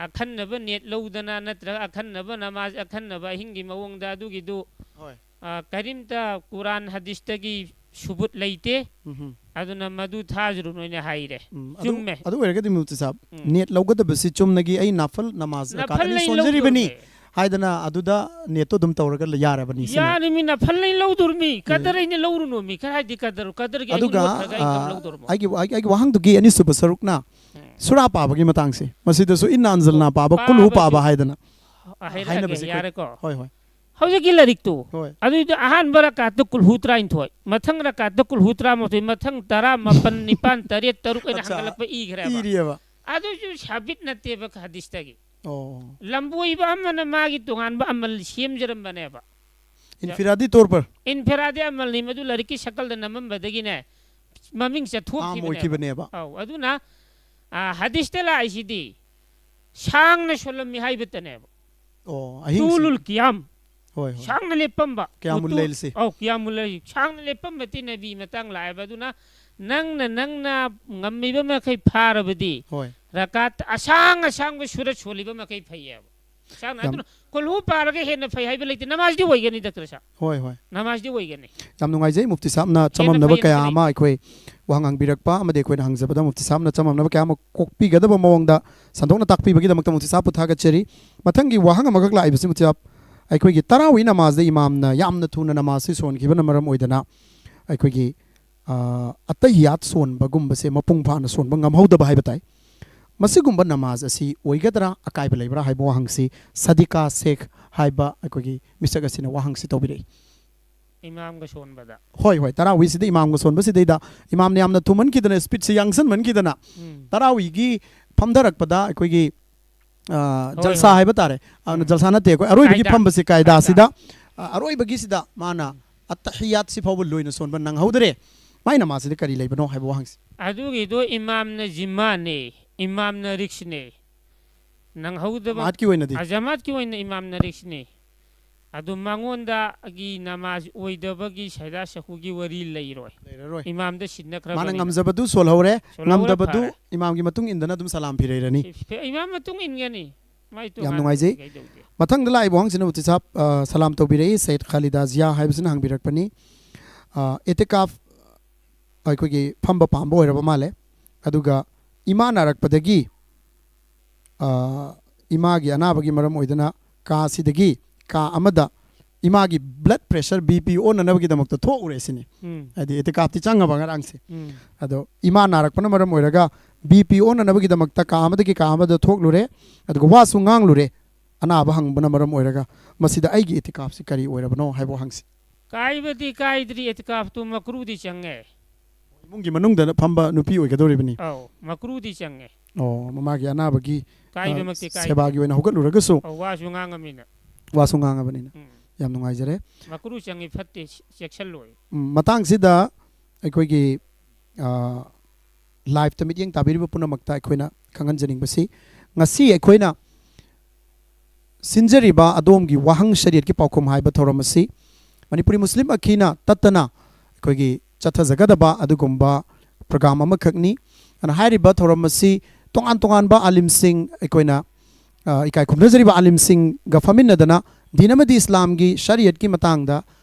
ꯑꯈꯟꯅꯕ ꯅꯦꯠ ꯂꯧꯗꯅ ꯅꯠꯇ꯭ꯔꯒ ꯑꯈꯟꯅꯕ ꯅꯃꯥꯖ, ꯑꯈꯟꯅꯕ ꯑꯍꯤꯡꯒꯤ ꯃꯑꯣꯡꯗ ꯑꯗꯨꯒꯤꯗꯨ, ꯍꯣꯏ꯫ ꯑ, ꯀꯔꯤꯝꯇ ꯀꯨꯔꯥꯟ ꯍꯗꯤꯁꯇꯒꯤ ꯁꯨꯕꯨꯠ ꯂꯩꯇꯦ꯫ ꯎꯝꯍꯨꯝ꯫ ꯑꯗꯨꯅ ꯃꯗꯨ ꯊꯥꯖꯔꯨꯅꯨ ꯍꯥꯏꯅ ꯍꯥꯏꯔꯦ꯫ ꯎꯝ, ꯑꯗꯨ, ꯆꯨꯝꯃꯦ꯫ ꯑꯗꯨ ꯑꯣꯏꯔꯒꯗꯤ ꯃꯨꯐꯇꯤ ꯁꯥꯍꯕ, ꯎꯝ꯫ ꯅꯦꯠ ꯂꯧꯒꯗꯕꯁꯤ ꯆꯨꯝꯅꯒꯤ ꯑꯩ ꯅꯐꯜ ꯅꯃꯥꯖ ꯔꯀꯥꯠ ꯅꯐꯜ ꯑꯅꯤ ꯂꯩ ꯁꯣꯟꯖꯔꯤꯕꯅꯤ ꯂꯧꯗꯣꯔꯃꯦ꯫ ꯍꯥꯏꯗꯅ ꯑꯗꯨꯗ ꯅꯦꯠꯇꯣ ꯑꯗꯨꯝ ꯇꯧꯔꯒ ꯌꯥꯔꯕꯅꯤ ꯁꯤꯅ꯫ ꯌꯥꯔꯤꯃꯤ, ꯅꯐꯜ ꯂꯩ ꯂꯧꯗꯣꯔꯃꯤ꯫ ꯀꯗꯔ ꯑꯩꯅ ꯂꯧꯔꯨꯅꯣꯃꯤ꯫ ꯈꯔ ꯍꯥꯏꯗꯤ ꯀꯗꯔ, ꯀꯗꯔꯒꯤ ꯑꯩ ꯑꯗꯨꯒ, ꯂꯣꯠꯈ꯭ꯔꯒ ꯑꯩ ꯀꯝ ꯑ, ꯂꯧꯗꯣꯔꯃꯣ? ꯑꯩꯒꯤ, ꯑꯩꯒꯤ, ꯑꯩꯒꯤ ꯋꯥꯍꯪꯗꯨꯒꯤ ꯑꯅꯤꯁꯨꯕ ꯁꯔꯨꯛꯅ ꯎꯝ꯫ ꯁꯨꯔꯥ ꯄꯥꯕꯒꯤ ꯃꯇꯥꯡꯁꯦ꯫ ꯃꯁꯤꯗꯁꯨ ꯏꯟꯅꯥ ꯑꯟꯖꯜꯅꯥ ꯄꯥꯕ, ꯀꯨꯜꯍꯨ ꯄꯥꯕꯁꯤ ꯄꯥꯕ ꯍꯥꯏꯗꯅ꯫ ꯑ, ꯍꯥꯏꯔꯛꯑꯒꯦ, ꯍꯥꯏꯅꯕꯁꯤ ꯀꯔꯤ? ꯌꯥꯔꯦꯀꯣ꯫ ꯍꯣꯏ, ꯍꯣꯏ꯫ ꯍꯧꯖꯤꯛꯀꯤ ꯂꯥꯏꯔꯤꯛꯇꯨ, ꯍꯣꯏ꯫ ꯑꯗꯨꯏꯗ ꯑꯍꯥꯟꯕ ꯔꯀꯥꯠꯇ ꯀꯨꯜꯍꯨ ꯇꯔꯥꯅꯤꯊꯣꯏ, ꯃꯊꯪ ꯔꯀꯥꯠꯇ ꯀꯨꯜꯍꯨ ꯇꯔꯥꯃꯥꯊꯣꯏ, ꯃꯊꯪ ꯇꯔꯥ, ꯃꯥꯄꯟ, ꯅꯤꯄꯥꯟ, ꯇꯔꯦꯠ, ꯇꯔꯨꯛ ꯑꯩꯅ ꯑꯠꯆꯥ꯫ ꯍꯪꯒꯠꯂꯛꯄ ꯏꯈ꯭ꯔꯦꯕ꯫ ꯏꯔꯤꯑꯕ꯫ ꯑꯗꯨꯁꯨ ꯁꯥꯕꯤꯠ ꯅꯠꯇꯦꯕ ꯍꯗꯤꯁꯇꯒꯤ꯫ ꯑꯣ꯫ ꯂꯝꯕꯣꯏꯕ ꯑꯃꯅ ꯃꯥꯒꯤ ꯇꯣꯉꯥꯟꯕ ꯑꯃꯜ ꯁꯦꯝꯖꯔꯝꯕꯅꯦꯕ꯫ ꯏꯟꯐꯤꯔꯥꯗꯤ ꯇꯣꯔ ꯄꯔ꯫ ꯏꯟꯐꯤꯔꯥꯗꯤ ꯑꯃꯜꯅꯤ, ꯃꯗꯨ ꯂꯥꯏꯔꯤꯛꯀꯤ ꯁꯀꯜꯗ ꯅꯝꯃꯝꯕꯗꯒꯤꯅꯦ ꯃꯃꯤꯡ ꯑꯥꯝ ꯆꯠꯊꯣꯛꯈꯤꯕꯅꯦꯕ꯫ ꯑꯣꯏꯈꯤꯕꯅꯦꯕ꯫ ꯑꯧ, ꯑꯗꯨꯅ, ꯑ, ꯍꯗꯤꯁꯇ ꯂꯥꯛꯏꯁꯤꯗꯤ ꯁꯥꯡꯅ ꯁꯣꯜꯂꯝꯃꯤ ꯍꯥꯏꯕꯇꯅꯦꯕ꯫ ꯑꯣ, ꯑꯍꯤꯡꯁꯤ꯫ ꯇꯨꯂꯨꯜ ꯀꯤꯌꯥꯝ, ꯍꯣꯏ, ꯍꯣꯏ꯫ ꯁꯥꯡꯅ ꯂꯦꯞꯄꯝꯕ꯫ ꯀꯤꯌꯥꯃꯨꯜ ꯃꯨꯇꯨ-, ꯂꯩꯜꯁꯤ꯫ ꯑꯧ, ꯀꯤꯌꯥꯃꯨꯜ ꯂꯩꯜ꯫ ꯁꯥꯡꯅ ꯂꯦꯞꯄꯝꯕꯗꯤ ꯅꯕꯤ ꯃꯇꯥꯡ ꯂꯥꯛꯑꯦꯕ꯫ ꯑꯗꯨꯅ ꯅꯪꯅ, ꯅꯪꯅ ꯉꯝꯃꯤꯕ ꯃꯈꯩ ꯐꯥꯔꯕꯗꯤ ꯍꯣꯏ꯫ ꯔꯀꯥꯠ ꯑꯁꯥꯡ ꯑꯁꯥꯡꯕ ꯁꯨꯔ ꯁꯣꯜꯂꯤꯕ ꯃꯈꯩ ꯐꯩꯌꯦꯕ꯫ ꯁꯥꯡꯅ ꯌꯥꯝ- ꯑꯗꯨꯅ ꯀꯣꯜꯍꯨ ꯄꯥꯔꯒ ꯍꯦꯟꯅ ꯐꯩ ꯍꯥꯏꯕ ꯂꯩꯇꯦ꯫ ꯅꯃꯥꯖꯗꯤ ꯑꯣꯏꯒꯅꯤ, ꯗꯥꯛꯇꯔ ꯁꯥꯍꯕ꯫ ꯍꯣꯏ, ꯍꯣꯏ꯫ ꯅꯃꯥꯖꯗꯤ ꯑꯣꯏꯒꯅꯤ꯫ ꯌꯥꯝ ꯅꯨꯡꯉꯥꯏꯖꯩ ꯃꯨꯐꯇꯤ ꯁꯥꯍꯕꯅ ꯍꯦꯟꯅ ꯆꯃꯝꯅꯕ ꯐꯩ ꯀꯌꯥ ꯑꯃ ꯑꯃ ꯑꯩꯈꯣꯏ ꯋꯥꯍꯪ ꯍꯪꯕꯤꯔꯛꯄ ꯑꯃꯗꯤ ꯑꯩꯈꯣꯏꯅ ꯍꯪꯖꯕꯗ ꯃꯨꯐꯇꯤ ꯁꯥꯍꯕꯅ ꯆꯃꯝꯅꯕ ꯀꯌꯥ ꯑꯃ ꯀꯣꯛꯄꯤꯒꯗꯕ ꯃꯑꯣꯡꯗ ꯁꯟꯗꯣꯛꯅ ꯇꯥꯛꯄꯤꯕꯒꯤꯗꯃꯛꯇ ꯃꯨꯐꯇꯤ ꯁꯥꯍꯕꯄꯨ ꯊꯥꯒꯠꯆꯔꯤ꯫ ꯃꯊꯪꯒꯤ ꯋꯥꯍꯪ ꯑꯃꯈꯛ ꯂꯥꯛꯏꯕꯁꯤ ꯃꯨꯐꯇꯤ ꯁꯥꯍꯕ, ꯑꯩꯈꯣꯏꯒꯤ ꯇꯔꯥꯋꯤ ꯅꯃꯥꯖꯗ ꯏꯃꯥꯝꯅ ꯌꯥꯝꯅ ꯊꯨꯅ ꯅꯃꯥꯖꯁꯤ ꯁꯣꯟꯈꯤꯕꯅ ꯃꯔꯝ ꯑꯣꯏꯗꯅ ꯑꯩꯈꯣꯏꯒꯤ, ꯑ, ꯑꯇꯍꯤꯌꯥꯠ ꯁꯣꯟꯕꯒꯨꯝꯕꯁꯦ ꯃꯄꯨꯡ ꯐꯥꯅ ꯁꯣꯟꯕ ꯉꯝꯍꯧꯗꯕ ꯍꯥꯏꯕ ꯇꯥꯏ꯫ ꯃꯁꯤꯒꯨꯝꯕ ꯅꯃꯥꯖ ꯑꯁꯤ ꯑꯣꯏꯒꯗ꯭ꯔꯥ, ꯑꯀꯥꯏꯕ ꯂꯩꯕ꯭ꯔꯥ ꯍꯥꯏꯕ ꯋꯥꯍꯪꯁꯤ ꯁꯗꯤꯀꯥ ꯁꯦꯈ ꯍꯥꯏꯕ ꯑꯩꯈꯣꯏꯒꯤ ꯃꯤꯁꯛ ꯑꯁꯤꯅ ꯋꯥꯍꯪꯁꯤ ꯇꯧꯕꯤꯔꯛꯏ꯫ ꯏꯃꯥꯝꯒ ꯁꯣꯟꯕꯗ꯫ ꯍꯣꯏ, ꯍꯣꯏ, ꯇꯔꯥꯋꯤꯁꯤꯗ ꯏꯃꯥꯝꯒ ꯁꯣꯟꯕꯁꯤꯗꯩꯗ ꯏꯃꯥꯝꯅ ꯌꯥꯝꯅ ꯊꯨꯃꯟꯈꯤꯗꯅ, ꯏꯁꯄꯤꯠꯁꯤ ꯌꯥꯡꯁꯟꯃꯟꯈꯤꯗꯅ, ꯎꯝ꯫ ꯇꯔꯥꯋꯤꯒꯤ ꯐꯝꯊꯔꯛꯄꯗ ꯑꯩꯈꯣꯏꯒꯤ, ꯑ, ꯍꯣꯏ, ꯖꯜꯁꯥ ꯍꯣꯏ꯫ ꯍꯥꯏꯕ ꯇꯥꯔꯦ, ꯑꯗꯨꯅ ꯎꯝ꯫ ꯖꯜꯁꯥ ꯅꯠꯇꯦ, ꯑꯩꯈꯣꯏ ꯑꯔꯣꯏꯕꯒꯤ ꯀꯥꯏꯗ? ꯐꯝꯕꯁꯤ ꯀꯥꯏꯗꯥꯁꯤꯗ, ꯀꯥꯏꯗ? ꯑ, ꯑꯔꯣꯏꯕꯒꯤꯁꯤꯗ ꯃꯥꯅ ꯑꯠꯇꯍꯤꯌꯥꯠꯁꯤ ꯐꯥꯎꯕ ꯂꯣꯏꯅ ꯁꯣꯟꯕ ꯅꯪꯍꯧꯗ꯭ꯔꯦ꯫ ꯃꯥꯏ ꯅꯃꯥꯖꯁꯤꯗ ꯀꯔꯤ ꯂꯩꯕꯅꯣ ꯍꯥꯏꯕ ꯋꯥꯍꯪꯁꯤ꯫ ꯑꯗꯨꯒꯤꯗꯣ ꯏꯃꯥꯝꯅ ꯖꯤꯝꯃꯥꯅꯦ, ꯏꯃꯥꯝꯅ ꯔꯤꯛꯁꯅꯦ꯫ ꯅꯪꯍꯧꯗꯕ꯫ ꯖꯃꯥꯠꯀꯤ ꯑꯣꯏꯅꯗꯤ꯫ ꯑ, ꯖꯃꯥꯠꯀꯤ ꯑꯣꯏꯅ ꯏꯃꯥꯝ ꯅꯥꯔꯤꯛꯁꯤꯅꯦ꯫ ꯑꯗꯨ ꯃꯉꯣꯟꯗꯒꯤ ꯅꯃꯥꯖ ꯑꯣꯏꯗꯕꯒꯤ ꯁꯩꯗꯥ ꯁꯍꯨꯒꯤ ꯋꯥꯔꯤ ꯂꯩꯔꯣꯏ꯫ ꯂꯩꯔꯔꯣꯏ꯫ ꯏꯃꯥꯝꯗ ꯁꯤꯟꯅꯈ꯭ꯔꯕꯅꯤꯅ꯫ ꯃꯥꯅ ꯉꯝꯖꯕꯗꯨ ꯁꯣꯜꯍꯧꯔꯦ, ꯁꯣꯜꯍꯧꯔꯦ, ꯉꯝꯗꯕꯗꯨ ꯐꯔꯦ꯫ ꯏꯃꯥꯝꯒꯤ ꯃꯇꯨꯡ ꯏꯟꯗꯅ ꯑꯗꯨꯝ ꯁꯂꯥꯝ ꯐꯤꯔꯩꯔꯅꯤ꯫ ꯏꯃꯥꯝ ꯃꯇꯨꯡ ꯏꯟꯒꯅꯤ꯫ ꯃꯥꯏ ꯌꯥꯝ ꯇꯣꯉꯥꯟꯕ ꯅꯨꯡꯉꯥꯏꯖꯩ꯫ ꯀꯩꯗꯧꯗꯦ꯫ ꯃꯊꯪꯗ ꯂꯥꯛꯏꯕ ꯋꯥꯍꯪꯁꯤꯅ ꯃꯨꯐꯇꯤ ꯁꯥꯍꯕ, ꯑ, ꯁꯂꯥꯝ ꯇꯧꯕꯤꯔꯛꯏ ꯁꯩꯗ ꯈꯥꯂꯤꯗꯥ ꯖꯤꯌꯥ ꯍꯥꯏꯕꯁꯤꯅ ꯍꯪꯕꯤꯔꯛꯄꯅꯤ꯫ ꯑ, ꯏꯇꯤꯀꯥꯐ ꯑꯩꯈꯣꯏꯒꯤ ꯐꯝꯕ ꯄꯥꯝꯕ ꯑꯣꯏꯔꯕ ꯃꯥꯜꯂꯦ꯫ ꯑꯗꯨꯒ ꯏꯃꯥ ꯅꯥꯔꯛꯄꯗꯒꯤ, ꯑ, ꯏꯃꯥꯒꯤ ꯑꯅꯥꯕꯒꯤ ꯃꯔꯝ ꯑꯣꯏꯗꯅ ꯀꯥ ꯑꯁꯤꯗꯒꯤ ꯀꯥ ꯑꯃꯗ ꯏꯃꯥꯒꯤ blood pressure, BP ꯑꯣꯟꯅꯅꯕꯒꯤꯗꯃꯛꯇ ꯊꯣꯛꯎꯔꯦ ꯁꯤꯅꯤ꯫ ꯎꯝ꯫ ꯍꯥꯏꯗꯤ ꯏꯇꯤꯀꯥꯐꯇꯤ ꯆꯪꯉꯕ ꯉꯔꯥꯡꯁꯦ꯫ ꯎꯝ꯫ ꯑꯗꯣ ꯏꯃꯥ ꯅꯥꯔꯛꯄꯅ ꯃꯔꯝ ꯑꯣꯏꯔꯒ BP ꯑꯣꯟꯅꯅꯕꯒꯤꯗꯃꯛꯇ ꯀꯥ ꯑꯃꯗꯒꯤ ꯀꯥ ꯑꯃꯗ ꯊꯣꯛꯂꯨꯔꯦ, ꯑꯗꯨꯒ ꯋꯥꯁꯨ ꯉꯥꯡꯂꯨꯔꯦ꯫ ꯑꯅꯥꯕ ꯍꯪꯕꯅ ꯃꯔꯝ ꯑꯣꯏꯔꯒ ꯃꯁꯤꯗ ꯑꯩꯒꯤ ꯏꯇꯤꯀꯥꯐꯁꯤ ꯀꯔꯤ ꯑꯣꯏꯔꯕꯅꯣ ꯍꯥꯏꯕ ꯋꯥꯍꯪꯁꯤ꯫ ꯀꯥꯏꯕꯗꯤ ꯀꯥꯏꯗ꯭ꯔꯤ, ꯏꯇꯤꯀꯥꯐꯇꯨ ꯃꯀ꯭ꯔꯨꯗꯤ ꯆꯪꯉꯦ꯫ ꯏꯃꯨꯡꯒꯤ ꯃꯅꯨꯡꯗ ꯐꯝꯕ ꯅꯨꯄꯤ ꯑꯣꯏꯒꯗꯧꯔꯤꯕꯅꯤ꯫ ꯑꯧ, ꯃꯀ꯭ꯔꯨꯗꯤ ꯆꯪꯉꯦ꯫ ꯑꯣ, ꯃꯃꯥꯒꯤ ꯑꯅꯥꯕꯒꯤ, ꯀꯥꯏꯕꯃꯛꯇꯤ ꯑ, ꯀꯥꯏꯗꯦ꯫ ꯁꯦꯕꯥꯒꯤ ꯑꯣꯏꯅ ꯍꯧꯒꯠꯂꯨꯔꯒꯁꯨ꯫ ꯑꯧ, ꯋꯥꯁꯨ ꯉꯥꯡꯉꯃꯤꯅ꯫ ꯋꯥꯁꯨ ꯉꯥꯡꯉꯕꯅꯤꯅ꯫ ꯎꯝ꯫ ꯌꯥꯝ ꯅꯨꯡꯉꯥꯏꯖꯔꯦ꯫ ꯃꯀ꯭ꯔꯨ ꯆꯪꯉꯤ, ꯐꯠꯇꯦ, ꯆꯦꯛꯁꯤꯜꯂꯣꯏ꯫ ꯎꯝ, ꯃꯇꯥꯡꯁꯤꯗ ꯑꯩꯈꯣꯏꯒꯤ, ꯑ, live-ꯇ ꯃꯤꯠꯌꯦꯡ ꯇꯥꯕꯤꯔꯤꯕ ꯄꯨꯝꯅꯃꯛꯇ ꯑꯩꯈꯣꯏꯅ ꯈꯪꯍꯟꯖꯅꯤꯡꯕꯁꯤ, ꯉꯁꯤ ꯑꯩꯈꯣꯏꯅ ꯁꯤꯟꯖꯔꯤꯕ ꯑꯗꯣꯝꯒꯤ ꯋꯥꯍꯪ ꯁꯔꯤꯌꯠꯀꯤ ꯄꯥꯎꯈꯨꯝ ꯍꯥꯏꯕ ꯊꯧꯔꯝ ꯑꯁꯤ ꯃꯅꯤꯄꯨꯔꯤ ꯃꯨꯁꯂꯤꯝ ꯑꯈꯤꯅ ꯇꯠꯇꯅ ꯑꯩꯈꯣꯏꯒꯤ ꯆꯠꯊꯖꯒꯗꯕ ꯑꯗꯨꯒꯨꯝꯕ program ꯑꯃꯈꯛꯅꯤ꯫ ꯑꯗꯨꯅ ꯍꯥꯏꯔꯤꯕ ꯊꯧꯔꯝ ꯑꯁꯤ ꯇꯣꯉꯥꯟ ꯇꯣꯉꯥꯟꯕ ꯑꯥꯂꯤꯝꯁꯤꯡ ꯑꯩꯈꯣꯏꯅ, ꯑ, ꯏꯀꯥꯏ ꯈꯨꯝꯅꯖꯔꯤꯕ ꯑꯥꯂꯤꯝꯁꯤꯡꯒ ꯐꯝꯃꯤꯟꯅꯗꯅ ꯗꯤꯟ ꯑꯃꯗꯤ ꯏꯁꯂꯥꯝꯒꯤ ꯁꯔꯤꯌꯠꯀꯤ ꯃꯇꯥꯡꯗ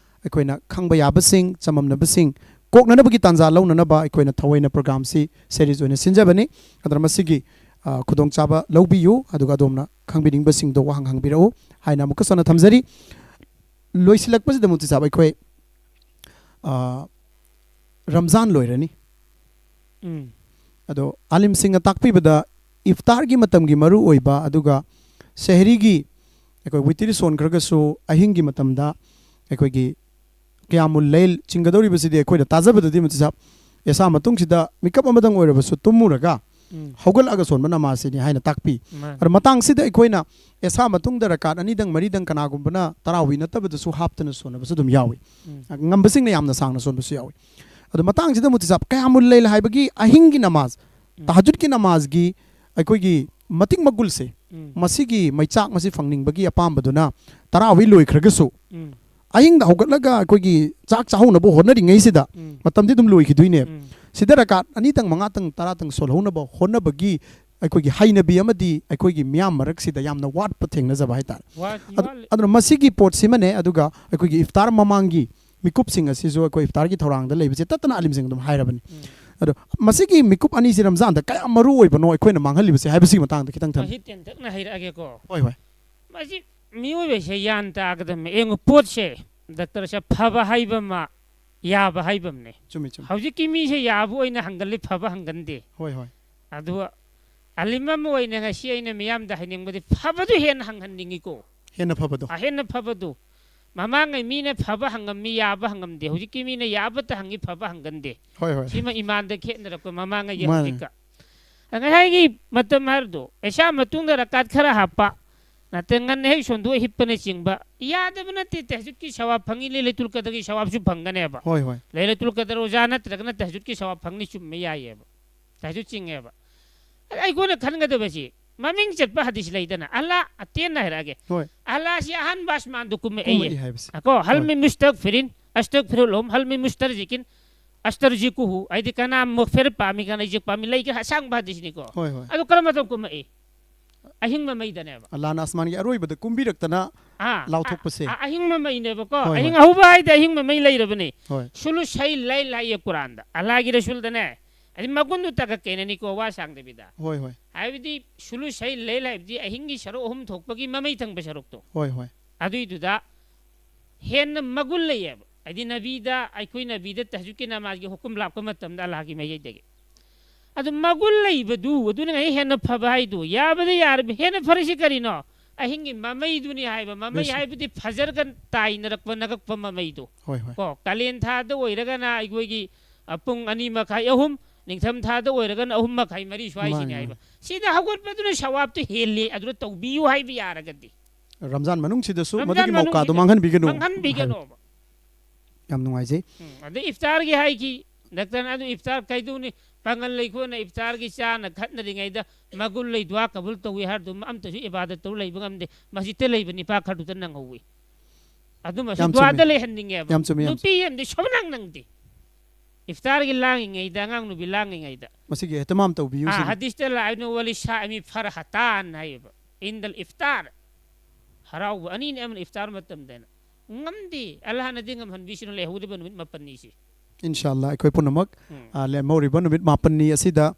ꯑꯩꯈꯣꯏꯅ ꯈꯪꯕ ꯌꯥꯕꯁꯤꯡ, ꯆꯃꯝꯅꯕꯁꯤꯡ ꯀꯣꯛꯅꯅꯕꯒꯤ ꯇꯥꯟꯖꯥ ꯂꯧꯅꯅꯕ ꯑꯩꯈꯣꯏꯅ ꯊꯑꯣꯏꯅ program-ꯁꯤ series ꯑꯣꯏꯅ ꯁꯤꯟꯖꯕꯅꯤ꯫ ꯑꯗꯨꯅ ꯃꯁꯤꯒꯤ, ꯑ, ꯈꯨꯗꯣꯡꯆꯥꯕ ꯂꯧꯕꯤꯌꯨ, ꯑꯗꯨꯒ ꯑꯗꯣꯝꯅ ꯈꯪꯕꯤꯅꯤꯡꯕꯁꯤꯡꯗꯣ ꯋꯥꯍꯪ ꯍꯪꯕꯤꯔꯛꯎ ꯍꯥꯏꯅ ꯑꯃꯨꯛꯀꯁꯨ ꯍꯟꯅ ꯊꯝꯖꯔꯤ꯫ ꯂꯣꯏꯁꯤꯜꯂꯛꯄꯁꯤꯗ ꯃꯨꯐꯇꯤ ꯁꯥꯍꯕ, ꯑꯩꯈꯣꯏ, ꯑ, ꯔꯝꯖꯥꯟ ꯂꯣꯏꯔꯅꯤ꯫ ꯎꯝ꯫ ꯑꯗꯣ ꯑꯥꯂꯤꯝꯁꯤꯡꯅ ꯇꯥꯛꯄꯤꯕꯗ ꯏꯐꯇꯥꯔꯒꯤ ꯃꯇꯝꯒꯤ ꯃꯔꯨ ꯑꯣꯏꯕ, ꯑꯗꯨꯒ ꯁꯦꯍꯔꯤꯒꯤ ꯑꯩꯈꯣꯏ ꯋꯤꯇꯤꯔ ꯁꯣꯟꯈ꯭ꯔꯒꯁꯨ ꯑꯍꯤꯡꯒꯤ ꯃꯇꯝꯗ ꯑꯩꯈꯣꯏꯒꯤ ꯀꯤꯌꯥꯃꯨꯜ ꯂꯩꯜ ꯆꯤꯡꯒꯗꯧꯔꯤꯕꯁꯤꯗꯤ ꯑꯩꯈꯣꯏꯅ ꯇꯥꯖꯕꯗꯗꯤ ꯃꯨꯐꯇꯤ ꯁꯥꯍꯕ, ꯏꯁꯥ ꯃꯇꯨꯡꯁꯤꯗ ꯃꯤꯀꯞ ꯑꯃꯗꯪ ꯑꯣꯏꯔꯕꯁꯨ ꯇꯨꯝꯃꯨꯔꯒ ꯎꯝ꯫ ꯍꯧꯒꯠꯂꯛꯑꯒ ꯁꯣꯟꯕ ꯅꯃꯥꯖꯁꯤꯅꯤ ꯍꯥꯏꯅ ꯇꯥꯛꯄꯤ꯫ ꯃꯥꯅꯤ꯫ ꯑꯗꯣ ꯃꯇꯥꯡꯁꯤꯗ ꯑꯩꯈꯣꯏꯅ ꯏꯁꯥ ꯃꯇꯨꯡꯗ ꯔꯀꯥꯠ ꯑꯅꯤꯗꯪ ꯃꯔꯤꯗꯪ ꯀꯅꯥꯒꯨꯝꯕꯅ ꯇꯔꯥꯋꯤ ꯅꯠꯇꯕꯗꯁꯨ ꯍꯥꯞꯇꯅ ꯁꯣꯟꯅꯕꯁꯨ ꯑꯗꯨꯝ ꯌꯥꯎꯏ꯫ ꯎꯝ꯫ ꯉꯝꯕꯁꯤꯡꯅ ꯌꯥꯝꯅ ꯁꯥꯡꯅ ꯁꯣꯟꯕꯁꯨ ꯌꯥꯎꯏ꯫ ꯑꯗꯣ ꯃꯇꯥꯡꯁꯤꯗ ꯃꯨꯐꯇꯤ ꯁꯥꯍꯕ, ꯀꯌꯥꯃꯨꯜ ꯂꯩꯜ ꯍꯥꯏꯕꯒꯤ ꯑꯍꯤꯡꯒꯤ ꯅꯃꯥꯖ, ꯎꯝ꯫ ꯇꯍꯖꯨꯗꯀꯤ ꯅꯃꯥꯖꯒꯤ ꯑꯩꯈꯣꯏꯒꯤ ꯃꯇꯤꯛ ꯃꯒꯨꯜꯁꯦ, ꯎꯝ꯫ ꯃꯁꯤꯒꯤ ꯃꯩꯆꯥꯛ ꯃꯁꯤ ꯐꯪꯅꯤꯡꯕꯒꯤ ꯑꯄꯥꯝꯕꯗꯨꯅ ꯇꯔꯥ ꯍꯧꯏ ꯂꯣꯏꯈ꯭ꯔꯒꯁꯨ, ꯎꯝ꯫ ꯑꯍꯤꯡꯗ ꯍꯧꯒꯠꯂꯒ ꯑꯩꯈꯣꯏꯒꯤ ꯆꯥꯛ ꯆꯥꯍꯧꯅꯕ ꯍꯣꯠꯅꯔꯤꯉꯩꯁꯤꯗ ꯎꯝ꯫ ꯃꯇꯝꯗꯤ ꯑꯗꯨꯝ ꯂꯣꯏꯈꯤꯗꯣꯏꯅꯦ꯫ ꯎꯝ꯫ ꯁꯤꯗ ꯔꯀꯥꯠ ꯑꯅꯤꯇꯪ ꯃꯉꯥꯇꯪ ꯇꯔꯥꯇꯪ ꯁꯣꯜꯍꯧꯅꯕ ꯍꯣꯠꯅꯕꯒꯤ ꯑꯩꯈꯣꯏꯒꯤ ꯍꯩꯅꯕꯤ ꯑꯃꯗꯤ ꯑꯩꯈꯣꯏꯒꯤ ꯃꯤꯌꯥꯝ ꯃꯔꯛꯁꯤꯗ ꯌꯥꯝꯅ ꯋꯥꯠꯄ ꯊꯦꯡꯅꯖꯕ ꯍꯥꯏꯇꯥꯔꯦ꯫ ꯋꯥꯠ-, ꯑꯗꯨ-, ꯋꯥꯠꯂꯤ꯫ ꯑꯗꯨꯅ ꯃꯁꯤꯒꯤ ꯄꯣꯠꯁꯤꯃꯅꯦ, ꯑꯗꯨꯒ ꯑꯩꯈꯣꯏꯒꯤ ꯏꯐꯇꯥꯔ ꯃꯃꯥꯡꯒꯤ ꯃꯤꯀꯨꯞꯁꯤꯡ ꯑꯁꯤꯁꯨ ꯑꯩꯈꯣꯏ ꯏꯐꯇꯥꯔꯒꯤ ꯊꯧꯔꯥꯡꯗ ꯂꯩꯕꯁꯦ ꯇꯠꯇꯅ ꯑꯂꯤꯝꯁꯤꯡ ꯑꯗꯨꯝ ꯍꯥꯏꯔꯕꯅꯤ꯫ ꯎꯝ꯫ ꯑꯗꯣ ꯃꯁꯤꯒꯤ ꯃꯤꯀꯨꯞ ꯑꯅꯤꯁꯤ ꯔꯝꯖꯥꯟꯗ ꯀꯌꯥꯝ ꯃꯔꯨ ꯑꯣꯏꯕꯅꯣ ꯑꯩꯈꯣꯏꯅ ꯃꯥꯡꯍꯜꯂꯤꯕꯁꯦ ꯍꯥꯏꯕꯁꯤꯒꯤ ꯃꯇꯥꯡꯗ ꯈꯤꯇꯪ ꯊꯝꯕꯤꯌꯨ꯫ ꯃꯁꯤ ꯇꯦꯟꯇꯛꯅ ꯍꯥꯏꯔꯛꯑꯒꯦꯀꯣ꯫ ꯍꯣꯏ, ꯍꯣꯏ꯫ ꯃꯁꯤ ꯃꯤꯑꯣꯏꯕꯁꯦ ꯒ꯭ꯌꯥꯟ ꯇꯥꯒꯗꯕꯅꯤ꯫ ꯌꯦꯡꯉꯨ, ꯄꯣꯠꯁꯦ ꯗꯥꯛꯇꯔꯁꯦ ꯐꯕ ꯍꯥꯏꯕ ꯑꯃ, ꯌꯥꯕ ꯍꯥꯏꯕ ꯑꯃꯅꯦ꯫ ꯆꯨꯝꯃꯤ, ꯆꯨꯝꯃꯤ꯫ ꯍꯧꯖꯤꯛꯀꯤ ꯃꯤꯁꯦ ꯌꯥꯕ ꯑꯣꯏꯅ ꯍꯪꯒꯜꯂꯤ, ꯐꯕ ꯍꯪꯒꯟꯗꯦ꯫ ꯍꯣꯏ, ꯍꯣꯏ꯫ ꯑꯗꯨꯒ ꯑꯂꯤꯝ ꯑꯃ ꯑꯣꯏꯅ ꯉꯁꯤ ꯑꯩꯅ ꯃꯤꯌꯥꯝꯗ ꯍꯥꯏꯅꯤꯡꯕꯗꯤ ꯐꯕꯗꯨ ꯍꯦꯟꯅ ꯍꯪꯍꯟꯅꯤꯡꯉꯤꯀꯣ꯫ ꯍꯦꯟꯅ ꯐꯕꯗꯣ꯫ ꯑ, ꯍꯦꯟꯅ ꯐꯕꯗꯨ꯫ ꯃꯃꯥꯡꯉꯩ ꯃꯤꯅ ꯐꯕ ꯍꯪꯉꯝꯃꯤ, ꯌꯥꯕ ꯍꯪꯉꯝꯗꯦ꯫ ꯍꯧꯖꯤꯛꯀꯤ ꯃꯤꯅ ꯌꯥꯕꯇ ꯍꯪꯉꯤ, ꯐꯕ ꯍꯪꯒꯟꯗꯦ꯫ ꯍꯣꯏ, ꯍꯣꯏ꯫ ꯁꯤꯃ ꯏꯃꯥꯟꯗ ꯈꯦꯠꯅꯔꯛꯄ ꯃꯃꯥꯡꯉꯩꯒꯤ ꯃꯥꯅꯦ꯫ ꯍꯧꯖꯤꯛꯀ꯫ ꯉꯁꯥꯏꯒꯤ ꯃꯇꯝ ꯍꯥꯏꯔꯗꯣ, ꯏꯁꯥ ꯃꯇꯨꯡꯗ ꯔꯀꯥꯠ ꯈꯔ ꯍꯥꯞꯄ, ꯅꯠꯇ꯭ꯔ ꯉꯟꯅ ꯍꯦꯛ ꯁꯣꯟꯗꯣꯛꯑ ꯍꯤꯞꯄꯅ ꯆꯤꯡꯕ, ꯌꯥꯗꯕ ꯅꯠꯇꯦ꯫ ꯇꯍꯖꯨꯗꯀꯤ ꯁꯋꯥꯕ ꯐꯪꯉꯤ, ꯂꯩꯂꯇꯨꯜ ꯀꯗꯔꯒꯤ ꯁꯋꯥꯕꯁꯨ ꯐꯪꯒꯅꯦꯕ꯫ ꯍꯣꯏ, ꯍꯣꯏ꯫ ꯂꯩꯂꯇꯨꯜ ꯀꯗꯔ ꯑꯣꯖꯥ ꯅꯠꯇ꯭ꯔꯒꯅ ꯇꯍꯖꯨꯗꯀꯤ ꯁꯋꯥꯕ ꯐꯪꯅꯤ, ꯆꯨꯝꯃꯦ, ꯌꯥꯏꯌꯦꯕ꯫ ꯇꯍꯖꯨꯗ ꯆꯤꯡꯉꯦꯕ꯫ ꯑꯗ ꯑꯩꯈꯣꯏꯅ ꯈꯟꯒꯗꯕꯁꯤ, ꯃꯃꯤꯡ ꯆꯠꯄ ꯍꯗꯤꯁ ꯂꯩꯗꯅ, ꯑꯜꯂꯥ, ꯑꯇꯦꯟꯅ ꯍꯥꯏꯔꯛꯑꯒꯦ꯫ ꯍꯣꯏ꯫ ꯑꯜꯂꯥꯁꯤ ꯑꯍꯥꯟꯕ ꯑꯁꯃꯥꯟꯗ ꯀꯨꯝꯃꯛꯑꯦꯌꯦ꯫ ꯀꯨꯝꯃꯛꯏ ꯍꯥꯏꯕꯁꯦ꯫ ꯑꯀꯣ, ꯍꯜ ꯍꯣꯏ꯫ ꯃꯤꯟ ꯃꯨꯁꯇꯒꯐꯤꯔꯤꯟ, ꯑꯁꯇꯒꯐꯤꯔꯨ ꯂꯍꯨꯝ, ꯍꯜ ꯃꯤꯟ ꯃꯨꯁꯇꯔꯖꯤꯀꯤꯟ, ꯑꯁꯇꯔꯖꯤꯀꯨꯍꯨ, ꯍꯥꯏꯗꯤ ꯀꯅꯥ ꯃꯒꯐꯤꯔ ꯄꯥꯝꯃꯤ, ꯀꯅꯥ ꯏꯖꯤꯛ ꯄꯥꯝꯃꯤ, ꯂꯩꯈ꯭ꯔꯦ, ꯑꯁꯥꯡꯕ ꯍꯗꯤꯁꯅꯤꯀꯣ꯫ ꯍꯣꯏ, ꯍꯣꯏ꯫ ꯑꯗꯨ ꯀꯔꯝꯕ ꯃꯇꯝ ꯀꯨꯝꯃꯛꯏ? ꯑꯍꯤꯡ ꯃꯃꯩꯗꯅꯦꯕ꯫ ꯑꯜꯂꯥꯅ ꯑꯁꯃꯥꯟꯒꯤ ꯑꯔꯣꯏꯕꯗ ꯀꯨꯝꯕꯤꯔꯛꯇꯅ ꯑꯥ, ꯂꯥꯎꯊꯣꯛꯄꯁꯦ꯫ ꯑ-, ꯑ-, ꯑꯍꯤꯡ ꯃꯃꯩꯅꯦꯕꯀꯣ꯫ ꯍꯣꯏ, ꯑꯍꯤꯡ ꯍꯣꯏ꯫ ꯑꯍꯧꯕ ꯍꯥꯏꯗꯤ ꯑꯍꯤꯡ ꯃꯃꯩ ꯂꯩꯔꯕꯅꯦ꯫ ꯍꯣꯏ꯫ ꯁꯨꯂꯨꯁꯩ ꯂꯩꯜ ꯍꯥꯏꯌꯦ ꯀꯨꯔꯥꯟꯗ꯫ ꯑꯜꯂꯥꯒꯤ ꯔꯁꯨꯜꯗꯅꯦ꯫ ꯍꯥꯏꯗꯤ ꯃꯒꯨꯟꯗꯨ ꯇꯥꯒꯠꯀꯦꯅꯅꯤꯀꯣ, ꯋꯥ ꯁꯥꯡꯗꯕꯤꯗ꯫ ꯍꯣꯏ, ꯍꯣꯏ꯫ ꯍꯥꯏꯕꯗꯤ ꯁꯨꯂꯨꯁꯩ ꯂꯩꯜ ꯍꯥꯏꯕꯗꯤ ꯑꯍꯤꯡꯒꯤ ꯁꯔꯨꯛ ꯑꯍꯨꯝ ꯊꯣꯛꯄꯒꯤ ꯃꯃꯩ ꯊꯪꯕ ꯁꯔꯨꯛꯇꯣ꯫ ꯍꯣꯏ, ꯍꯣꯏ꯫ ꯑꯗꯨꯏꯗꯨꯗ ꯍꯦꯟꯅ ꯃꯒꯨꯟ ꯂꯩꯌꯦꯕ꯫ ꯍꯥꯏꯗꯤ ꯅꯕꯤꯗ, ꯑꯩꯈꯣꯏ ꯅꯕꯤꯗ ꯇꯍꯖꯨꯗꯀꯤ ꯅꯃꯥꯖꯒꯤ ꯍꯨꯀꯨꯝ ꯂꯥꯛꯄ ꯃꯇꯝꯗ ꯑꯜꯂꯥꯍꯒꯤ ꯃꯥꯏꯀꯩꯗꯒꯤ꯫ ꯑꯗꯨ ꯃꯒꯨꯟ ꯂꯩꯕꯗꯨ, ꯑꯗꯨꯅ ꯉꯁꯥꯏ ꯍꯦꯟꯅ ꯐꯕ ꯍꯥꯏꯗꯨ꯫ ꯌꯥꯕꯗ ꯌꯥꯔꯕ ꯍꯦꯟꯅ ꯐꯔꯤꯁꯤ ꯀꯔꯤꯅꯣ? ꯑꯍꯤꯡꯒꯤ ꯃꯃꯩꯗꯨꯅꯤ ꯍꯥꯏꯕ꯫ ꯃꯃꯩ ꯕꯦꯁ꯫ ꯍꯥꯏꯕꯗꯤ ꯐꯖꯔꯒ ꯇꯥꯏꯅꯔꯛꯄ, ꯅꯛꯄ ꯃꯃꯩꯗꯣ꯫ ꯍꯣꯏ, ꯍꯣꯏ꯫ ꯀꯣ, ꯀꯥꯂꯦꯟ ꯊꯥꯗ ꯑꯣꯏꯔꯒꯅ ꯑꯩꯈꯣꯏꯒꯤ, ꯑ, ꯄꯨꯡ ꯑꯅꯤ ꯃꯈꯥꯏ, ꯑꯍꯨꯝ, ꯅꯤꯡꯊꯝ ꯊꯥꯗ ꯑꯣꯏꯔꯒꯅ ꯑꯍꯨꯝ ꯃꯈꯥꯏ, ꯃꯔꯤ ꯁ꯭ꯋꯥꯏꯁꯤꯅꯤ ꯃꯥꯅꯤ, ꯍꯥꯏꯕ꯫ ꯃꯥꯅꯤ꯫ ꯁꯤꯗ ꯍꯧꯒꯠꯄꯗꯨꯅ ꯁꯋꯥꯕꯇꯨ ꯍꯦꯜꯂꯤ, ꯑꯗꯨꯗ ꯇꯧꯕꯤꯌꯨ ꯍꯥꯏꯕ ꯌꯥꯔꯒꯗꯤ꯫ ꯔꯝꯖꯥꯟ ꯃꯅꯨꯡꯁꯤꯗꯁꯨ ꯔꯝꯖꯥꯟ ꯃꯗꯨꯒꯤ ꯃꯧꯀꯥꯗꯣ ꯃꯅꯨꯡꯁꯤꯗ ꯃꯥꯡꯍꯟꯕꯤꯒꯅꯨ꯫ ꯃꯥꯡꯍꯟꯕꯤꯒꯅꯣꯕ꯫ ꯌꯥꯝ ꯅꯨꯡꯉꯥꯏꯖꯩ꯫ ꯎꯝ, ꯑꯗꯩ ꯏꯐꯇꯥꯔꯒꯤ ꯍꯥꯏꯈꯤ, ꯗꯥꯛꯇꯔꯅ ꯑꯗꯨ ꯏꯐꯇꯥꯔ ꯀꯩꯗꯧꯅꯤ? ꯄꯥꯡꯒꯜ ꯂꯩꯈꯣꯏꯅ ꯏꯐꯇꯥꯔꯒꯤ ꯆꯥꯅ ꯈꯠꯅꯔꯤꯉꯩꯗ ꯃꯒꯨꯟ ꯂꯩ, ꯗꯨꯋꯥ ꯀꯕꯨꯜ ꯇꯧꯏ ꯍꯥꯏꯔꯗꯨ ꯑꯝꯇꯁꯨ ꯏꯕꯥꯗꯠ ꯇꯧ ꯂꯩꯕ ꯉꯝꯗꯦ꯫ ꯃꯁꯖꯤꯗꯇ ꯂꯩꯕ ꯅꯤꯄꯥ ꯈꯔꯗꯨꯗ ꯅꯪꯍꯧꯋꯤ꯫ ꯑꯗꯨꯃꯁꯨ ꯌꯥꯝ ꯗꯨꯋꯥꯗ ꯆꯨꯝꯃꯤ꯫ ꯂꯩꯍꯟꯅꯤꯡꯉꯦꯕ꯫ ꯌꯥꯝ ꯆꯨꯝꯃꯤ, ꯌꯥꯝ ꯅꯨꯄꯤ ꯑꯃꯗꯤ ꯁꯨꯡꯅꯪ ꯅꯪꯗꯦ꯫ ꯏꯐꯇꯥꯔꯒꯤ ꯂꯥꯡꯉꯤꯉꯩꯗ, ꯑꯉꯥꯡ ꯅꯨꯄꯤ ꯂꯥꯡꯉꯤꯉꯩꯗ꯫ ꯃꯁꯤꯒꯤ ꯑꯦꯍꯇꯃꯥꯝ ꯇꯧꯕꯤꯌꯨ ꯑꯥ, ꯁꯤꯅꯤ꯫ ꯍꯗꯤꯁꯇ ꯂꯥꯛꯏꯅ ꯋꯥꯂꯤ ꯁꯥꯏꯃꯤ ꯐꯔꯍꯇꯥꯟ ꯍꯥꯏꯌꯦꯕ꯫ ꯏꯟꯗꯜ ꯏꯐꯇꯥꯔ꯫ ꯍꯔꯥꯎꯕ ꯑꯅꯤꯅꯤ, ꯑꯃꯅ ꯏꯐꯇꯥꯔ ꯃꯇꯝꯗꯅ꯫ ꯉꯝꯗꯦ꯫ ꯑꯜꯂꯥꯍꯅꯗꯤ ꯉꯝꯍꯟꯕꯤꯁꯅꯨ ꯂꯩꯍꯧꯔꯤꯕ ꯅꯨꯃꯤꯠ ꯃꯥꯄꯟꯅꯤꯁꯤ꯫ ꯏꯟꯁꯥ ꯑꯜꯂꯥ, ꯑꯩꯈꯣꯏ ꯄꯨꯝꯅꯃꯛ, ꯎꯝ꯫ ꯑ, ꯂꯦꯝꯍꯧꯔꯤꯕ ꯅꯨꯃꯤꯠ ꯃꯥꯄꯟꯅꯤ ꯑꯁꯤꯗ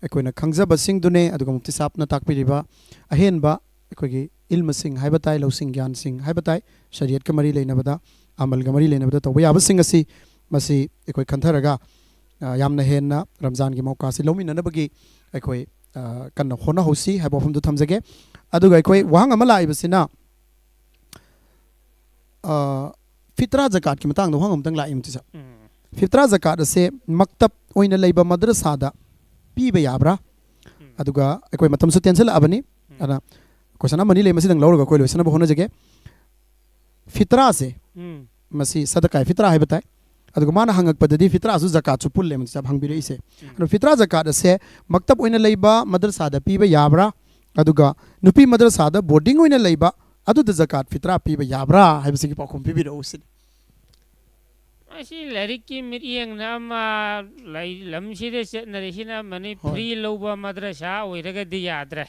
ꯑꯩꯈꯣꯏꯅ ꯈꯪꯖꯕꯁꯤꯡꯗꯨꯅꯦ, ꯑꯗꯨꯒ ꯃꯨꯐꯇꯤ ꯁꯥꯍꯕꯅ ꯇꯥꯛꯄꯤꯔꯤꯕ ꯑꯍꯦꯟꯕ ꯑꯩꯈꯣꯏꯒꯤ ꯏꯜꯃꯁꯤꯡ ꯍꯥꯏꯕ ꯇꯥꯏ, ꯂꯧꯁꯤꯡ ꯒ꯭ꯌꯥꯟꯁꯤꯡ ꯍꯥꯏꯕ ꯇꯥꯏ, ꯁꯔꯤꯌꯠꯀ ꯃꯔꯤ ꯂꯩꯅꯕꯗ, ꯑꯃꯜꯒ ꯃꯔꯤ ꯂꯩꯅꯕꯗ ꯇꯧꯕ ꯌꯥꯕꯁꯤꯡ ꯑꯁꯤ, ꯃꯁꯤ ꯑꯩꯈꯣꯏ ꯈꯟꯊꯔꯒ, ꯑ, ꯌꯥꯝꯅ ꯍꯦꯟꯅ ꯔꯝꯖꯥꯟꯒꯤ ꯃꯧꯀꯥꯁꯤ ꯂꯧꯃꯤꯟꯅꯅꯕꯒꯤ ꯑꯩꯈꯣꯏ, ꯑ, ꯀꯟꯅ ꯍꯣꯠꯅꯍꯧꯁꯤ ꯍꯥꯏꯕ ꯋꯥꯐꯝꯗꯨ ꯊꯝꯖꯒꯦ꯫ ꯑꯗꯨꯒ ꯑꯩꯈꯣꯏ ꯋꯥꯍꯪ ꯑꯃ ꯂꯥꯛꯏꯕꯁꯤꯅ, ꯑ, ꯐꯤꯇ꯭ꯔꯥ ꯖꯀꯥꯠꯀꯤ ꯃꯇꯥꯡꯗ ꯋꯥꯍꯪ ꯑꯃꯇꯪ ꯂꯥꯛꯏ, ꯃꯨꯐꯇꯤ ꯁꯥꯍꯕ꯫ ꯎꯝ꯫ ꯐꯤꯇ꯭ꯔꯥ ꯖꯀꯥꯠ ꯑꯁꯦ ꯃꯛꯇꯕ ꯑꯣꯏꯅ ꯂꯩꯕ ꯃꯗ꯭ꯔꯁꯥꯗ ꯄꯤꯕ ꯌꯥꯕ꯭ꯔꯥ? ꯎꯝ꯫ ꯑꯗꯨꯒ ꯑꯩꯈꯣꯏ ꯃꯇꯝꯁꯨ ꯇꯦꯟꯁꯤꯜꯂꯛꯑꯕꯅꯤ꯫ ꯎꯝ꯫ ꯑꯗꯨꯅ question ꯑꯃꯅꯤ ꯂꯩ, ꯃꯁꯤꯗꯪ ꯂꯧꯔꯒ ꯑꯩꯈꯣꯏ ꯂꯣꯏꯁꯤꯟꯅꯕ ꯍꯣꯠꯅꯖꯒꯦ꯫ ꯐꯤꯇ꯭ꯔꯥꯁꯦ, ꯎꯝ꯫ ꯃꯁꯤ ꯁꯗꯀꯥꯏ ꯐꯤꯇ꯭ꯔꯥ ꯍꯥꯏꯕ ꯇꯥꯏ꯫ ꯑꯗꯨꯒ ꯃꯥꯅ ꯍꯪꯉꯛꯄꯗꯗꯤ ꯐꯤꯇ꯭ꯔꯥꯁꯨ ꯖꯀꯥꯠꯁꯨ ꯄꯨꯜꯂꯦ, ꯃꯨꯐꯇꯤ ꯁꯥꯍꯕ ꯍꯪꯕꯤꯔꯛꯏꯁꯦ꯫ ꯎꯝ꯫ ꯑꯗꯣ ꯐꯤꯇ꯭ꯔꯥ ꯖꯀꯥꯠ ꯑꯁꯦ ꯃꯛꯇꯕ ꯑꯣꯏꯅ ꯂꯩꯕ ꯃꯗ꯭ꯔꯁꯥꯗ ꯄꯤꯕ ꯌꯥꯕ꯭ꯔꯥ? ꯑꯗꯨꯒ ꯅꯨꯄꯤ ꯃꯗ꯭ꯔꯁꯥꯗ boarding ꯑꯣꯏꯅ ꯂꯩꯕ ꯑꯗꯨꯗ ꯖꯀꯥꯠ ꯐꯤꯇ꯭ꯔꯥ ꯄꯤꯕ ꯌꯥꯕ꯭ꯔꯥ ꯍꯥꯏꯕꯁꯤꯒꯤ ꯄꯥꯎꯈꯨꯝ ꯄꯤꯕꯤꯔꯛꯎ ꯁꯤꯅꯤ꯫ ꯃꯁꯤ ꯂꯥꯏꯔꯤꯛꯀꯤ ꯃꯤꯠꯌꯦꯡꯅ ꯑꯃ ꯂꯩ, ꯂꯝꯁꯤꯗ ꯆꯠꯅꯔꯤꯁꯤꯅ ꯑꯃꯅꯤ, ꯍꯣꯏ꯫ Free ꯂꯧꯕ ꯃꯗ꯭ꯔꯁꯥ ꯑꯣꯏꯔꯒꯗꯤ ꯌꯥꯗ꯭ꯔꯦ꯫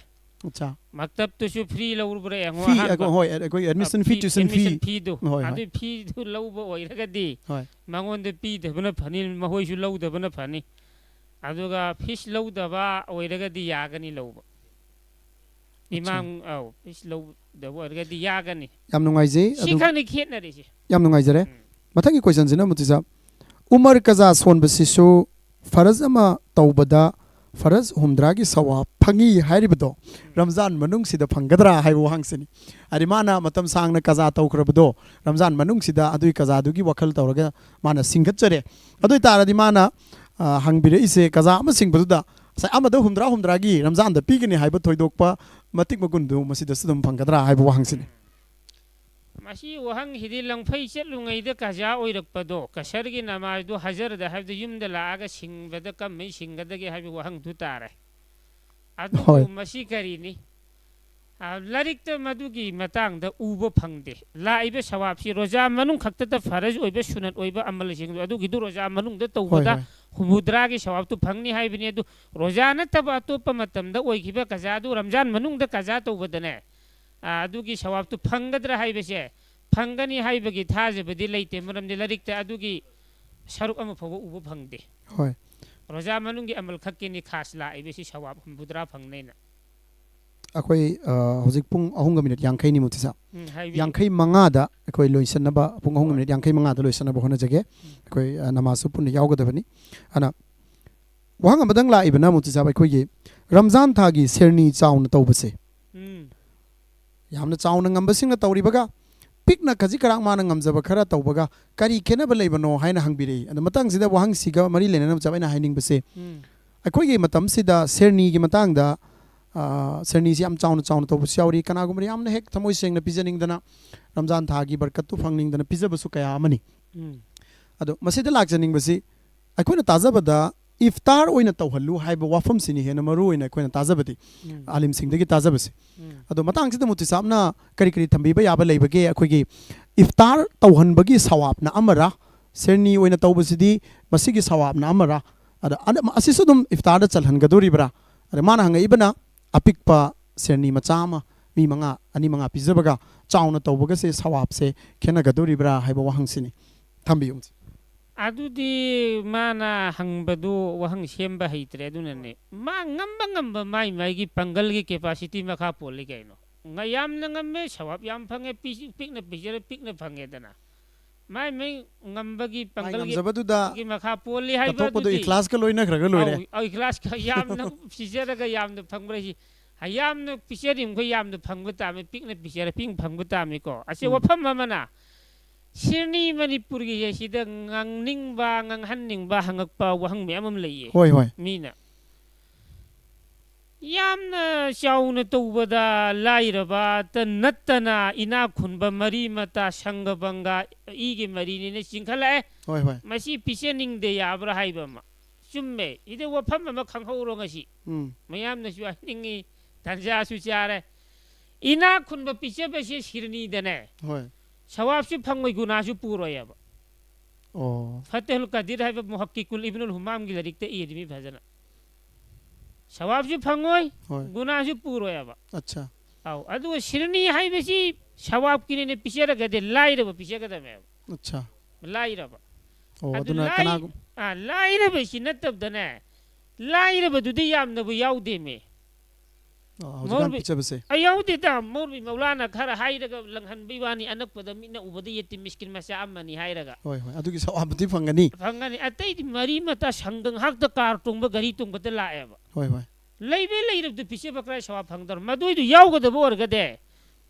ꯑꯠꯆꯥ꯫ ꯃꯛꯇꯕꯇꯨꯁꯨ free ꯂꯧꯔꯨꯕ꯭ꯔꯥ ꯌꯦꯡꯉꯣ, Fee, ꯑꯍꯥꯟꯕ꯫ ꯑꯩꯈꯣꯏ, ꯍꯣꯏ, ꯑꯩꯈꯣꯏ admission fee, tuition fee꯫ Feeꯗꯣ꯫ ꯍꯣꯏ, ꯍꯣꯏ꯫ ꯑꯗꯨ feeꯗꯨ ꯂꯧꯕ ꯑꯣꯏꯔꯒꯗꯤ ꯍꯣꯏ꯫ ꯃꯉꯣꯟꯗ ꯄꯤꯗꯕꯅ ꯐꯅꯤ, ꯃꯈꯣꯏꯁꯨ ꯂꯧꯗꯕꯅ ꯐꯅꯤ꯫ ꯑꯗꯨꯒ fees ꯂꯧꯗꯕ ꯑꯣꯏꯔꯒꯗꯤ ꯌꯥꯒꯅꯤ ꯂꯧꯕ꯫ ꯑꯠꯆꯥ꯫ ꯏꯃꯥꯡ, ꯑꯧ, fees ꯂꯧꯗꯕ ꯑꯣꯏꯔꯒꯗꯤ ꯌꯥꯒꯅꯤ꯫ ꯌꯥꯝ ꯅꯨꯡꯉꯥꯏꯖꯩ꯫ ꯁꯤ ꯑꯗꯨ ꯈꯛꯅꯤ ꯈꯦꯠꯅꯔꯤꯁꯦ꯫ ꯌꯥꯝ ꯅꯨꯡꯉꯥꯏꯖꯔꯦ꯫ ꯎꯝ꯫ ꯃꯊꯪꯒꯤ questionꯁꯤꯅ, ꯃꯨꯐꯇꯤ ꯁꯥꯍꯕ, ꯎꯃꯔ ꯀꯖꯥ ꯁꯣꯟꯕꯁꯤꯁꯨ ꯐꯔꯖ ꯑꯃ ꯇꯧꯕꯗ ꯐꯔꯖ ꯍꯨꯝꯗ꯭ꯔꯥꯒꯤ ꯁꯋꯥꯕ ꯐꯪꯉꯤ ꯍꯥꯏꯔꯤꯕꯗꯣ ꯔꯝꯖꯥꯟ ꯃꯅꯨꯡꯁꯤꯗ ꯐꯪꯒꯗ꯭ꯔꯥ ꯍꯥꯏꯕ ꯋꯥꯍꯪꯁꯤꯅꯤ꯫ ꯍꯥꯏꯗꯤ ꯃꯥꯅ ꯃꯇꯝ ꯁꯥꯡꯅ ꯀꯖꯥ ꯇꯧꯈ꯭ꯔꯕꯗꯣ ꯔꯝꯖꯥꯟ ꯃꯅꯨꯡꯁꯤꯗ ꯑꯗꯨꯒꯤ ꯀꯖꯥꯗꯨꯒꯤ ꯋꯥꯈꯜ ꯇꯧꯔꯒ ꯃꯥꯅ ꯁꯤꯡꯒꯠꯆꯔꯦ꯫ ꯑꯗꯨ ꯑꯣꯏ ꯇꯥꯔꯗꯤ ꯃꯥꯅ, ꯑ, ꯍꯪꯕꯤꯔꯛꯏꯁꯦ ꯀꯖꯥ ꯑꯃ ꯁꯤꯡꯕꯗꯨꯗ ꯉꯁꯥꯏ ꯑꯃꯗ ꯍꯨꯝꯗ꯭ꯔꯥ ꯍꯨꯝꯗ꯭ꯔꯥꯒꯤ ꯔꯝꯖꯥꯟꯗ ꯄꯤꯒꯅꯤ ꯍꯥꯏꯕ ꯊꯣꯏꯗꯣꯛꯄ ꯃꯇꯤꯛ ꯃꯒꯨꯟꯗꯨ ꯃꯁꯤꯗꯁꯨ ꯑꯗꯨꯝ ꯐꯪꯒꯗ꯭ꯔꯥ ꯍꯥꯏꯕ ꯋꯥꯍꯪꯁꯤꯅꯤ꯫ ꯃꯁꯤ ꯋꯥꯍꯪꯁꯤꯗꯤ ꯂꯪꯐꯩ ꯆꯠꯂꯨꯉꯩꯗ ꯀꯖꯥ ꯑꯣꯏꯔꯛꯄꯗꯣ, ꯀꯁꯔꯒꯤ ꯅꯃꯥꯖꯗꯨ ꯍꯖꯔꯗ ꯍꯥꯏꯕꯗꯨ ꯌꯨꯝꯗ ꯂꯥꯛꯑꯒ ꯁꯤꯡꯕꯗ ꯀꯝꯃꯩ ꯁꯤꯡꯒꯗꯒꯦ ꯍꯥꯏꯕꯒꯤ ꯋꯥꯍꯪꯗꯨ ꯇꯥꯔꯦ꯫ ꯑꯗꯨꯕꯨ ꯍꯣꯏ꯫ ꯃꯁꯤ ꯀꯔꯤꯅꯤ? ꯑ, ꯂꯥꯏꯔꯤꯛꯇ ꯃꯗꯨꯒꯤ ꯃꯇꯥꯡꯗ ꯎꯕ ꯐꯪꯗꯦ꯫ ꯂꯥꯛꯏꯕ ꯁꯋꯥꯕꯁꯤ ꯔꯣꯖꯥ ꯃꯅꯨꯡ ꯈꯛꯇꯗ ꯐꯔꯖ ꯑꯣꯏꯕ, ꯁꯨꯅꯠ ꯑꯣꯏꯕ ꯑꯃꯜꯁꯤꯡꯗꯨ ꯑꯗꯨꯒꯤꯗꯨ ꯔꯣꯖꯥ ꯃꯅꯨꯡꯗ ꯍꯣꯏ, ꯇꯧꯕꯗ ꯍꯣꯏ꯫ ꯍꯨꯝꯐꯨꯇꯔꯥꯒꯤ ꯁꯋꯥꯕꯇꯨ ꯐꯪꯅꯤ ꯍꯥꯏꯕꯅꯤ꯫ ꯑꯗꯨ ꯔꯣꯖꯥ ꯅꯠꯇꯕ ꯑꯇꯣꯞꯄ ꯃꯇꯝꯗ ꯑꯣꯏꯈꯤꯕ ꯀꯖꯥꯗꯨ ꯔꯝꯖꯥꯟ ꯃꯅꯨꯡꯗ ꯀꯖꯥ ꯇꯧꯕꯗꯅꯦ, ꯑ, ꯑꯗꯨꯒꯤ ꯁꯋꯥꯕꯇꯨ ꯐꯪꯒꯗ꯭ꯔꯥ ꯍꯥꯏꯕꯁꯦ, ꯐꯪꯒꯅꯤ ꯍꯥꯏꯕꯒꯤ ꯊꯥꯖꯕꯗꯤ ꯂꯩꯇꯦ꯫ ꯃꯔꯝꯗꯤ ꯂꯥꯏꯔꯤꯛꯇ ꯑꯗꯨꯒꯤ ꯁꯔꯨꯛ ꯑꯃ ꯐꯥꯎꯕ ꯎꯕ ꯐꯪꯗꯦ꯫ ꯍꯣꯏ꯫ ꯔꯣꯖꯥ ꯃꯅꯨꯡꯒꯤ ꯑꯃꯜ ꯈꯛꯀꯤꯅꯤ ꯈꯥꯁ ꯂꯥꯛꯏꯕꯁꯤ ꯁꯋꯥꯕ ꯍꯨꯝꯐꯨꯇꯔꯥ ꯐꯪꯅꯦꯅ꯫ ꯑꯩꯈꯣꯏ, ꯑ, ꯍꯧꯖꯤꯛ ꯄꯨꯡ ꯑꯍꯨꯝꯒ ꯃꯤꯅꯤꯠ ꯌꯥꯡꯈꯩꯅꯤ, ꯃꯨꯐꯇꯤ ꯁꯥꯍꯕ꯫ ꯎꯝ, ꯍꯥꯏꯕꯤꯌꯨ꯫ ꯌꯥꯡꯈꯩ ꯃꯉꯥꯗ ꯑꯩꯈꯣꯏ ꯂꯣꯏꯁꯤꯟꯅꯕ, ꯄꯨꯡ ꯑꯍꯨꯝꯒ ꯍꯣꯏ꯫ ꯃꯤꯅꯤꯠ ꯌꯥꯡꯈꯩ ꯃꯉꯥꯗ ꯂꯣꯏꯁꯤꯟꯅꯕ ꯍꯣꯠꯅꯖꯒꯦ꯫ ꯎꯝ꯫ ꯑꯩꯈꯣꯏ, ꯑ, ꯅꯃꯥꯖꯁꯨ ꯄꯨꯟꯅ ꯌꯥꯎꯒꯗꯕꯅꯤ꯫ ꯑꯗꯨꯅ ꯋꯥꯍꯪ ꯑꯃꯗꯪ ꯂꯥꯛꯏꯕꯅ, ꯃꯨꯐꯇꯤ ꯁꯥꯍꯕ, ꯑꯩꯈꯣꯏꯒꯤ ꯔꯝꯖꯥꯟ ꯊꯥꯒꯤ ꯁꯦꯔꯅꯤ ꯆꯥꯎꯅ ꯇꯧꯕꯁꯦ, ꯎꯝ꯫ ꯌꯥꯝꯅ ꯆꯥꯎꯅ ꯉꯝꯕꯁꯤꯡꯅ ꯇꯧꯔꯤꯕꯒ, ꯄꯤꯛꯅ ꯈꯖꯤꯛ ꯈꯔꯥꯛ ꯃꯥꯅ ꯉꯝꯖꯕ ꯈꯔ ꯇꯧꯕꯒ ꯀꯔꯤ ꯈꯦꯠꯅꯕ ꯂꯩꯕꯅꯣ ꯍꯥꯏꯅ ꯍꯪꯕꯤꯔꯛꯏ꯫ ꯑꯗꯣ ꯃꯇꯥꯡꯁꯤꯗ ꯋꯥꯍꯪꯁꯤꯒ ꯃꯔꯤ ꯂꯩꯅꯅ, ꯃꯨꯐꯇꯤ ꯁꯥꯍꯕ, ꯑꯩꯅ ꯍꯥꯏꯅꯤꯡꯕꯁꯦ, ꯎꯝ꯫ ꯑꯩꯈꯣꯏꯒꯤ ꯃꯇꯝꯁꯤꯗ ꯁꯦꯔꯅꯤꯒꯤ ꯃꯇꯥꯡꯗ, ꯑ, ꯁꯦꯔꯅꯤꯁꯤ ꯌꯥꯝ ꯆꯥꯎꯅ ꯆꯥꯎꯅ ꯇꯧꯕꯁꯨ ꯌꯥꯎꯔꯤ꯫ ꯀꯅꯥꯒꯨꯝꯕꯅ ꯌꯥꯝꯅ ꯍꯦꯛ ꯊꯃꯣꯏ ꯁꯦꯡꯅ ꯄꯤꯖꯅꯤꯡꯗꯅ, ꯔꯝꯖꯥꯟ ꯊꯥꯒꯤ ꯕꯔꯀꯠꯇꯨ ꯐꯪꯅꯤꯡꯗꯅ ꯄꯤꯖꯕꯁꯨ ꯀꯌꯥ ꯑꯃꯅꯤ꯫ ꯎꯝ꯫ ꯑꯗꯣ ꯃꯁꯤꯗ ꯂꯥꯛꯆꯅꯤꯡꯕꯁꯤ, ꯑꯩꯈꯣꯏꯅ ꯇꯥꯖꯕꯗ ꯏꯐꯇꯥꯔ ꯑꯣꯏꯅ ꯇꯧꯍꯜꯂꯨ ꯍꯥꯏꯕ ꯋꯥꯐꯝꯁꯤꯅꯤ ꯍꯦꯟꯅ ꯃꯔꯨ ꯑꯣꯏꯅ ꯑꯩꯈꯣꯏꯅ ꯇꯥꯖꯕꯗꯤ, ꯎꯝ꯫ ꯑꯥꯂꯤꯝꯁꯤꯡꯗꯒꯤ ꯇꯥꯖꯕꯁꯤ꯫ ꯎꯝ꯫ ꯑꯗꯣ ꯃꯇꯥꯡꯁꯤꯗ ꯃꯨꯐꯇꯤ ꯁꯥꯍꯕꯅ ꯀꯔꯤ ꯀꯔꯤ ꯊꯝꯕꯤꯕ ꯌꯥꯕ ꯂꯩꯕꯒꯦ? ꯑꯩꯈꯣꯏꯒꯤ ꯏꯐꯇꯥꯔ ꯇꯧꯍꯟꯕꯒꯤ ꯁꯋꯥꯕꯅ ꯑꯃꯔꯥ, ꯁꯦꯔꯅꯤ ꯑꯣꯏꯅ ꯇꯧꯕꯁꯤꯗꯤ ꯃꯁꯤꯒꯤ ꯁꯋꯥꯕꯅ ꯑꯃꯔꯥ, ꯑꯗ, ꯑꯗ, ꯑꯁꯤꯁꯨ ꯑꯗꯨꯝ ꯏꯐꯇꯥꯔꯗ ꯆꯜꯍꯟꯒꯗꯣꯔꯤꯕ꯭ꯔꯥ? ꯑꯗ ꯃꯥꯅ ꯍꯪꯉꯛꯏꯕꯅ ꯑꯄꯤꯛꯄ ꯁꯦꯔꯅꯤ ꯃꯆꯥ ꯑꯃ ꯃꯤ ꯃꯉꯥ, ꯑꯅꯤ ꯃꯉꯥ ꯄꯤꯖꯕꯒ ꯆꯥꯎꯅ ꯇꯧꯕꯒꯁꯦ ꯁꯋꯥꯕꯁꯦ ꯈꯦꯠꯅꯒꯗꯣꯔꯤꯕ꯭ꯔꯥ ꯍꯥꯏꯕ ꯋꯥꯍꯪꯁꯤꯅꯤ꯫ ꯊꯝꯕꯤꯌꯨ꯫ ꯑꯗꯨꯗꯤ ꯃꯥꯅ ꯍꯪꯕꯗꯨ ꯋꯥꯍꯪ ꯁꯦꯝꯕ ꯍꯩꯇ꯭ꯔꯦ꯫ ꯑꯗꯨꯅꯅꯦ, ꯃꯥ ꯉꯝꯕ ꯉꯝꯕ ꯃꯥꯏ ꯃꯥꯏꯒꯤ ꯄꯥꯡꯒꯜꯒꯤ capacity ꯃꯈꯥ ꯄꯣꯜꯂꯤ ꯀꯩꯅꯣ꯫ ꯉ-, ꯌꯥꯝꯅ ꯉꯝꯃꯦ, ꯁꯋꯥꯕ ꯌꯥꯝ ꯐꯪꯉꯦ, ꯄꯤ-, ꯄꯤꯛꯅ ꯄꯤꯖꯔꯦ, ꯄꯤꯛꯅ ꯐꯪꯉꯦꯗꯅ꯫ ꯃꯥꯏ ꯃꯥꯏ ꯉꯝꯕꯒꯤ ꯃꯥꯏ ꯄꯥꯡꯒꯜꯒꯤ ꯉꯝꯖꯕꯗꯨꯗ ꯒꯤ ꯃꯈꯥ ꯄꯣꯜꯂꯤ ꯍꯥꯏꯕ ꯀꯠꯊꯣꯛꯄꯗꯣ ꯑꯗꯨꯗꯤ ꯏꯈ꯭ꯂꯥꯁꯀ ꯂꯣꯏꯅꯈ꯭ꯔꯒ ꯂꯣꯏꯔꯦ꯫ ꯑꯧ, ꯑꯧ, ꯏꯈ꯭ꯂꯥꯁꯀ ꯌꯥꯝꯅ ꯄꯤꯖꯔꯒ ꯌꯥꯝꯅ ꯐꯪꯕ꯭ꯔꯥ ꯍꯥꯏꯁꯤ꯫ ꯌꯥꯝꯅ ꯄꯤꯖꯔꯤꯕ ꯃꯈꯩ ꯌꯥꯝꯅ ꯐꯪꯕ ꯇꯥꯕꯅꯤ, ꯄꯤꯛꯅ ꯄꯤꯖꯔ ꯄꯤꯛꯅ ꯐꯪꯕ ꯇꯥꯕꯅꯤꯀꯣ꯫ ꯑꯁꯤ ꯎꯝ꯫ ꯋꯥꯐꯝ ꯑꯃꯅ ꯁꯤꯔꯅꯤ ꯃꯅꯤꯄꯨꯔꯒꯤ ꯑꯁꯤꯗ ꯉꯥꯡꯅꯤꯡꯕ, ꯉꯥꯡꯍꯟꯅꯤꯡꯕ, ꯍꯪꯉꯛꯄ ꯋꯥꯍꯪ ꯃꯌꯥꯝ ꯑꯃ ꯂꯩꯌꯦ꯫ ꯍꯣꯏ, ꯍꯣꯏ꯫ ꯃꯤꯅ꯫ ꯌꯥꯝꯅ ꯆꯥꯎꯅ ꯇꯧꯕꯗ ꯂꯥꯏꯔꯕꯇ ꯅꯠꯇꯅ ꯏꯅꯥꯛ ꯈꯨꯟꯕ ꯃꯔꯤ ꯃꯇꯥ, ꯁꯪꯒ ꯕꯪꯒ, ꯏꯒꯤ ꯃꯔꯤꯅꯤꯅ ꯆꯤꯡꯈꯠꯂꯛꯑꯦ꯫ ꯍꯣꯏ, ꯍꯣꯏ꯫ ꯃꯁꯤ ꯄꯤꯖꯅꯤꯡꯗꯦ ꯌꯥꯕ꯭ꯔꯥ ꯍꯥꯏꯕ ꯑꯃ꯫ ꯆꯨꯝꯃꯦ꯫ ꯁꯤꯗ ꯋꯥꯐꯝ ꯑꯃ ꯈꯪꯍꯧꯔꯣ ꯉꯁꯤ꯫ ꯎꯝ꯫ ꯃꯌꯥꯝꯅꯁꯨ ꯍꯥꯏꯅꯤꯡꯉꯤ, ꯇꯥꯟꯖꯥꯁꯨ ꯆꯥꯔꯦ꯫ ꯏꯅꯥꯛ ꯈꯨꯟꯕ ꯄꯤꯖꯕꯁꯦ ꯁꯤꯔꯅꯤꯗꯅꯦ꯫ ꯍꯣꯏ꯫ ꯁꯋꯥꯕꯁꯨ ꯐꯪꯉꯣꯏ, ꯒꯨꯅꯥꯁꯨ ꯄꯨꯔꯣꯏꯑꯕ꯫ ꯑꯣ꯫ ꯐꯇꯦꯍꯨꯜ ꯀꯗꯤꯔ ꯍꯥꯏꯕ ꯃꯨꯍꯛꯀꯤꯀꯨꯜ ꯏꯕꯅꯨꯜ ꯍꯨꯃꯥꯝꯒꯤ ꯂꯥꯏꯔꯤꯛꯇ ꯏꯔꯤ ꯃꯤ ꯐꯖꯅ꯫ ꯁꯋꯥꯕꯁꯨ ꯐꯪꯉꯣꯏ, ꯍꯣꯏ꯫ ꯒꯨꯅꯥꯁꯨ ꯄꯨꯔꯣꯏꯑꯕ꯫ ꯑꯠꯆꯥ꯫ ꯑꯧ, ꯑꯗꯨꯒ ꯁꯤꯔꯅꯤ ꯍꯥꯏꯕꯁꯤ ꯁꯋꯥꯕꯀꯤꯅꯦꯅ ꯄꯤꯖꯔꯒꯗꯤ ꯂꯥꯏꯔꯕ ꯄꯤꯖꯒꯗꯕꯅꯦꯕ꯫ ꯑꯠꯆꯥ꯫ ꯂꯥꯏꯔꯕ꯫ ꯑꯣ, ꯑꯗꯨ ꯑꯗꯨꯅ ꯂꯥꯏ-, ꯀꯅꯥꯒꯨꯝ- ꯑꯥ, ꯂꯥꯏꯔꯕꯁꯤ ꯅꯠꯇꯕꯗꯅꯦ, ꯂꯥꯏꯔꯕꯗꯨꯗꯤ ꯌꯥꯝꯅꯕꯨ ꯌꯥꯎꯗꯦꯃꯤ꯫ ꯑꯣ, ꯍꯧꯖꯤꯛꯀꯥꯟ ꯃꯧꯔꯨꯕꯤ-, ꯄꯤꯖꯕꯁꯦ꯫ ꯑꯩ ꯌꯥꯎꯗꯦꯗ, ꯃꯧꯔꯨꯕꯤ ꯃꯧꯂꯥꯅ ꯈꯔ ꯍꯥꯏꯔꯒ ꯂꯪꯍꯟꯕꯩ ꯋꯥꯅꯤ, ꯑꯅꯛꯄꯗ ꯃꯤꯠꯅ ꯎꯕꯗ ꯌꯦꯇꯤꯝ ꯃꯤꯁꯀꯤꯟ ꯃꯆꯥ ꯑꯃꯅꯤ ꯍꯥꯏꯔꯒ꯫ ꯍꯣꯏ, ꯍꯣꯏ, ꯑꯗꯨꯒꯤ ꯁꯋꯥꯕꯨꯗꯤ ꯐꯪꯒꯅꯤ꯫ ꯐꯪꯒꯅꯤ꯫ ꯑꯇꯩꯗꯤ ꯃꯔꯤ ꯃꯇꯥ ꯁꯪꯒ ꯉꯥꯏꯍꯥꯛꯇ ꯀꯥꯔ ꯇꯣꯡꯕ, ꯒꯥꯔꯤ ꯇꯣꯡꯕꯗ ꯂꯥꯛꯑꯦꯕ꯫ ꯍꯣꯏ, ꯍꯣꯏ꯫ ꯂꯩꯕ ꯂꯩꯔꯕꯗꯨ ꯄꯤꯖꯕ ꯀꯔꯥꯏ ꯁꯋꯥꯕ ꯐꯪꯗꯧꯔꯣ? ꯃꯗꯨꯏꯗꯨ ꯌꯥꯎꯒꯗꯕ ꯑꯣꯏꯔꯒꯗꯤ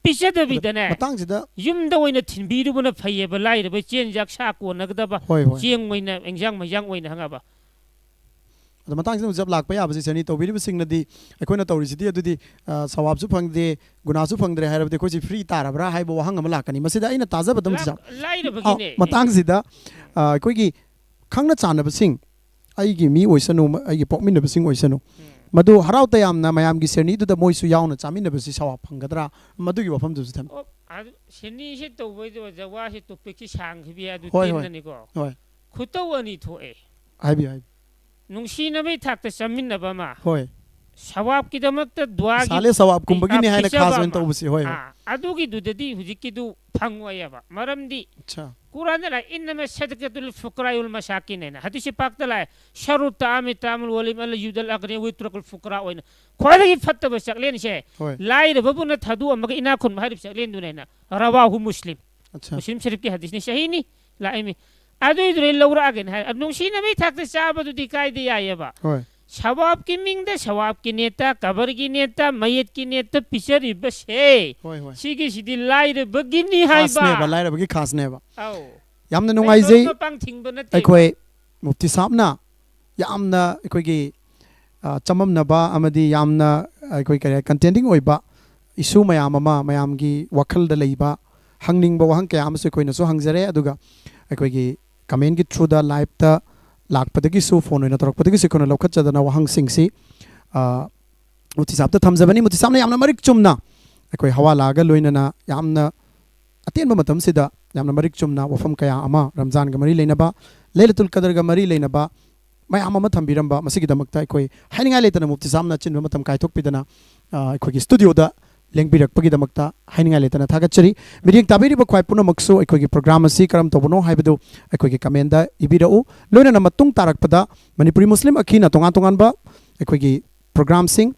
ꯄꯤꯖꯗꯕꯤꯗꯅꯦ, ꯑꯗꯣ ꯃꯇꯥꯡꯁꯤꯗ ꯌꯨꯝꯗ ꯑꯣꯏꯅ ꯊꯤꯟꯕꯤꯔꯨꯕꯅ ꯐꯩꯌꯦꯕ, ꯂꯥꯏꯔꯕ ꯆꯦꯟ ꯆꯥꯛ ꯁꯥ ꯀꯣꯟꯅꯒꯗꯕ, ꯍꯣꯏ, ꯍꯣꯏ꯫ ꯆꯦꯡ ꯑꯣꯏꯅ, ꯏꯟꯖꯥꯡ ꯃꯩꯖꯥꯡ ꯑꯣꯏꯅ ꯍꯪꯉꯕ꯫ ꯑꯗꯣ ꯃꯇꯥꯡꯁꯤꯗ ꯖꯞ ꯂꯥꯛꯄ ꯌꯥꯕꯁꯦ, ꯁꯦꯅꯤ ꯇꯧꯕꯤꯔꯤꯕꯁꯤꯡꯅꯗꯤ ꯑꯩꯈꯣꯏꯅ ꯇꯧꯔꯤꯁꯤꯗꯤ ꯑꯗꯨꯗꯤ, ꯑ, ꯁꯋꯥꯕꯁꯨ ꯐꯪꯗꯦ, ꯒꯨꯅꯥꯁꯨ ꯐꯪꯗ꯭ꯔꯦ ꯍꯥꯏꯔꯕꯗꯤ ꯑꯩꯈꯣꯏꯁꯤ ꯐ꯭ꯔꯤ ꯇꯥꯔꯕ꯭ꯔꯥ ꯍꯥꯏꯕ ꯋꯥꯍꯪ ꯑꯃ ꯂꯥꯛꯀꯅꯤ꯫ ꯃꯁꯤꯗ ꯑꯩꯅ ꯇꯥꯖꯕꯗ ꯑꯃ ꯆꯤꯖꯥꯛ-, ꯂꯥꯏꯔꯕꯒꯤꯅꯦ꯫ ꯑ, ꯃꯇꯥꯡꯁꯤꯗ, ꯑ, ꯑꯩꯈꯣꯏꯒꯤ ꯈꯪꯅ ꯆꯥꯟꯅꯕꯁꯤꯡ, ꯑꯩꯒꯤ ꯃꯤ ꯑꯣꯏꯁꯅꯨ, ꯃ-, ꯑꯩꯒꯤ ꯄꯣꯛꯃꯤꯟꯅꯕꯁꯤꯡ ꯑꯣꯏꯁꯅꯨ, ꯎꯝ꯫ ꯃꯗꯨ ꯍꯔꯥꯎ ꯇꯌꯥꯝꯅ ꯃꯌꯥꯝꯒꯤ ꯁꯦꯔꯅꯤꯗꯨꯗ ꯃꯣꯏꯁꯨ ꯌꯥꯎꯅ ꯆꯥꯃꯤꯟꯅꯕꯁꯤ ꯁꯋꯥꯕ ꯐꯪꯒꯗ꯭ꯔꯥ? ꯃꯗꯨꯒꯤ ꯋꯥꯐꯝꯗꯨꯁꯨ ꯊꯝꯃꯤ꯫ ꯑꯣ, ꯑꯗꯨ ꯁꯦꯔꯅꯤꯁꯦ ꯇꯧꯕꯩꯗꯣ ꯑꯣꯖꯥ ꯋꯥꯁꯦ ꯇꯣꯄꯤꯛꯁꯤ ꯁꯥꯡꯈꯤꯕ ꯌꯥꯏ, ꯑꯗꯨ ꯍꯣꯏ, ꯍꯣꯏ꯫ ꯇꯦꯟꯅꯅꯤꯀꯣ꯫ ꯍꯣꯏ꯫ ꯈꯨꯇꯧ ꯑꯅꯤ ꯊꯣꯛꯑꯦ꯫ ꯍꯥꯏꯕꯤꯌꯨ, ꯍꯥꯏꯕꯤꯌꯨ꯫ ꯅꯨꯡꯁꯤꯅꯕꯩ ꯊꯥꯛꯇ ꯆꯥꯃꯤꯟꯅꯕ ꯑꯃ, ꯍꯣꯏ꯫ ꯁꯋꯥꯕꯀꯤꯗꯃꯛꯇ ꯗꯨꯋꯥꯒꯤ ꯏꯁꯥꯂꯦ ꯁꯋꯥꯕꯀꯨꯝꯕꯒꯤꯅꯤ ꯑ, ꯍꯥꯏꯅ ꯄꯤꯖꯕ ꯈꯥꯁ ꯑꯣꯏꯅ ꯑꯃ꯫ ꯇꯧꯕꯁꯤ, ꯍꯣꯏ, ꯍꯣꯏ꯫ ꯑꯥ, ꯑꯗꯨꯒꯤꯗꯨꯗꯗꯤ ꯍꯧꯖꯤꯛꯀꯤꯗꯨ ꯐꯪꯉꯣꯏꯑꯕ꯫ ꯃꯔꯝꯗꯤ ꯑꯠꯆꯥ꯫ ꯀꯨꯔꯥꯟꯗ ꯂꯥꯛꯑꯦ, "ꯏꯟꯅꯃ ꯁꯗꯀꯇꯨꯜ ꯐꯨꯀꯔꯥꯏ ꯋꯜ ꯃꯁꯥꯀꯤꯟ" ꯍꯥꯏꯅ꯫ ꯍꯗꯤꯁ ꯄꯥꯛꯇ ꯂꯥꯛꯑꯦ, "ꯁꯔꯨ ꯇꯥꯃꯤ ꯇꯥꯃꯨꯜ ꯋꯥꯂꯤꯝ ꯑꯜꯂ ꯌꯨꯗꯜ ꯑꯒꯅꯤꯌꯥ ꯋꯤꯇ꯭ꯔꯀꯨꯜ ꯐꯨꯀꯔꯥ" ꯑꯣꯏꯅ꯫ ꯈ꯭ꯋꯥꯏꯗꯒꯤ ꯐꯠꯇꯕ ꯆꯥꯛꯂꯦꯟꯁꯦ ꯍꯣꯏ꯫ ꯂꯥꯏꯔꯕꯕꯨꯅ ꯊꯥꯗꯣꯛꯑꯝꯃꯒ ꯏꯅꯥꯛ ꯈꯨꯟꯕ ꯍꯥꯏꯔꯤꯕ ꯆꯥꯛꯂꯦꯟꯗꯨꯅꯦꯅ꯫ ꯔꯋꯥꯍꯨ ꯃꯨꯁꯂꯤꯝ꯫ ꯑꯠꯆꯥ꯫ ꯃꯨꯁꯂꯤꯝ ꯁꯔꯤꯐꯀꯤ ꯍꯗꯤꯁꯅꯤ, ꯁꯍꯤꯅꯤ꯫ ꯂꯥꯛꯏꯃꯤ꯫ ꯑꯗꯨꯏꯗꯨꯅ ꯑꯩ ꯂꯧꯔꯛꯑꯒꯦꯅ ꯍꯥꯏ꯫ ꯅꯨꯡꯁꯤꯅꯕꯩ ꯊꯥꯛꯇ ꯆꯥꯕꯗꯨꯗꯤ ꯀꯥꯏꯗ ꯌꯥꯏꯑꯕ? ꯍꯣꯏ꯫ ꯁꯋꯥꯕꯀꯤ ꯃꯤꯡꯗ ꯁꯋꯥꯕꯀꯤ ꯅꯦꯇꯥ, ꯀꯕꯔꯒꯤ ꯅꯦꯇꯥ, ꯃꯌꯦꯠꯀꯤ ꯅꯦꯇꯥ ꯄꯤꯖꯔꯤꯕꯁꯦ, ꯍꯣꯏ, ꯍꯣꯏ꯫ ꯁꯤꯒꯤꯁꯤꯗꯤ ꯂꯥꯏꯔꯕꯒꯤꯅꯤ ꯍꯥꯏꯕ꯫ ꯈꯥꯁꯅꯦꯕ, ꯂꯥꯏꯔꯕꯒꯤ ꯈꯥꯁꯅꯦꯕ꯫ ꯑꯧ꯫ ꯌꯥꯝꯅ ꯅꯨꯡꯉꯥꯏꯖꯩ꯫ ꯃꯄꯥꯡ ꯊꯤꯡꯕ ꯅꯠꯇꯦ꯫ ꯑꯩꯈꯣꯏ ꯃꯨꯐꯇꯤ ꯁꯥꯕꯅ ꯌꯥꯝꯅ ꯑꯩꯈꯣꯏꯒꯤ ꯑ, ꯆꯃꯝꯅꯕ ꯑꯃꯗꯤ ꯌꯥꯝꯅ ꯑꯩꯈꯣꯏ ꯀꯔꯤ ꯍꯥꯏ, ꯀꯟꯇꯦꯟꯗꯤꯡ ꯑꯣꯏꯕ ꯏꯁꯨ ꯃꯌꯥꯝ ꯑꯃ, ꯃꯌꯥꯝꯒꯤ ꯋꯥꯈꯜꯗ ꯂꯩꯕ, ꯍꯪꯅꯤꯡꯕ ꯋꯥꯍꯪ ꯀꯌꯥ ꯑꯃꯁꯨ ꯑꯩꯈꯣꯏꯅꯁꯨ ꯍꯪꯖꯔꯦ꯫ ꯑꯗꯨꯒ ꯑꯩꯈꯣꯏꯒꯤ ꯀꯃꯦꯟꯒꯤ ꯊ꯭ꯔꯨꯗ, ꯂꯥꯏꯞꯇ ꯂꯥꯛꯄꯗꯒꯤꯁꯨ, ꯐꯣꯟ ꯑꯣꯏꯅ ꯇꯧꯔꯛꯄꯗꯒꯤꯁꯨ ꯑꯩꯈꯣꯏꯅ ꯂꯧꯈꯠꯆꯗꯅ ꯋꯥꯍꯪꯁꯤꯡꯁꯤ, ꯑ, ꯃꯨꯐꯇꯤ ꯁꯥꯍꯕꯇ ꯊꯝꯖꯕꯅꯤ꯫ ꯃꯨꯐꯇꯤ ꯁꯥꯍꯕꯅ ꯌꯥꯝꯅ ꯃꯔꯤꯛ ꯆꯨꯝꯅ ꯑꯩꯈꯣꯏ ꯍꯋꯥꯂꯥꯒ ꯂꯣꯏꯅꯅ ꯌꯥꯝꯅ ꯑꯇꯦꯟꯕ ꯃꯇꯝꯁꯤꯗ ꯌꯥꯝꯅ ꯃꯔꯤꯛ ꯆꯨꯝꯅ ꯋꯥꯐꯝ ꯀꯌꯥ ꯑꯃ, ꯔꯝꯖꯥꯟꯒ ꯃꯔꯤ ꯂꯩꯅꯕ, ꯂꯩꯂꯇꯨꯜ ꯀꯗꯔꯒ ꯃꯔꯤ ꯂꯩꯅꯕ ꯃꯌꯥꯝ ꯑꯃ ꯊꯝꯕꯤꯔꯝꯕ, ꯃꯁꯤꯒꯤꯗꯃꯛꯇ ꯑꯩꯈꯣꯏ ꯍꯥꯏꯅꯤꯡꯉꯥꯏ ꯂꯩꯇꯅ ꯃꯨꯐꯇꯤ ꯁꯥꯍꯕꯅ ꯑꯆꯤꯟꯕ ꯃꯇꯝ ꯀꯥꯏꯊꯣꯛꯄꯤꯗꯅ, ꯑ, ꯑꯩꯈꯣꯏꯒꯤ ꯁ꯭ꯇꯨꯗꯤꯑꯣꯗ ꯂꯦꯡꯕꯤꯔꯛꯄꯒꯤꯗꯃꯛꯇ ꯍꯥꯏꯅꯤꯡꯉꯥꯏ ꯂꯩꯇꯅ ꯊꯥꯒꯠꯆꯔꯤ꯫ ꯃꯤꯠꯌꯦꯡ ꯇꯥꯕꯤꯔꯤꯕ ꯈ꯭ꯋꯥꯏ ꯄꯨꯝꯅꯃꯛꯁꯨ ꯑꯩꯈꯣꯏꯒꯤ ꯄ꯭ꯔꯣꯒ꯭ꯔꯥꯝ ꯑꯁꯤ ꯀꯔꯝ ꯇꯧꯕꯅꯣ ꯍꯥꯏꯕꯗꯨ ꯑꯩꯈꯣꯏꯒꯤ ꯀꯃꯦꯟꯗ ꯏꯕꯤꯔꯛꯎ꯫ ꯂꯣꯏꯅꯅ ꯃꯇꯨꯡ ꯇꯥꯔꯛꯄꯗ ꯃꯅꯤꯄꯨꯔꯤ ꯃꯨꯁꯂꯤꯝ ꯑꯈꯤꯅ ꯇꯣꯉꯥꯟ ꯇꯣꯉꯥꯟꯕ ꯑꯩꯈꯣꯏꯒꯤ ꯄ꯭ꯔꯣꯒ꯭ꯔꯥꯝꯁꯤꯡ,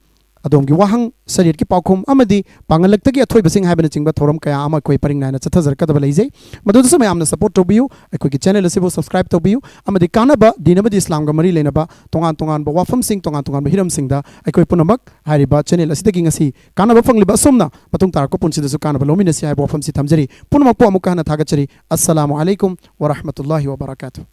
ꯑꯗꯣꯝꯒꯤ ꯋꯥꯍꯪ, ꯁꯔꯤꯌꯠꯀꯤ ꯄꯥꯎꯈꯨꯝ ꯑꯃꯗꯤ ꯄꯥꯡꯒꯜꯂꯛꯇꯒꯤ ꯑꯊꯣꯏꯕꯁꯤꯡ ꯍꯥꯏꯕꯅꯆꯤꯡꯕ ꯊꯧꯔꯝ ꯀꯌꯥ ꯑꯃ ꯑꯩꯈꯣꯏ ꯄꯔꯤꯡ ꯅꯥꯏꯅ ꯆꯠꯊꯖꯔꯛꯀꯗꯕ ꯂꯩꯖꯩ꯫ ꯃꯗꯨꯗꯁꯨ ꯃꯌꯥꯝꯅ ꯁꯄꯣꯔꯠ ꯇꯧꯕꯤꯌꯨ, ꯑꯩꯈꯣꯏꯒꯤ ꯆꯦꯅꯦꯜ ꯑꯁꯤꯕꯨ ꯁꯕꯁꯀ꯭ꯔꯥꯏꯕ ꯇꯧꯕꯤꯌꯨ, ꯑꯃꯗꯤ ꯀꯥꯟꯅꯕ ꯗꯤꯟ ꯑꯃꯗꯤ ꯏꯁꯂꯥꯝꯒ ꯃꯔꯤ ꯂꯩꯅꯕ ꯇꯣꯉꯥꯟ ꯇꯣꯉꯥꯟꯕ ꯋꯥꯐꯝꯁꯤꯡ, ꯇꯣꯉꯥꯟ ꯇꯣꯉꯥꯟꯕ ꯍꯤꯔꯝꯁꯤꯡꯗ ꯑꯩꯈꯣꯏ ꯄꯨꯝꯅꯃꯛ ꯍꯥꯏꯔꯤꯕ ꯆꯦꯅꯦꯜ ꯑꯁꯤꯗꯒꯤ ꯉꯁꯤ ꯀꯥꯟꯅꯕ ꯐꯪꯂꯤꯕ ꯑꯁꯨꯝꯅ ꯃꯇꯨꯡ ꯇꯥꯔꯛꯄ ꯄꯨꯟꯁꯤꯗꯁꯨ ꯀꯥꯟꯅꯕ ꯂꯧꯃꯤꯟꯅꯁꯤ ꯍꯥꯏꯕ ꯋꯥꯐꯝꯁꯤ ꯊꯝꯖꯔꯤ꯫ ꯄꯨꯝꯅꯃꯛꯄꯨ ꯑꯃꯨꯛꯀ ꯍꯟꯅ ꯊꯥꯒꯠꯆꯔꯤ꯫ ꯑꯁꯁꯂꯥꯃꯨ ꯑꯂꯩꯀꯨꯝ ꯋꯔꯍꯃꯇꯨꯜꯂꯥꯍꯤ ꯋꯕꯔꯀꯥꯇꯨꯍ꯫